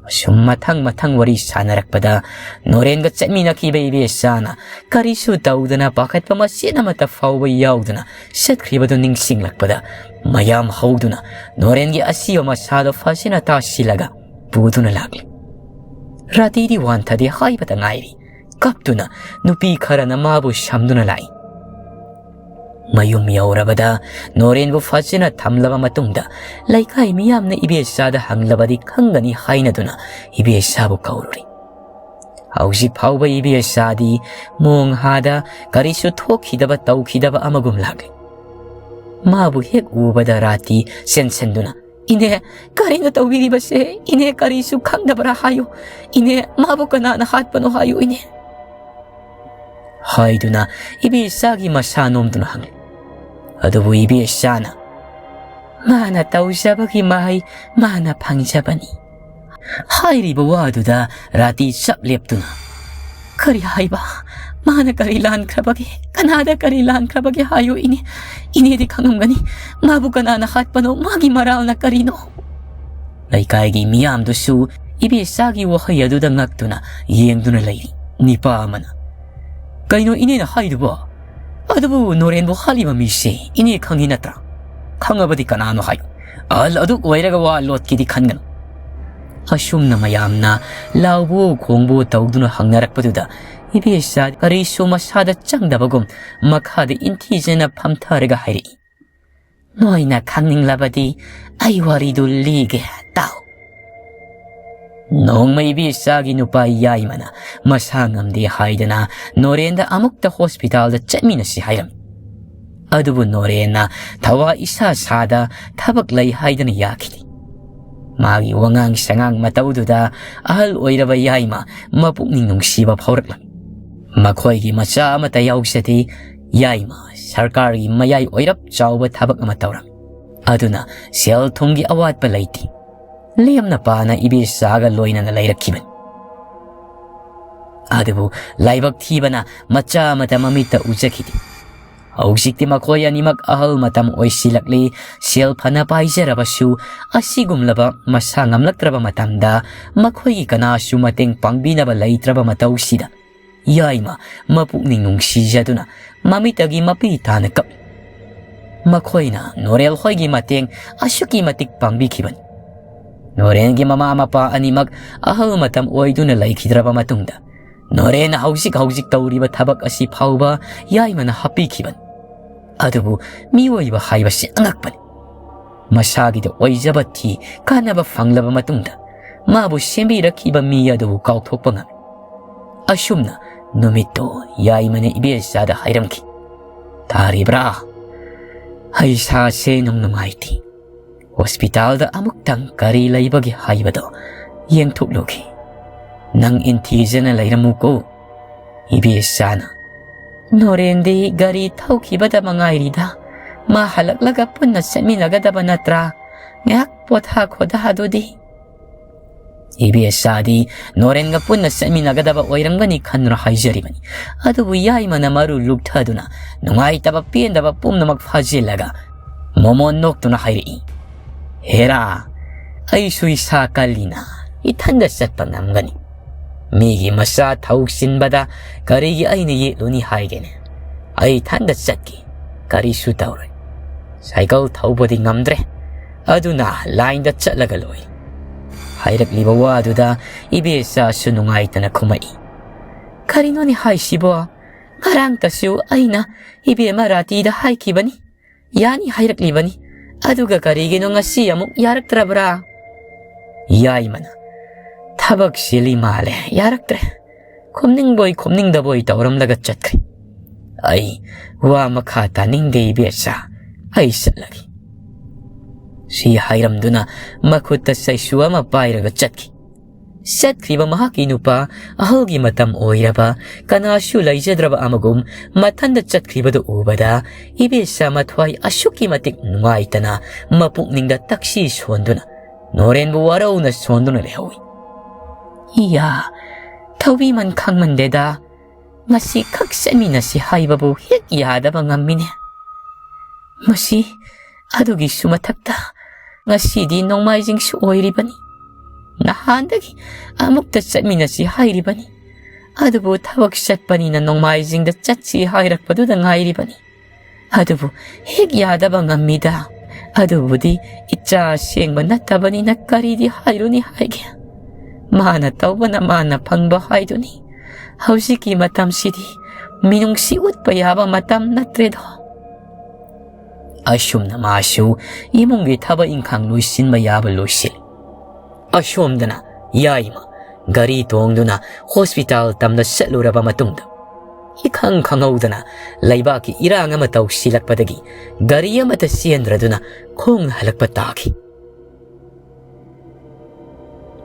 ꯑꯁꯨꯝ ꯃꯊꯪ ꯃꯊꯪ ꯋꯥꯔꯤ ꯁꯥꯟꯅꯔꯛꯄꯗ ꯅꯣꯔꯦꯟꯒ ꯆꯠꯃꯤꯟꯅꯈꯤꯕ ꯏꯕꯦꯆꯥꯅ ꯀꯔꯤꯁꯨ ꯇꯧꯗꯅ ꯄꯥꯈꯠꯄ ꯃꯆꯦꯠ ꯑꯃꯠꯇ ꯐꯥꯎꯕ ꯌꯥꯎꯗꯅ ꯆꯠꯈ꯭ꯔꯤꯕꯗꯨ ꯅꯤꯡꯁꯤꯡꯂꯛꯄꯗ ꯃꯌꯥꯝ ꯍꯧꯗꯨꯅ ꯅꯣꯔꯦꯟꯒꯤ ꯑꯁꯤꯕ ꯃꯁꯥꯗꯣ ꯐꯖꯅ ꯇꯥꯁꯤꯜꯂꯒ ꯄꯨꯗꯨꯅ ꯂꯥꯛꯂꯤ꯫ ꯔꯥꯇꯤꯗꯤ ꯋꯥꯟꯊꯗꯦ ꯍꯥꯏꯕꯇ ꯉꯥꯏꯔꯤ꯫ ꯀꯞꯇꯨꯅ ꯅꯨꯄꯤ ꯈꯔꯅ ꯃꯥꯕꯨ ꯁꯝꯗꯨꯅ ꯂꯥꯛꯏ꯫ ꯃꯌꯨꯝ ꯌꯧꯔꯕꯗ ꯅꯣꯔꯦꯟꯕꯨ ꯐꯖꯅ ꯊꯝꯂꯕ ꯃꯇꯨꯡꯗ ꯂꯩꯀꯥꯏ ꯃꯤꯌꯥꯝꯅ ꯏꯕꯦꯆꯥꯗ ꯍꯪꯂꯕꯗꯤ ꯈꯪꯒꯅꯤ ꯍꯥꯏꯅꯗꯨꯅ ꯏꯕꯦꯆꯥꯕꯨ ꯀꯧꯔꯨꯔꯤ꯫ ꯍꯧꯖꯤꯛ ꯐꯥꯎꯕ ꯏꯕꯦꯆꯥꯗꯤ ꯃꯣꯡꯍꯥꯗ ꯀꯔꯤꯁꯨ ꯊꯣꯛꯈꯤꯗꯕ ꯇꯧꯈꯤꯗꯕ ꯑꯃꯒꯨꯝ ꯂꯥꯛꯂꯤ꯫ ꯃꯥꯕꯨ ꯍꯦꯛ ꯎꯕꯗ ꯔꯥꯇꯤ ꯆꯦꯟꯁꯤꯟꯗꯨꯅ, "ꯏꯅꯦ, ꯀꯔꯤꯅꯣ ꯇꯧꯕꯤꯔꯤꯕꯁꯦ? ꯏꯅꯦ, ꯀꯔꯤꯁꯨ ꯈꯪꯗꯕ꯭ꯔꯥ ꯍꯥꯏꯌꯨ꯫ ꯏꯅꯦ, ꯃꯥꯕꯨ ꯀꯅꯥꯅ ꯍꯥꯠꯄꯅꯣ ꯍꯥꯏꯌꯨ, ꯏꯅꯦ" ꯍꯥꯏꯗꯨꯅ ꯏꯕꯦꯆꯥꯒꯤ ꯃꯁꯥ ꯅꯣꯝꯗꯨꯅ ꯍꯪꯂꯤ꯫ ꯑꯗꯨꯕꯨ ꯏꯕꯦꯆꯥꯅ, "ꯃꯥꯅ ꯇꯧꯖꯕꯒꯤ ꯃꯍꯩ ꯃꯥꯅ ꯐꯪꯖꯕꯅꯤ" ꯍꯥꯏꯔꯤꯕ ꯋꯥꯗꯨꯗ ꯔꯥꯇꯤ ꯆꯞ ꯂꯦꯞꯇꯨꯅ, "ꯀꯔꯤ ꯍꯥꯏꯕ? ꯃꯥꯅ ꯀꯔꯤ ꯂꯥꯟꯈ꯭ꯔꯕꯒꯦ? ꯀꯅꯥꯗ ꯀꯔꯤ ꯂꯥꯟꯈ꯭ꯔꯕꯒꯦ ꯍꯥꯏꯌꯨ ꯏꯅꯦ꯫ ꯏꯅꯦꯗꯤ ꯈꯪꯉꯝꯒꯅꯤ꯫ ꯃꯥꯕꯨ ꯀꯅꯥꯅ ꯍꯥꯠꯄꯅꯣ? ꯃꯥꯒꯤ ꯃꯔꯥꯜꯅ ꯀꯔꯤꯅꯣ?" ꯂꯩꯀꯥꯏꯒꯤ ꯃꯤꯌꯥꯝꯗꯨꯁꯨ ꯏꯕꯦꯆꯥꯒꯤ ꯋꯥꯍꯩ ꯑꯗꯨꯗ ꯉꯛꯇꯨꯅ ꯌꯦꯡꯗꯨꯅ ꯂꯩꯔꯤ꯫ ꯅꯤꯄꯥ ꯑꯃꯅ, "ꯀꯩꯅꯣ ꯏꯅꯦꯅ ꯍꯥꯏꯗꯨꯕꯣ? ꯑꯗꯨꯕꯨ ꯅꯣꯔꯦꯟꯕꯨ ꯍꯥꯠꯂꯤꯕ ꯃꯤꯁꯦ ꯏꯅꯦ ꯈꯪꯉꯤ ꯅꯠꯇ꯭ꯔꯥ? ꯈꯪꯉꯕꯗꯤ ꯀꯅꯥꯅꯣ ꯍꯥꯏꯌꯨ꯫ ꯑꯍꯜ ꯑꯗꯨꯛ ꯑꯣꯏꯔꯒ ꯋꯥ ꯂꯣꯠꯀꯦꯗꯤ ꯈꯟꯒꯅꯨ" ꯑꯁꯨꯝꯅ ꯃꯌꯥꯝꯅ ꯂꯥꯎꯕꯨ ꯈꯣꯡꯕꯨ ꯇꯧꯗꯨꯅ ꯍꯪꯅꯔꯛꯄꯗꯨꯗ ꯏꯕꯦꯆꯥ ꯀꯔꯤꯁꯨ ꯃꯁꯥꯗ ꯆꯪꯗꯕꯒꯨꯝ ꯃꯈꯥꯗ ꯏꯟꯊꯤꯖꯅ ꯐꯝꯊꯔꯒ ꯍꯥꯏꯔꯛꯏ, "ꯅꯣꯏꯅ ꯈꯪꯅꯤꯡꯂꯕꯗꯤ ꯑꯩ ꯋꯥꯔꯤꯗꯨ ꯂꯤꯒꯦ, ꯇꯥꯎ"꯫ ꯅꯣꯡꯃ ꯏꯕꯦꯆꯥꯒꯤ ꯅꯨꯄꯥ ꯌꯥꯏꯃꯅ ꯃꯁꯥ ꯉꯝꯗꯦ ꯍꯥꯏꯗꯅ ꯅꯣꯔꯦꯟꯗ ꯑꯃꯨꯛꯇ ꯍꯣꯁꯄꯤꯇꯥꯜꯗ ꯆꯠꯃꯤꯟꯅꯁꯤ ꯍꯥꯏꯔꯝꯃꯤ꯫ ꯑꯗꯨꯕꯨ ꯅꯣꯔꯦꯟꯅ ꯊꯋꯥ ꯏꯁꯥ ꯁꯥꯗ ꯊꯕꯛ ꯂꯩ ꯍꯥꯏꯗꯅ ꯌꯥꯈꯤꯗꯦ꯫ ꯃꯥꯒꯤ ꯋꯥꯉꯥꯡ ꯁꯉꯥꯡ ꯃꯇꯧꯗꯨꯗ ꯑꯍꯜ ꯑꯣꯏꯔꯕ ꯌꯥꯏꯃ ꯃꯄꯨꯛꯅꯤꯡ ꯅꯨꯡꯁꯤꯕ ꯐꯥꯎꯔꯛꯂꯝꯃꯤ꯫ ꯃꯈꯣꯏꯒꯤ ꯃꯆꯥ ꯑꯃꯠꯇ ꯌꯥꯎꯖꯗꯦ꯫ ꯌꯥꯏꯃ ꯁꯔꯀꯥꯔꯒꯤ ꯃꯌꯥꯏ ꯑꯣꯏꯔꯞ ꯆꯥꯎꯕ ꯊꯕꯛ ꯑꯃ ꯇꯧꯔꯝꯃꯤ꯫ ꯑꯗꯨꯅ ꯁꯦꯜ ꯊꯨꯝꯒꯤ ꯑꯋꯥꯠꯄ ꯂꯩꯇꯦ꯫ ꯂꯦꯝꯅ ꯄꯥꯅ ꯏꯕꯦꯆꯥꯒ ꯂꯣꯏꯅꯅ ꯂꯩꯔꯛꯈꯤꯕꯅꯤ꯫ ꯑꯗꯨꯕꯨ ꯂꯥꯏꯕꯛ ꯊꯤꯕꯅ ꯃꯆꯥ ꯑꯃꯠꯇ ꯃꯃꯤꯠꯇ ꯎꯖꯈꯤꯗꯦ꯫ ꯍꯧꯖꯤꯛꯇꯤ ꯃꯈꯣꯏ ꯑꯅꯤꯃꯛ ꯑꯍꯜ ꯃꯇꯝ ꯑꯣꯏꯁꯤꯜꯂꯛꯂꯤ꯫ ꯁꯦꯜ ꯐꯅ ꯄꯥꯏꯖꯔꯕꯁꯨ ꯑꯁꯤꯒꯨꯝꯂꯕ ꯃꯁꯥ ꯉꯝꯂꯛꯇ꯭ꯔꯕ ꯃꯇꯝꯗ ꯃꯈꯣꯏꯒꯤ ꯀꯅꯥꯁꯨ ꯃꯇꯦꯡ ꯄꯥꯡꯕꯤꯅꯕ ꯂꯩꯇ꯭ꯔꯕ ꯃꯇꯧꯁꯤꯗ ꯌꯥꯏꯃ ꯃꯄꯨꯛꯅꯤꯡ ꯅꯨꯡꯁꯤꯖꯗꯨꯅ ꯃꯃꯤꯠꯇꯒꯤ ꯃꯄꯤ ꯇꯥꯅ ꯀꯞꯂꯤ꯫ ꯃꯈꯣꯏꯅ ꯅꯣꯔꯦꯟ ꯍꯣꯏꯒꯤ ꯃꯇꯦꯡ ꯑꯁꯨꯛꯀꯤ ꯃꯇꯤꯛ ꯄꯥꯡꯕꯤꯈꯤꯕꯅꯤ꯫ ꯅꯣꯔꯦꯟꯒꯤ ꯃꯃꯥ ꯃꯄꯥ ꯑꯅꯤꯃꯛ ꯑꯍꯜ ꯃꯇꯝ ꯑꯣꯏꯗꯨꯅ ꯂꯩꯈꯤꯗ꯭ꯔꯕ ꯃꯇꯨꯡꯗ ꯅꯣꯔꯦꯟꯅ ꯍꯧꯖꯤꯛ ꯍꯧꯖꯤꯛ ꯇꯧꯔꯤꯕ ꯊꯕꯛ ꯑꯁꯤ ꯐꯥꯎꯕ ꯌꯥꯏꯃꯅ ꯍꯥꯞꯄꯤꯈꯤꯕꯅꯤ꯫ ꯑꯗꯨꯕꯨ ꯃꯤꯑꯣꯏꯕ ꯍꯥꯏꯕꯁꯤ ꯑꯉꯛꯄꯅꯤ꯫ ꯃꯁꯥꯒꯤꯗ ꯑꯣꯏꯖꯕ ꯊꯤ ꯀꯥꯟꯅꯕ ꯐꯪꯂꯕ ꯃꯇꯨꯡꯗ ꯃꯥꯕꯨ ꯁꯦꯝꯕꯤꯔꯛꯈꯤꯕ ꯃꯤ ꯑꯗꯨꯕꯨ ꯀꯥꯎꯊꯣꯛꯄ ꯉꯝꯃꯤ꯫ ꯑꯁꯨꯝꯅ ꯅꯨꯃꯤꯠꯇꯣ ꯌꯥꯏꯃꯅ ꯏꯕꯦꯆꯥꯗ ꯍꯥꯏꯔꯝꯈꯤ, "ꯇꯥꯔꯤꯕ꯭ꯔꯥ? ꯑꯩ ꯏꯁꯥꯁꯦ ꯅꯨꯡ ꯅꯨꯡꯉꯥꯏꯇꯦ꯫ ꯍꯣꯁꯄꯤꯇꯥꯜꯗ ꯑꯃꯨꯛꯇꯪ ꯀꯔꯤ ꯂꯩꯕꯒꯦ ꯍꯥꯏꯕꯗꯣ ꯌꯦꯡꯊꯣꯛꯂꯨꯒꯦ꯫ ꯅꯪ ꯏꯟꯊꯤꯖꯅ ꯂꯩꯔꯝꯃꯨꯀꯣ, ꯏꯕꯦꯆꯥꯅ꯫ ꯅꯣꯔꯦꯟꯗꯤ ꯒꯥꯔꯤ ꯊꯧꯈꯤꯕꯗ ꯃꯉꯥꯏꯔꯤꯗ꯫ ꯃꯥ ꯍꯜꯂꯛꯂꯒ ꯄꯨꯟꯅ ꯆꯠꯃꯤꯟꯅꯒꯗꯕ ꯅꯠꯇ꯭ꯔꯥ? ꯉꯥꯏꯍꯥꯛ ꯄꯣꯊꯥ ꯈꯣꯊꯥꯗꯨꯗꯤ꯫" ꯏꯕꯦꯆꯥꯗꯤ ꯅꯣꯔꯦꯟꯒ ꯄꯨꯟꯅ ꯆꯠꯃꯤꯟꯅꯒꯗꯕ ꯑꯣꯏꯔꯝꯒꯅꯤ ꯈꯟꯗꯨꯅ ꯍꯥꯏꯖꯔꯤꯕꯅꯤ꯫ ꯑꯗꯨꯕꯨ ꯌꯥꯏꯃꯅ ꯃꯔꯨ ꯂꯨꯛꯊꯗꯨꯅ ꯅꯨꯡꯉꯥꯏꯇꯕ ꯄꯦꯟꯗꯕ ꯄꯨꯝꯅꯃꯛ ꯐꯥꯖꯤꯜꯂꯒ ꯃꯣꯃꯣꯟ ꯅꯣꯛꯇꯨꯅ ꯍꯥꯏꯔꯛꯏ, "ꯍꯦꯔꯥ, ꯑꯩꯁꯨ ꯏꯁꯥ ꯀꯜꯂꯤꯅ ꯏꯊꯟꯗ ꯆꯠꯄ ꯉꯝꯒꯅꯤ꯫ ꯃꯤꯒꯤ ꯃꯆꯥ ꯊꯧ ꯆꯤꯟꯕꯗ ꯀꯔꯤꯒꯤ ꯑꯩꯅ ꯌꯦꯠꯂꯨꯅꯤ ꯍꯥꯏꯒꯦꯅꯦ? ꯑꯩ ꯏꯊꯟꯗ ꯆꯠꯀꯦ, ꯀꯔꯤꯁꯨ ꯇꯧꯔꯣꯏ꯫ ꯁꯥꯏꯀꯜ ꯊꯧꯕꯗꯤ ꯉꯝꯗ꯭ꯔꯦ, ꯑꯗꯨꯅ ꯂꯥꯏꯟꯗ ꯆꯠꯂꯒ ꯂꯣꯏꯔꯦ꯫" ꯍꯥꯏꯔꯛꯂꯤꯕ ꯋꯥꯗꯨꯗ ꯏꯕꯦꯆꯥꯁꯨ ꯅꯨꯡꯉꯥꯏꯇꯅ ꯈꯨꯝꯃꯛꯏ, "ꯀꯔꯤꯅꯣꯅꯦ ꯍꯥꯏꯁꯤꯕꯣ? ꯉꯔꯥꯡꯇꯁꯨ ꯑꯩꯅ ꯏꯕꯦꯝꯃ ꯔꯥꯇꯤꯗ ꯍꯥꯏꯈꯤꯕꯅꯤ, ꯌꯥꯅꯤ ꯍꯥꯏꯔꯛꯂꯤꯕꯅꯤ꯫ ꯑꯗꯨꯒ ꯀꯔꯤꯒꯤꯅꯣ ꯉꯁꯤ ꯑꯃꯨꯛ ꯌꯥꯔꯛꯇ꯭ꯔꯕ꯭ꯔꯥ?" ꯌꯥꯏꯃꯅ, "ꯊꯕꯛ ꯆꯤꯜꯂꯤ ꯃꯥꯜꯂꯦ, ꯌꯥꯔꯛꯇ꯭ꯔꯦ꯫ ꯈꯨꯝꯅꯤꯡꯕꯣꯏ ꯈꯨꯝꯅꯤꯡꯗꯕꯣꯏ ꯇꯧꯔꯝꯂꯒ ꯆꯠꯈ꯭ꯔꯦ꯫ ꯑꯩ ꯋꯥ ꯃꯈꯥ ꯇꯥꯅꯤꯡꯗꯦ ꯏꯕꯦꯆꯥ, ꯑꯩ ꯆꯠꯂꯒꯦ"꯫ ꯁꯤ ꯍꯥꯏꯔꯝꯗꯨꯅ ꯃꯈꯨꯠꯇ ꯆꯩꯁꯨ ꯑꯃ ꯄꯥꯏꯔꯒ ꯆꯠꯈꯤ꯫ ꯆꯠꯈ꯭ꯔꯤꯕ ꯃꯍꯥꯛꯀꯤ ꯅꯨꯄꯥ, ꯑꯍꯜꯒꯤ ꯃꯇꯝ ꯑꯣꯏꯔꯕ, ꯀꯅꯥꯁꯨ ꯂꯩꯖꯗ꯭ꯔꯕ ꯑꯃꯒꯨꯝ ꯃꯊꯟꯇ ꯆꯠꯈ꯭ꯔꯤꯕꯗꯨ ꯎꯕꯗ ꯏꯕꯦꯆꯥ ꯃꯊ꯭ꯋꯥꯏ ꯑꯁꯨꯛꯀꯤ ꯃꯇꯤꯛ ꯅꯨꯡꯉꯥꯏꯇꯅ ꯃꯄꯨꯛꯅꯤꯡꯗ ꯇꯛꯁꯤ ꯁꯣꯟꯗꯨꯅ ꯅꯣꯔꯦꯟꯕꯨ ꯋꯥꯔꯧꯅ ꯁꯣꯟꯗꯨꯅ ꯂꯩꯍꯧꯏ꯫ "ꯏꯌꯥ, ꯊꯧꯕꯤꯃꯟ ꯈꯪꯃꯟꯗꯦꯗ꯫ ꯉꯁꯤ ꯈꯛ ꯆꯠꯃꯤꯟꯅꯁꯤ ꯍꯥꯏꯕꯕꯨ ꯍꯦꯛ ꯌꯥꯗꯕ ꯉꯝꯃꯤꯅꯦ꯫ ꯃꯁꯤ ꯑꯗꯨꯒꯤꯁꯨ ꯃꯊꯛꯇ ꯉꯁꯤꯗꯤ ꯅꯣꯡꯃꯥꯏꯖꯤꯡꯁꯨ ꯑꯣꯏꯔꯤꯕꯅꯤ꯫ ꯅꯍꯥꯟꯗꯒꯤ ꯑꯃꯨꯛꯇ ꯆꯠꯃꯤꯟꯅꯁꯤ ꯍꯥꯏꯔꯤꯕꯅꯤ꯫ ꯑꯗꯨꯕꯨ ꯊꯕꯛ ꯆꯠꯄꯅꯤꯅ ꯅꯣꯡꯃꯥꯏꯖꯤꯡꯗ ꯆꯠꯁꯤ ꯍꯥꯏꯔꯛꯄꯗꯨꯗ ꯉꯥꯏꯔꯤꯕꯅꯤ꯫ ꯑꯗꯨꯕꯨ ꯍꯦꯛ ꯌꯥꯗꯕ ꯉꯝꯃꯤꯗ꯫ ꯑꯗꯨꯕꯨꯗꯤ ꯏꯆꯥ ꯑꯁꯦꯡꯕ ꯅꯠꯇꯕꯅꯤꯅ ꯀꯔꯤꯗꯤ ꯍꯥꯏꯔꯨꯅꯤ ꯍꯥꯏꯒꯦ꯫ ꯃꯥꯅ ꯇꯧꯕꯅ ꯃꯥꯅ ꯐꯪꯕ ꯍꯥꯏꯗꯨꯅꯤ꯫ ꯍꯧꯖꯤꯛꯀꯤ ꯃꯇꯝꯁꯤꯗꯤ ꯃꯤꯅꯨꯡꯁꯤ ꯎꯠꯄ ꯌꯥꯕ ꯃꯇꯝ ꯅꯠꯇ꯭ꯔꯦꯗꯣ"꯫ ꯑꯁꯨꯝꯅ ꯃꯥꯁꯨ ꯏꯃꯨꯡꯒꯤ ꯊꯕꯛ ꯏꯪꯈꯥꯡ ꯂꯣꯏꯁꯤꯟꯕ ꯌꯥꯕ ꯂꯣꯏꯁꯤꯜꯂꯤ꯫ ꯑꯁꯣꯝꯗꯅ ꯌꯥꯏꯃ ꯒꯥꯔꯤ ꯇꯣꯡꯗꯨꯅ ꯍꯣꯁꯄꯤꯇꯥꯜ ꯇꯝꯅ ꯆꯠꯂꯨꯔꯕ ꯃꯇꯨꯡꯗ, ꯏꯈꯪ ꯈꯪꯍꯧꯗꯅ ꯂꯩꯕꯥꯛꯀꯤ ꯏꯔꯥꯡ ꯑꯃ ꯇꯧꯁꯤꯜꯂꯛꯄꯗꯒꯤ ꯒꯥꯔꯤ ꯑꯃꯠꯇ ꯆꯦꯟꯗ꯭ꯔꯗꯨꯅ ꯈꯣꯡꯅ ꯍꯜꯂꯛꯄ ꯇꯥꯈꯤ꯫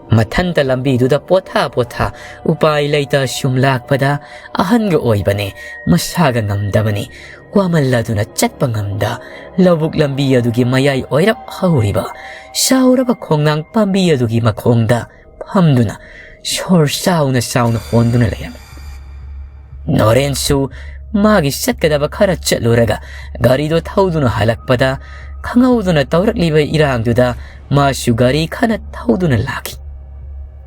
ꯃꯊꯟꯇ ꯂꯝꯕꯤꯗꯨꯗ ꯄꯣꯊꯥ ꯄꯣꯊꯥ ꯎꯄꯥꯏ ꯂꯩꯇ ꯁꯨꯝ ꯂꯥꯛꯄꯗ, ꯑꯍꯟꯒ ꯑꯣꯏꯕꯅꯦ, ꯃꯁꯥꯒ ꯉꯝꯗꯕꯅꯤ, ꯋꯥꯃꯜꯂꯗꯨꯅ ꯆꯠꯄ ꯉꯝꯗ, ꯂꯧꯕꯨꯛ ꯂꯝꯕꯤ ꯑꯗꯨꯒꯤ ꯃꯌꯥꯏ ꯑꯣꯏꯔꯞ ꯍꯧꯔꯤꯕ ꯆꯥꯎꯔꯕ ꯈꯣꯡꯅꯥꯡ ꯄꯥꯝꯕꯤ ꯑꯗꯨꯒꯤ ꯃꯈꯣꯡꯗ ꯐꯝꯗꯨꯅ ꯁꯣꯔ ꯆꯥꯎꯅ ꯆꯥꯎꯅ ꯍꯣꯟꯗꯨꯅ ꯂꯩꯔꯝꯃꯤ꯫ ꯅꯣꯔꯦꯟꯁꯨ ꯃꯥꯒꯤ ꯆꯠꯀꯗꯕ ꯈꯔ ꯆꯠꯂꯨꯔꯒ ꯒꯥꯔꯤꯗꯣ ꯊꯧꯗꯨꯅ ꯍꯜꯂꯛꯄꯗ, ꯈꯪꯍꯧꯗꯅ ꯇꯧꯔꯛꯂꯤꯕ ꯏꯔꯥꯡꯗꯨꯗ ꯃꯥꯁꯨ ꯒꯥꯔꯤ ꯈꯅ ꯊꯧꯗꯨꯅ ꯂꯥꯛꯈꯤ꯫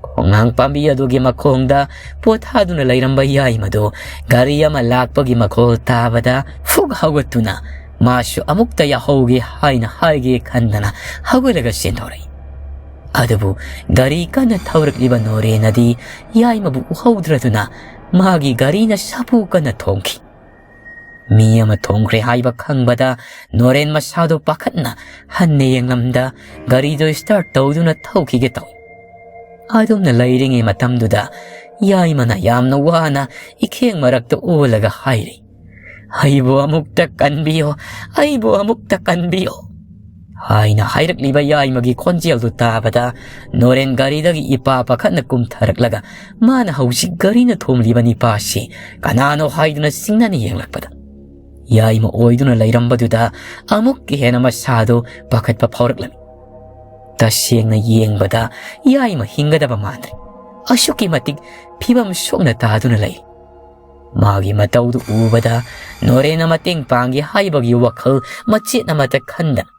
ꯈꯣꯡꯅꯥꯡ ꯄꯥꯝꯕꯤ ꯑꯗꯨꯒꯤ ꯃꯈꯣꯡꯗ ꯄꯣꯊꯥꯗꯨꯅ ꯂꯩꯔꯝꯕ ꯌꯥꯏꯃꯗꯨ ꯒꯥꯔꯤ ꯑꯃ ꯂꯥꯛꯄꯒꯤ ꯃꯈꯣꯜ ꯇꯥꯕꯗ ꯐꯨꯛ ꯍꯧꯒꯠꯇꯨꯅ ꯃꯥꯁꯨ ꯑꯃꯨꯛꯇ ꯌꯥꯍꯧꯒꯦ ꯍꯥꯏꯅ ꯍꯥꯏꯒꯦ ꯈꯟꯗꯅ ꯍꯧꯒꯠꯂꯒ ꯆꯦꯟꯊꯣꯔꯛꯏ꯫ ꯑꯗꯨꯕꯨ ꯒꯥꯔꯤ ꯀꯟꯅ ꯊꯧꯔꯛꯂꯤꯕ ꯅꯣꯔꯦꯟꯅꯗꯤ ꯌꯥꯏꯃꯕꯨ ꯎꯍꯧꯗ꯭ꯔꯗꯨꯅ ꯃꯥꯒꯤ ꯒꯥꯔꯤꯅ ꯁꯥꯐꯨ ꯀꯟꯅ ꯊꯣꯡꯈꯤ꯫ ꯃꯤ ꯑꯃ ꯊꯣꯡꯈ꯭ꯔꯦ ꯍꯥꯏꯕ ꯈꯪꯕꯗ ꯅꯣꯔꯦꯟ ꯃꯁꯥꯗꯣ ꯄꯥꯈꯠꯅ ꯍꯟꯅ ꯌꯦꯡꯂꯝꯗ ꯒꯥꯔꯤꯗꯣ ꯁ꯭ꯇꯥꯔꯠ ꯇꯧꯗꯨꯅ ꯊꯧꯈꯤꯒꯦ ꯇꯧꯏ꯫ ꯑꯗꯨꯝꯅ ꯂꯩꯔꯤꯉꯩ ꯃꯇꯝꯗꯨꯗ ꯌꯥꯏꯃꯅ ꯌꯥꯝꯅ ꯋꯥꯅ ꯏꯈꯦꯡ ꯃꯔꯛꯇ ꯑꯣꯜꯂꯒ ꯍꯥꯏꯔꯤ, "ꯑꯩꯕꯨ ꯑꯃꯨꯛꯇ ꯀꯟꯕꯤꯌꯣ, ꯑꯩꯕꯨ ꯑꯃꯨꯛꯇ ꯀꯟꯕꯤꯌꯣ" ꯍꯥꯏꯅ ꯍꯥꯏꯔꯛꯂꯤꯕ ꯌꯥꯏꯃꯒꯤ ꯈꯣꯟꯖꯦꯜꯗꯨ ꯇꯥꯕꯗ ꯅꯣꯔꯦꯟ ꯒꯥꯔꯤꯗꯒꯤ ꯏꯄꯥ ꯄꯥꯈꯠꯅ ꯀꯨꯝꯊꯔꯛꯂꯒ ꯃꯥꯅ ꯍꯧꯖꯤꯛ ꯒꯥꯔꯤꯅ ꯊꯣꯝꯂꯤꯕ ꯅꯤꯄꯥꯁꯤ ꯀꯅꯥꯅꯣ ꯍꯥꯏꯗꯨꯅ ꯆꯤꯡꯅꯅ ꯌꯦꯡꯂꯛꯄꯗ ꯌꯥꯏꯃ ꯑꯣꯏꯗꯨꯅ ꯂꯩꯔꯝꯕꯗꯨꯗ ꯑꯃꯨꯛꯀ ꯍꯦꯟꯅ ꯃꯁꯥꯗꯨ ꯄꯥꯈꯠꯄ ꯐꯥꯎꯔꯛꯂꯝꯃꯤ꯫ ꯇꯁꯦꯡꯅ ꯌꯦꯡꯕꯗ ꯌꯥꯏꯃ ꯍꯤꯡꯒꯗꯕ ꯃꯥꯟꯗ꯭ꯔꯦ꯫ ꯑꯁꯨꯛꯀꯤ ꯃꯇꯤꯛ ꯐꯤꯕꯝ ꯁꯣꯛꯅ ꯇꯥꯗꯨꯅ ꯂꯩ꯫ ꯃꯥꯒꯤ ꯃꯇꯧꯗꯨ ꯎꯕꯗ ꯅꯣꯔꯦꯟꯅ ꯃꯇꯦꯡ ꯄꯥꯡꯒꯦ ꯍꯥꯏꯕꯒꯤ ꯋꯥꯈꯜ ꯃꯆꯦꯠ ꯑꯃꯠꯇ ꯈꯟꯗꯅ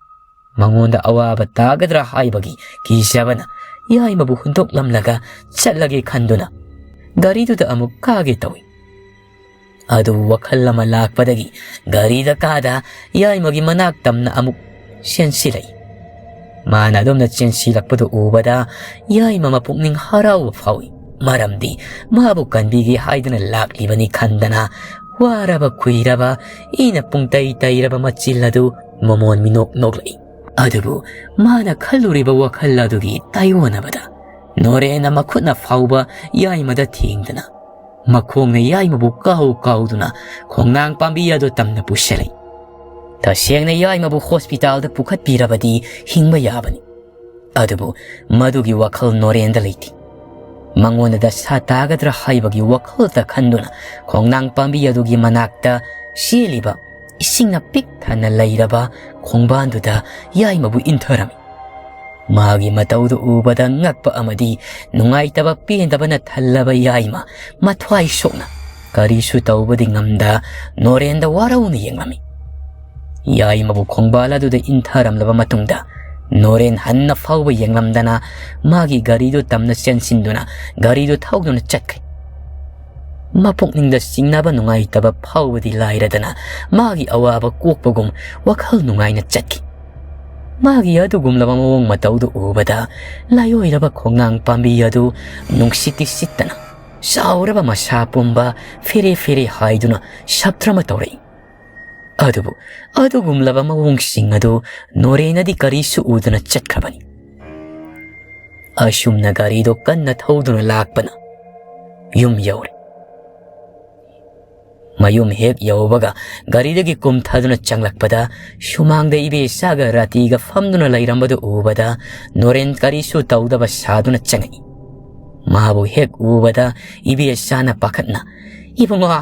ꯃꯉꯣꯟꯗ ꯑꯋꯥꯕ ꯇꯥꯒꯗ꯭ꯔꯥ ꯍꯥꯏꯕꯒꯤ ꯀꯤꯖꯕꯅ ꯌꯥꯏꯃꯕꯨ ꯍꯨꯟꯗꯣꯛꯂꯝꯂꯒ ꯆꯠꯂꯒꯦ ꯈꯟꯗꯨꯅ ꯒꯥꯔꯤꯗꯨꯗ ꯑꯃꯨꯛ ꯀꯥꯒꯦ ꯇꯧꯏ꯫ ꯑꯗꯨꯕꯨ ꯋꯥꯈꯜ ꯑꯃ ꯂꯥꯛꯄꯗꯒꯤ ꯒꯥꯔꯤꯗ ꯀꯥꯗ ꯌꯥꯏꯃꯒꯤ ꯃꯅꯥꯛ ꯇꯝꯅ ꯑꯃꯨꯛ ꯆꯦꯟꯁꯤꯜꯂꯛꯏ꯫ ꯃꯥꯅ ꯑꯗꯨꯝꯅ ꯆꯦꯟꯁꯤꯜꯂꯛꯄꯗꯨ ꯎꯕꯗ ꯌꯥꯏꯃ ꯃꯄꯨꯛꯅꯤꯡ ꯍꯔꯥꯎꯕ ꯐꯥꯎꯏ꯫ ꯃꯔꯝꯗꯤ ꯃꯥꯕꯨ ꯀꯟꯕꯤꯒꯦ ꯍꯥꯏꯗꯨꯅ ꯂꯥꯛꯂꯤꯕꯅꯤ ꯈꯟꯗꯅ ꯋꯥꯔꯕ ꯀꯨꯏꯔꯕ ꯏꯅ ꯄꯨꯡꯇꯩ ꯇꯩꯔꯕ ꯃꯆꯤꯜ ꯑꯗꯨ ꯃꯃꯣꯟ ꯃꯤꯅꯣꯛ ꯅꯣꯛꯂꯛꯏ꯫ ꯑꯗꯨꯕꯨ ꯃꯥꯅ ꯈꯜꯂꯨꯔꯤꯕ ꯋꯥꯈꯜ ꯑꯗꯨꯒꯤ ꯇꯥꯏꯑꯣꯟꯅꯕꯗ ꯅꯣꯔꯦꯟꯅ ꯃꯈꯨꯠꯅ ꯐꯥꯎꯕ ꯌꯥꯏꯃꯗ ꯊꯦꯡꯗꯅ ꯃꯈꯣꯡꯅ ꯌꯥꯏꯃꯕꯨ ꯀꯥꯎ ꯀꯥꯎꯗꯨꯅ ꯈꯣꯡꯅꯥꯡ ꯄꯥꯝꯕꯤ ꯑꯗꯨ ꯇꯝꯅ ꯄꯨꯁꯤꯜꯂꯤ꯫ ꯇꯁꯦꯡꯅ ꯌꯥꯏꯃꯕꯨ ꯍꯣꯁꯄꯤꯇꯥꯜꯗ ꯄꯨꯈꯠꯄꯤꯔꯕꯗꯤ ꯍꯤꯡꯕ ꯌꯥꯕꯅꯤ꯫ ꯑꯗꯨꯕꯨ ꯃꯗꯨꯒꯤ ꯋꯥꯈꯜ ꯅꯣꯔꯦꯟꯗ ꯂꯩꯇꯦ꯫ ꯃꯉꯣꯟꯗ ꯗꯁꯥ ꯇꯥꯒꯗ꯭ꯔꯥ ꯍꯥꯏꯕꯒꯤ ꯋꯥꯈꯜꯇ ꯈꯟꯗꯨꯅ ꯈꯣꯡꯅꯥꯡ ꯄꯥꯝꯕꯤ ꯑꯗꯨꯒꯤ ꯃꯅꯥꯛꯇ ꯆꯦꯜꯂꯤꯕ ꯏꯁꯤꯡꯅ ꯄꯤꯛ ꯊꯟꯅ ꯂꯩꯔꯕ ꯈꯣꯡꯕꯥꯟꯗꯨꯗ ꯌꯥꯏꯃꯕꯨ ꯏꯟꯊꯔꯝꯃꯤ꯫ ꯃꯥꯒꯤ ꯃꯇꯧꯗꯨ ꯎꯕꯗ ꯉꯛꯄ ꯑꯃꯗꯤ ꯅꯨꯡꯉꯥꯏꯇꯕ ꯄꯦꯟꯗꯕꯅ ꯊꯜꯂꯕ ꯌꯥꯏꯃ ꯃꯊ꯭ꯋꯥꯏ ꯁꯣꯛꯅ ꯀꯔꯤꯁꯨ ꯇꯧꯕꯗꯤ ꯉꯝꯗ ꯅꯣꯔꯦꯟꯗ ꯋꯥꯔꯧꯅ ꯌꯦꯡꯂꯝꯃꯤ꯫ ꯌꯥꯏꯃꯕꯨ ꯈꯣꯡꯕꯥꯜ ꯑꯗꯨꯗ ꯏꯟꯊꯔꯝꯂꯕ ꯃꯇꯨꯡꯗ ꯅꯣꯔꯦꯟ ꯍꯟꯅ ꯐꯥꯎꯕ ꯌꯦꯡꯂꯝꯗꯅ ꯃꯥꯒꯤ ꯒꯥꯔꯤꯗꯨ ꯇꯝꯅ ꯆꯦꯟꯁꯤꯟꯗꯨꯅ ꯒꯥꯔꯤꯗꯨ ꯊꯧꯗꯨꯅ ꯆꯠꯈꯤ꯫ ꯃꯄꯨꯛꯅꯤꯡꯗ ꯆꯤꯡꯅꯕ ꯅꯨꯡꯉꯥꯏꯇꯕ ꯐꯥꯎꯕꯗꯤ ꯂꯥꯏꯔꯗꯅ ꯃꯥꯒꯤ ꯑꯋꯥꯕ ꯀꯣꯛꯄꯒꯨꯝ ꯋꯥꯈꯜ ꯅꯨꯡꯉꯥꯏꯅ ꯆꯠꯈꯤ꯫ ꯃꯥꯒꯤ ꯑꯗꯨꯒꯨꯝꯂꯕ ꯃꯑꯣꯡ ꯃꯇꯧꯗꯨ ꯎꯕꯗ ꯂꯥꯏꯑꯣꯏꯔꯕ ꯈꯣꯡꯅꯥꯡ ꯄꯥꯝꯕꯤ ꯑꯗꯨ ꯅꯨꯡꯁꯤꯠꯇꯤ ꯁꯤꯠꯇꯅ ꯆꯥꯎꯔꯕ ꯃꯁꯥ ꯄꯨꯝꯕ ꯐꯦꯔꯦ ꯐꯦꯔꯦ ꯍꯥꯏꯗꯨꯅ ꯁꯞꯇ꯭ꯔ ꯑꯃ ꯇꯧꯔꯛꯏ꯫ ꯑꯗꯨꯕꯨ ꯑꯗꯨꯒꯨꯝꯂꯕ ꯃꯑꯣꯡꯁꯤꯡ ꯑꯗꯨ ꯅꯣꯔꯦꯅꯗꯤ ꯀꯔꯤꯁꯨ ꯎꯗꯅ ꯆꯠꯈ꯭ꯔꯕꯅꯤ꯫ ꯑꯁꯨꯝꯅ ꯒꯥꯔꯤꯗꯣ ꯀꯟꯅ ꯊꯧꯗꯨꯅ ꯂꯥꯛꯄꯅ ꯌꯨꯝ ꯌꯧꯔꯦ꯫ ꯃꯌꯨꯝ ꯍꯦꯛ ꯌꯧꯕꯒ ꯒꯥꯔꯤꯗꯒꯤ ꯀꯨꯝꯊꯗꯨꯅ ꯆꯪꯂꯛꯄꯗ ꯁꯨꯃꯥꯡꯗ ꯏꯕꯦꯆꯥꯒ ꯔꯥꯇꯤꯒ ꯐꯝꯗꯨꯅ ꯂꯩꯔꯝꯕꯗꯨ ꯎꯕꯗ ꯅꯣꯔꯦꯟ ꯀꯔꯤꯁꯨ ꯇꯧꯗꯕ ꯁꯥꯗꯨꯅ ꯆꯪꯉꯛꯏ꯫ ꯃꯥꯕꯨ ꯍꯦꯛ ꯎꯕꯗ ꯏꯕꯦꯆꯥꯅ ꯄꯥꯈꯠꯅ, "ꯏꯕꯨꯡꯉꯣ,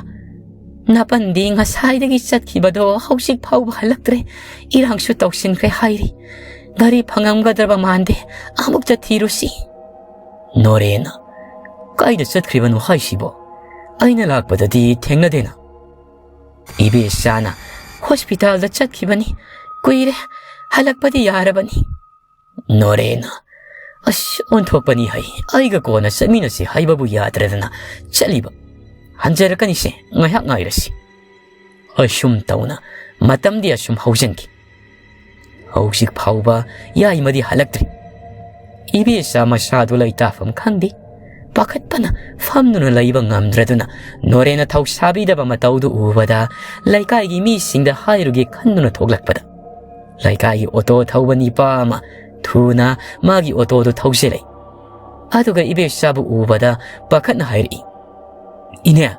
ꯅꯥꯄꯟꯗꯤ ꯉꯁꯥꯏꯗꯒꯤ ꯆꯠꯈꯤꯕꯗꯣ ꯍꯧꯖꯤꯛ ꯐꯥꯎꯕ ꯍꯜꯂꯛꯇ꯭ꯔꯦ꯫ ꯏꯔꯥꯡꯁꯨ ꯇꯧꯁꯤꯟꯈ꯭ꯔꯦ ꯍꯥꯏꯔꯤ꯫ ꯒꯥꯔꯤ ꯐꯪꯉꯝꯒꯗ꯭ꯔꯕ ꯃꯥꯟꯗꯦ꯫ ꯑꯃꯨꯛꯇ ꯊꯤꯔꯨꯁꯤ꯫" ꯅꯣꯔꯦꯟꯅ, "ꯀꯥꯏꯗ ꯆꯠꯈ꯭ꯔꯤꯕꯅꯣ ꯍꯥꯏꯁꯤꯕꯣ? ꯑꯩꯅ ꯂꯥꯛꯄꯗꯗꯤ ꯊꯦꯡꯅꯗꯦꯅ꯫" ꯏꯕꯦꯆꯥꯅ, "ꯍꯣꯁꯄꯤꯇꯥꯜꯗ ꯆꯠꯈꯤꯕꯅꯤ꯫ ꯀꯨꯏꯔꯦ, ꯍꯜꯂꯛꯄꯗꯤ ꯌꯥꯔꯕꯅꯤ꯫" ꯅꯣꯔꯦꯟꯅ, "ꯑꯁ, ꯑꯣꯟꯊꯣꯛꯄꯅꯤ ꯍꯩ, ꯑꯩꯒ ꯀꯣꯟꯅ ꯆꯠꯃꯤꯟꯅꯁꯤ ꯍꯥꯏꯕꯕꯨ ꯌꯥꯗ꯭ꯔꯗꯅ ꯆꯠꯂꯤꯕ꯫ ꯍꯟꯖꯔꯛꯀꯅꯤꯁꯦ, ꯉꯥꯏꯍꯥꯛ ꯉꯥꯏꯔꯁꯤ꯫" ꯑꯁꯨꯝ ꯇꯧꯅ ꯃꯇꯝꯗꯤ ꯑꯁꯨꯝ ꯍꯧꯖꯤꯟꯈꯤ꯫ ꯍꯧꯖꯤꯛ ꯐꯥꯎꯕ ꯌꯥꯏꯃꯗꯤ ꯍꯜꯂꯛꯇ꯭ꯔꯤ꯫ ꯏꯕꯦꯆꯥ ꯃꯁꯥꯗꯨ ꯂꯩꯇꯥꯐꯝ ꯈꯪꯗꯦ꯫ ꯄꯥꯈꯠꯄꯅ ꯐꯝꯗꯨꯅ ꯂꯩꯕ ꯉꯝꯗ꯭ꯔꯗꯨꯅ ꯅꯣꯔꯦꯟꯅ ꯊꯧꯁꯥꯕꯤꯗꯕ ꯃꯇꯧꯗꯨ ꯎꯕꯗ ꯂꯩꯀꯥꯏꯒꯤ ꯃꯤꯁꯤꯡꯗ ꯍꯥꯏꯔꯨꯒꯦ ꯈꯟꯗꯨꯅ ꯊꯣꯛꯂꯛꯄꯗ ꯂꯩꯀꯥꯏꯒꯤ ꯑꯣꯇꯣ ꯊꯧꯕ ꯅꯤꯄꯥ ꯑꯃ ꯊꯨꯅ ꯃꯥꯒꯤ ꯑꯣꯇꯣꯗꯨ ꯊꯧꯖꯤꯜꯂꯛꯏ꯫ ꯑꯗꯨꯒ ꯏꯕꯦꯆꯥꯕꯨ ꯎꯕꯗ ꯄꯥꯈꯠꯅ ꯍꯥꯏꯔꯛꯏ, "ꯏꯅꯦ,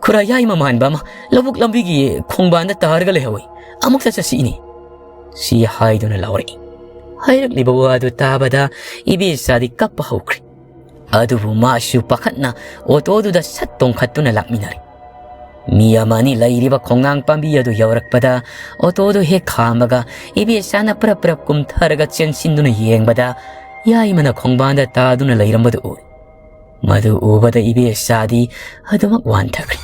ꯈꯨꯔꯥ ꯌꯥꯏꯃ ꯃꯥꯟꯕ ꯑꯃ ꯂꯧꯕꯨꯛ ꯂꯝꯕꯤꯒꯤ ꯈꯣꯡꯕꯥꯟꯗ ꯇꯥꯔꯒ ꯂꯩꯍꯧꯏ꯫ ꯑꯃꯨꯛꯇ ꯆꯠꯁꯤ ꯏꯅꯦ꯫" ꯁꯤ ꯍꯥꯏꯗꯨꯅ ꯂꯥꯎꯔꯛꯏ꯫ ꯍꯥꯏꯔꯛꯂꯤꯕ ꯋꯥꯗꯨ ꯇꯥꯕꯗ ꯏꯕꯦꯆꯥꯗꯤ ꯀꯞꯄ ꯍꯧꯈ꯭ꯔꯦ꯫ ꯑꯗꯨꯕꯨ ꯃꯥꯁꯨ ꯄꯥꯈꯠꯅ ꯑꯣꯇꯣꯗꯨꯗ ꯁꯠ ꯇꯣꯡꯈꯠꯇꯨꯅ ꯂꯥꯛꯃꯤꯟꯅꯔꯦ꯫ ꯃꯤ ꯑꯃ ꯑꯅꯤ ꯂꯩꯔꯤꯕ ꯈꯣꯡꯅꯥꯡ ꯄꯥꯝꯕꯤ ꯑꯗꯨ ꯌꯧꯔꯛꯄꯗ ꯑꯣꯇꯣꯗꯨ ꯍꯦꯛ ꯈꯥꯝꯕꯒ ꯏꯕꯦꯆꯥꯅ ꯄ꯭ꯔꯞ ꯄ꯭ꯔꯞ ꯀꯨꯝꯊꯔꯒ ꯆꯦꯟꯁꯤꯟꯗꯨꯅ ꯌꯦꯡꯕꯗ ꯌꯥꯏꯃꯅ ꯈꯣꯡꯕꯥꯟꯗ ꯇꯥꯗꯨꯅ ꯂꯩꯔꯝꯕꯗꯨ ꯎꯔꯦ꯫ ꯃꯗꯨ ꯎꯕꯗ ꯏꯕꯦꯆꯥꯗꯤ ꯑꯗꯨꯃꯛ ꯋꯥꯟꯊꯈ꯭ꯔꯦ꯫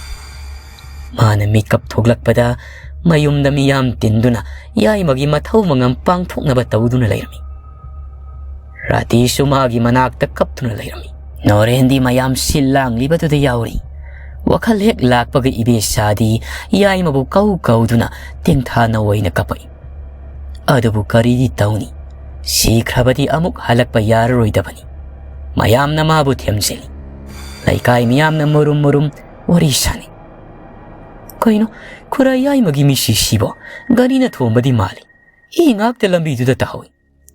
ꯃꯥꯅ ꯃꯤꯀꯞ ꯊꯣꯛꯂꯛꯄꯗ ꯃꯌꯨꯝꯗ ꯃꯤꯌꯥꯝ ꯇꯤꯟꯗꯨꯅ ꯌꯥꯏꯃꯒꯤ ꯃꯊꯧ ꯃꯉꯝ ꯄꯥꯡꯊꯣꯛꯅꯕ ꯇꯧꯗꯨꯅ ꯂꯩꯔꯝꯃꯤ꯫ ꯔꯥꯇꯤꯁꯨ ꯃꯥꯒꯤ ꯃꯅꯥꯛꯇ ꯀꯞꯇꯨꯅ ꯂꯩꯔꯝꯃꯤ꯫ ꯅꯣꯔꯦꯟꯗꯤ ꯃꯌꯥꯝ ꯁꯤꯜ ꯂꯥꯡꯂꯤꯕꯗꯨꯗ ꯌꯥꯎꯔꯤ꯫ ꯋꯥꯈꯜ ꯍꯦꯛ ꯂꯥꯛꯄꯒ ꯏꯕꯦꯆꯥꯗꯤ ꯌꯥꯏꯃꯕꯨ ꯀꯧ ꯀꯧꯗꯨꯅ ꯇꯦꯡꯊꯥ ꯅꯧ ꯑꯣꯏꯅ ꯀꯞꯄꯛꯏ꯫ ꯑꯗꯨꯕꯨ ꯀꯔꯤꯗꯤ ꯇꯧꯅꯤ? ꯁꯤꯈ꯭ꯔꯕꯗꯤ ꯑꯃꯨꯛ ꯍꯜꯂꯛꯄ ꯌꯥꯔꯔꯣꯏꯗꯕꯅꯤ꯫ ꯃꯌꯥꯝꯅ ꯃꯥꯕꯨ ꯊꯦꯝꯖꯤꯜꯂꯤ꯫ ꯂꯩꯀꯥꯏ ꯃꯤꯌꯥꯝꯅ ꯃꯔꯨꯝ ꯃꯔꯨꯝ ꯋꯥꯔꯤ ꯁꯥꯅꯩ꯫ "ꯀꯩꯅꯣ, ꯈꯨꯔꯥ ꯌꯥꯏꯃꯒꯤ ꯃꯤꯁꯤꯁꯤꯕꯣ ꯒꯥꯔꯤꯅ ꯊꯣꯝꯕꯗꯤ ꯃꯥꯜꯂꯤ꯫ ꯏ ꯉꯥꯛꯇ ꯂꯝꯕꯤꯗꯨꯗ ꯇꯥꯍꯧꯏ꯫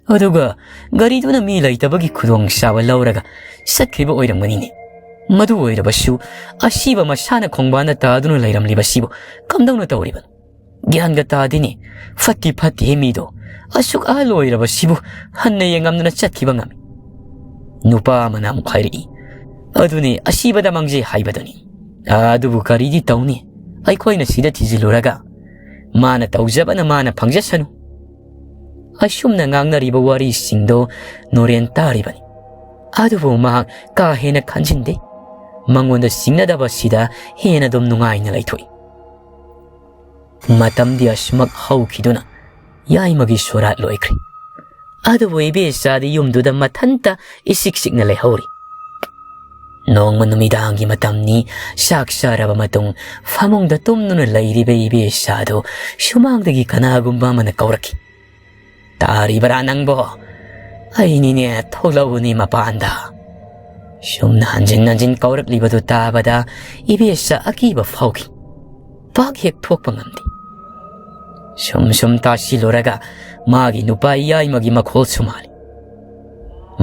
ꯑꯗꯨꯒ ꯒꯥꯔꯤꯗꯨꯅ ꯃꯤ ꯂꯩꯇꯕꯒꯤ ꯈꯨꯗꯣꯡꯆꯥꯕ ꯂꯧꯔꯒ ꯆꯠꯈ꯭ꯔꯤꯕ ꯑꯣꯏꯔꯝꯒꯅꯤꯅꯦ꯫ ꯃꯗꯨ ꯑꯣꯏꯔꯕꯁꯨ ꯑꯁꯤꯕ ꯃꯁꯥꯅ ꯈꯣꯡꯕꯥꯟꯗ ꯇꯥꯗꯨꯅ ꯂꯩꯔꯝꯂꯤꯕꯁꯤꯕꯨ ꯀꯝꯗꯧꯅ ꯇꯧꯔꯤꯕꯅꯣ? ꯒ꯭ꯌꯥꯟꯒ ꯇꯥꯗꯦꯅꯦ꯫ ꯐꯠꯇꯤ ꯐꯠꯇꯦꯍꯦ ꯃꯤꯗꯣ꯫ ꯑꯁꯨꯛ ꯑꯍꯜ ꯑꯣꯏꯔꯕꯁꯤꯕꯨ ꯍꯟꯅ ꯌꯦꯡꯉꯝꯗꯅ ꯆꯠꯈꯤꯕ ꯉꯝꯃꯤ꯫ ꯅꯨꯄꯥ ꯑꯃꯅ ꯑꯃꯨꯛ ꯍꯥꯏꯔꯛꯏ, "ꯑꯗꯨꯅꯤ ꯑꯁꯤꯕꯗ ꯃꯥꯡꯖꯩ ꯍꯥꯏꯕꯗꯨꯅꯤ꯫ ꯑꯗꯨꯕꯨ ꯀꯔꯤꯗꯤ ꯇꯧꯅꯤ? ꯑꯩꯈꯣꯏꯅ ꯁꯤꯗ ꯊꯤꯖꯤꯜꯂꯨꯔꯒ ꯃꯥꯅ ꯇꯧꯖꯕꯅ ꯃꯥꯅ ꯐꯪꯖꯁꯅꯨ꯫" ꯑꯁꯨꯝꯅ ꯉꯥꯡꯅꯔꯤꯕ ꯋꯥꯔꯤꯁꯤꯡꯗꯣ ꯅꯣꯔꯦꯟ ꯇꯥꯔꯤꯕꯅꯤ꯫ ꯑꯗꯨꯕꯨ ꯃꯍꯥꯛ ꯀꯥ ꯍꯦꯟꯅ ꯈꯟꯖꯤꯟꯗꯦ꯫ ꯃꯉꯣꯟꯗ ꯆꯤꯡꯅꯗꯕꯁꯤꯗ ꯍꯦꯟꯅ ꯑꯗꯨꯝ ꯅꯨꯡꯉꯥꯏꯅ ꯂꯩꯊꯣꯛꯏ꯫ ꯃꯇꯝꯗꯤ ꯑꯁꯨꯃꯛ ꯍꯧꯈꯤꯗꯨꯅ ꯌꯥꯏꯃꯒꯤ ꯁꯣꯔꯥꯠ ꯂꯣꯏꯈ꯭ꯔꯦ꯫ ꯑꯗꯨꯕꯨ ꯏꯕꯦꯆꯥꯗꯤ ꯌꯨꯝꯗꯨꯗ ꯃꯊꯟꯇ ꯏꯆꯤꯛ ꯆꯤꯛꯅ ꯂꯩꯍꯧꯔꯤ꯫ ꯅꯣꯡꯃ ꯅꯨꯃꯤꯗꯥꯡꯒꯤ ꯃꯇꯝꯅꯤ꯫ ꯆꯥꯛ ꯆꯥꯔꯕ ꯃꯇꯨꯡ ꯐꯃꯨꯡꯗ ꯇꯨꯝꯗꯨꯅ ꯂꯩꯔꯤꯕ ꯏꯕꯦꯆꯥꯗꯨ ꯁꯨꯃꯥꯡꯗꯒꯤ ꯀꯅꯥꯒꯨꯝꯕ ꯑꯃꯅ ꯀꯧꯔꯛꯈꯤ꯫ "ꯇꯥꯔꯤꯕꯔꯥ ꯅꯪꯕꯣ? ꯑꯩꯅꯤꯅꯦ, ꯊꯣꯛꯂꯛꯎꯅꯦ ꯃꯄꯥꯟꯗ꯫" ꯁꯨꯝꯅ ꯍꯟꯖꯤꯟ ꯍꯟꯖꯤꯟ ꯀꯧꯔꯛꯂꯤꯕꯗꯨ ꯇꯥꯕꯗ ꯏꯕꯦꯆꯥ ꯑꯀꯤꯕ ꯐꯥꯎꯈꯤ꯫ ꯄꯥꯛ ꯍꯦꯛ ꯊꯣꯛꯄ ꯉꯝꯗꯦ꯫ ꯁꯨꯝ ꯁꯨꯝ ꯇꯥꯁꯤꯜꯂꯨꯔꯒ ꯃꯥꯒꯤ ꯅꯨꯄꯥ ꯌꯥꯏꯃꯒꯤ ꯃꯈꯣꯜꯁꯨ ꯃꯥꯜꯂꯤ꯫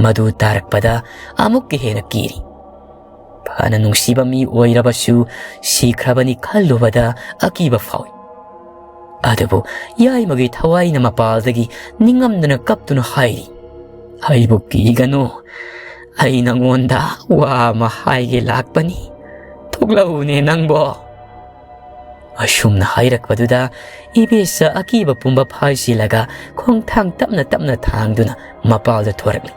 ꯃꯗꯨ ꯇꯥꯔꯛꯄꯗ ꯑꯃꯨꯛꯀ ꯍꯦꯟꯅ ꯀꯤꯔꯤ꯫ ꯐꯅ ꯅꯨꯡꯁꯤꯕ ꯃꯤ ꯑꯣꯏꯔꯕꯁꯨ ꯁꯤꯈ꯭ꯔꯕꯅꯤ ꯈꯜꯂꯨꯕꯗ ꯑꯀꯤꯕ ꯐꯥꯎꯏ꯫ ꯑꯗꯨꯕꯨ ꯌꯥꯏꯃꯒꯤ ꯊꯋꯥꯏꯅ ꯃꯄꯥꯜꯗꯒꯤ ꯅꯤꯡꯉꯝꯗꯅ ꯀꯞꯇꯨꯅ ꯍꯥꯏꯔꯤ, "ꯑꯩꯕꯨ ꯀꯤꯒꯅꯨ, ꯑꯩ ꯅꯪꯉꯣꯟꯗ ꯋꯥ ꯑꯃ ꯍꯥꯏꯒꯦ ꯂꯥꯛꯄꯅꯤ, ꯊꯣꯛꯂꯛꯎꯅꯦ ꯅꯪꯕꯣ꯫" ꯑꯁꯨꯝꯅ ꯍꯥꯏꯔꯛꯄꯗꯨꯗ ꯏꯕꯦꯆꯥ ꯑꯀꯤꯕ ꯄꯨꯝꯕ ꯐꯥꯏꯁꯤꯜꯂꯒ ꯈꯣꯡꯊꯥꯡ ꯇꯞꯅ ꯇꯞꯅ ꯊꯥꯡꯗꯨꯅ ꯃꯄꯥꯜꯗ ꯊꯣꯔꯛꯂꯤ꯫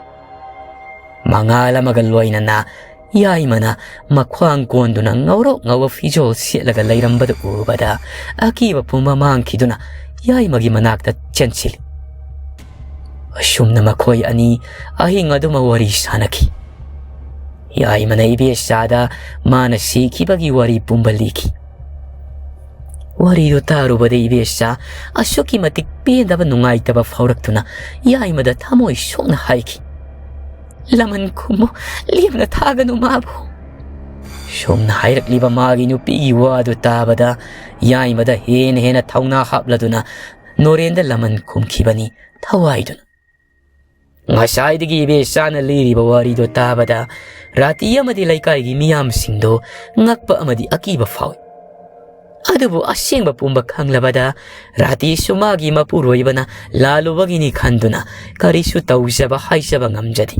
ꯃꯉꯥꯜ ꯑꯃꯒ ꯂꯣꯏꯅꯅ ꯌꯥꯏꯃꯅ ꯃꯈ꯭ꯋꯥꯡ ꯀꯣꯟꯗꯨꯅ ꯉꯧꯔꯣꯛ ꯉꯧꯕ ꯐꯤꯖꯣꯜ ꯁꯦꯠꯂꯒ ꯂꯩꯔꯝꯕꯗꯨ ꯎꯕꯗ ꯑꯀꯤꯕ ꯄꯨꯝꯕ ꯃꯥꯡꯈꯤꯗꯨꯅ ꯌꯥꯏꯃꯒꯤ ꯃꯅꯥꯛꯇ ꯆꯦꯟꯁꯤꯜꯂꯤ꯫ ꯑꯁꯨꯝꯅ ꯃꯈꯣꯏ ꯑꯅꯤ ꯑꯍꯤꯡ ꯑꯗꯨꯃ ꯋꯥꯔꯤ ꯁꯥꯟꯅꯈꯤ꯫ ꯌꯥꯏꯃꯅ ꯏꯕꯦꯆꯥꯗ ꯃꯥꯅ ꯁꯤꯈꯤꯕꯒꯤ ꯋꯥꯔꯤ ꯄꯨꯝꯕ ꯂꯤꯈꯤ꯫ ꯋꯥꯔꯤꯗꯨ ꯇꯥꯔꯨꯕꯗ ꯏꯕꯦꯆꯥ ꯑꯁꯨꯛꯀꯤ ꯃꯇꯤꯛ ꯄꯦꯟꯗꯕ ꯅꯨꯡꯉꯥꯏꯇꯕ ꯐꯥꯎꯔꯛꯇꯨꯅ ꯌꯥꯏꯃꯗ ꯊꯃꯣꯏ ꯁꯣꯛꯅ ꯍꯥꯏꯈꯤ, "ꯂꯃꯟ ꯈꯨꯝꯃꯨ, ꯂꯦꯝꯅ ꯊꯥꯒꯅꯨ ꯃꯥꯕꯨ꯫" ꯁꯨꯝꯅ ꯍꯥꯏꯔꯛꯂꯤꯕ ꯃꯥꯒꯤ ꯅꯨꯄꯤꯒꯤ ꯋꯥꯗꯨ ꯇꯥꯕꯗ ꯌꯥꯏꯃꯗ ꯍꯦꯟꯅ ꯍꯦꯟꯅ ꯊꯧꯅꯥ ꯍꯥꯞꯂꯗꯨꯅ ꯅꯣꯔꯦꯟꯗ ꯂꯃꯟ ꯈꯨꯝꯈꯤꯕꯅꯤ ꯊꯋꯥꯏꯗꯨꯅ꯫ ꯉꯁꯥꯏꯗꯒꯤ ꯏꯕꯦꯆꯥꯅ ꯂꯤꯔꯤꯕ ꯋꯥꯔꯤꯗꯣ ꯇꯥꯕꯗ ꯔꯥꯇꯤ ꯑꯃꯗꯤ ꯂꯩꯀꯥꯏꯒꯤ ꯃꯤꯌꯥꯝꯁꯤꯡꯗꯣ ꯉꯛꯄ ꯑꯃꯗꯤ ꯑꯀꯤꯕ ꯐꯥꯎꯏ꯫ ꯑꯗꯨꯕꯨ ꯑꯁꯦꯡꯕ ꯄꯨꯝꯕ ꯈꯪꯂꯕꯗ ꯔꯥꯇꯤꯁꯨ ꯃꯥꯒꯤ ꯃꯄꯨꯔꯣꯏꯕꯅ ꯂꯥꯜꯂꯨꯕꯒꯤꯅꯤ ꯈꯟꯗꯨꯅ ꯀꯔꯤꯁꯨ ꯇꯧꯖꯕ ꯍꯥꯏꯖꯕ ꯉꯝꯖꯗꯦ꯫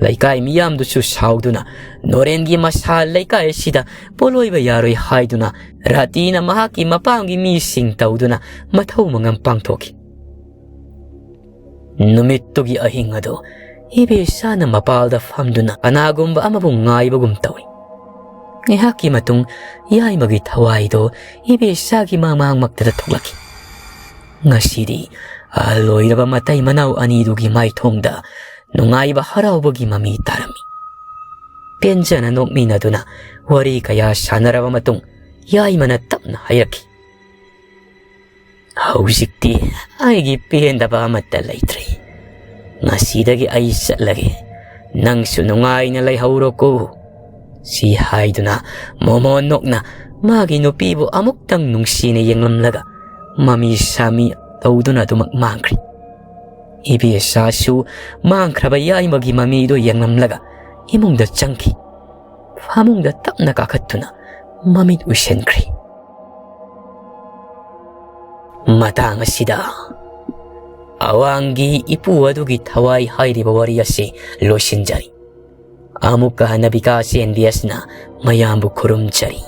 ꯂꯩꯀꯥꯏ ꯃꯤꯌꯥꯝꯗꯨꯁꯨ ꯁꯥꯎꯗꯨꯅ ꯅꯣꯔꯦꯟꯒꯤ ꯃꯁꯥ ꯂꯩꯀꯥꯏ ꯑꯁꯤꯗ ꯄꯣꯂꯣꯏꯕ ꯌꯥꯔꯣꯏ ꯍꯥꯏꯗꯨꯅ ꯔꯥꯇꯤꯅ ꯃꯍꯥꯛꯀꯤ ꯃꯄꯥꯝꯒꯤ ꯃꯤꯁꯤꯡ ꯇꯧꯗꯨꯅ ꯃꯊꯧ ꯃꯉꯝ ꯄꯥꯡꯊꯣꯛꯈꯤ꯫ ꯅꯨꯃꯤꯠꯇꯨꯒꯤ ꯑꯍꯤꯡ ꯑꯗꯨ ꯏꯕꯦꯆꯥꯅ ꯃꯄꯥꯜꯗ ꯐꯝꯗꯨꯅ ꯀꯅꯥꯒꯨꯝꯕ ꯑꯃꯕꯨ ꯉꯥꯏꯕꯒꯨꯝ ꯇꯧꯏ꯫ ꯉꯥꯏꯍꯥꯛꯀꯤ ꯃꯇꯨꯡ ꯌꯥꯏꯃꯒꯤ ꯊꯋꯥꯏꯗꯣ ꯏꯕꯦꯆꯥꯒꯤ ꯃꯃꯥꯡꯃꯛꯇꯗ ꯊꯣꯛꯂꯛꯈꯤ꯫ ꯉꯁꯤꯗꯤ ꯑꯍꯜ ꯑꯣꯏꯔꯕ ꯃꯇꯩ ꯃꯅꯥꯎ ꯑꯅꯤꯗꯨꯒꯤ ꯃꯥꯏꯊꯣꯡꯗ ꯅꯨꯡꯉꯥꯏꯕ ꯍꯔꯥꯎꯕꯒꯤ ꯃꯃꯤ ꯇꯥꯔꯝꯃꯤ꯫ ꯄꯦꯟꯖꯅ ꯅꯣꯛꯃꯤꯟꯅꯗꯨꯅ ꯋꯥꯔꯤ ꯀꯌꯥ ꯁꯥꯟꯅꯔꯕ ꯃꯇꯨꯡ ꯌꯥꯏꯃꯅ ꯇꯞꯅ ꯍꯥꯏꯔꯛꯈꯤ, "ꯍꯧꯖꯤꯛꯇꯤ ꯑꯩꯒꯤ ꯄꯦꯟꯗꯕ ꯑꯃꯠꯇ ꯂꯩꯇ꯭ꯔꯦ꯫ ꯉꯁꯤꯗꯒꯤ ꯑꯩ ꯆꯠꯂꯒꯦ꯫ ꯅꯪꯁꯨ ꯅꯨꯡꯉꯥꯏꯅ ꯂꯩꯍꯧꯔꯣꯀꯣ꯫" ꯁꯤ ꯍꯥꯏꯗꯨꯅ ꯃꯣꯃꯣꯟ ꯅꯣꯛꯅ ꯃꯥꯒꯤ ꯅꯨꯄꯤꯕꯨ ꯑꯃꯨꯛꯇꯪ ꯅꯨꯡꯁꯤꯅ ꯌꯦꯡꯂꯝꯂꯒ ꯃꯃꯤ ꯁꯥꯃꯤ ꯇꯧꯗꯨꯅ ꯑꯗꯨꯃꯛ ꯃꯥꯡꯈ꯭ꯔꯦ꯫ ꯏꯕꯦꯆꯥꯁꯨ ꯃꯥꯡꯈ꯭ꯔꯕ ꯌꯥꯏꯃꯒꯤ ꯃꯃꯤꯗꯨ ꯌꯦꯡꯂꯝꯂꯒ ꯏꯃꯨꯡꯗ ꯆꯪꯈꯤ꯫ ꯐꯃꯨꯡꯗ ꯇꯞꯅ ꯀꯥꯈꯠꯇꯨꯅ ꯃꯃꯤꯠ ꯎꯏꯁꯤꯟꯈ꯭ꯔꯦ꯫ ꯃꯇꯥꯡ ꯑꯁꯤꯗ ꯑꯋꯥꯡꯒꯤ ꯏꯄꯨ ꯑꯗꯨꯒꯤ ꯊꯋꯥꯏ ꯍꯥꯏꯔꯤꯕ ꯋꯥꯔꯤ ꯑꯁꯤ ꯂꯣꯏꯁꯤꯟꯖꯔꯤ꯫ ꯑꯃꯨꯛꯀ ꯍꯟꯅ ꯕꯤꯀꯥꯁ ꯑꯦꯟ ꯕꯤ ꯑꯦꯁꯅ ꯃꯌꯥꯝꯕꯨ ꯈꯨꯔꯨꯝꯖꯔꯤ꯫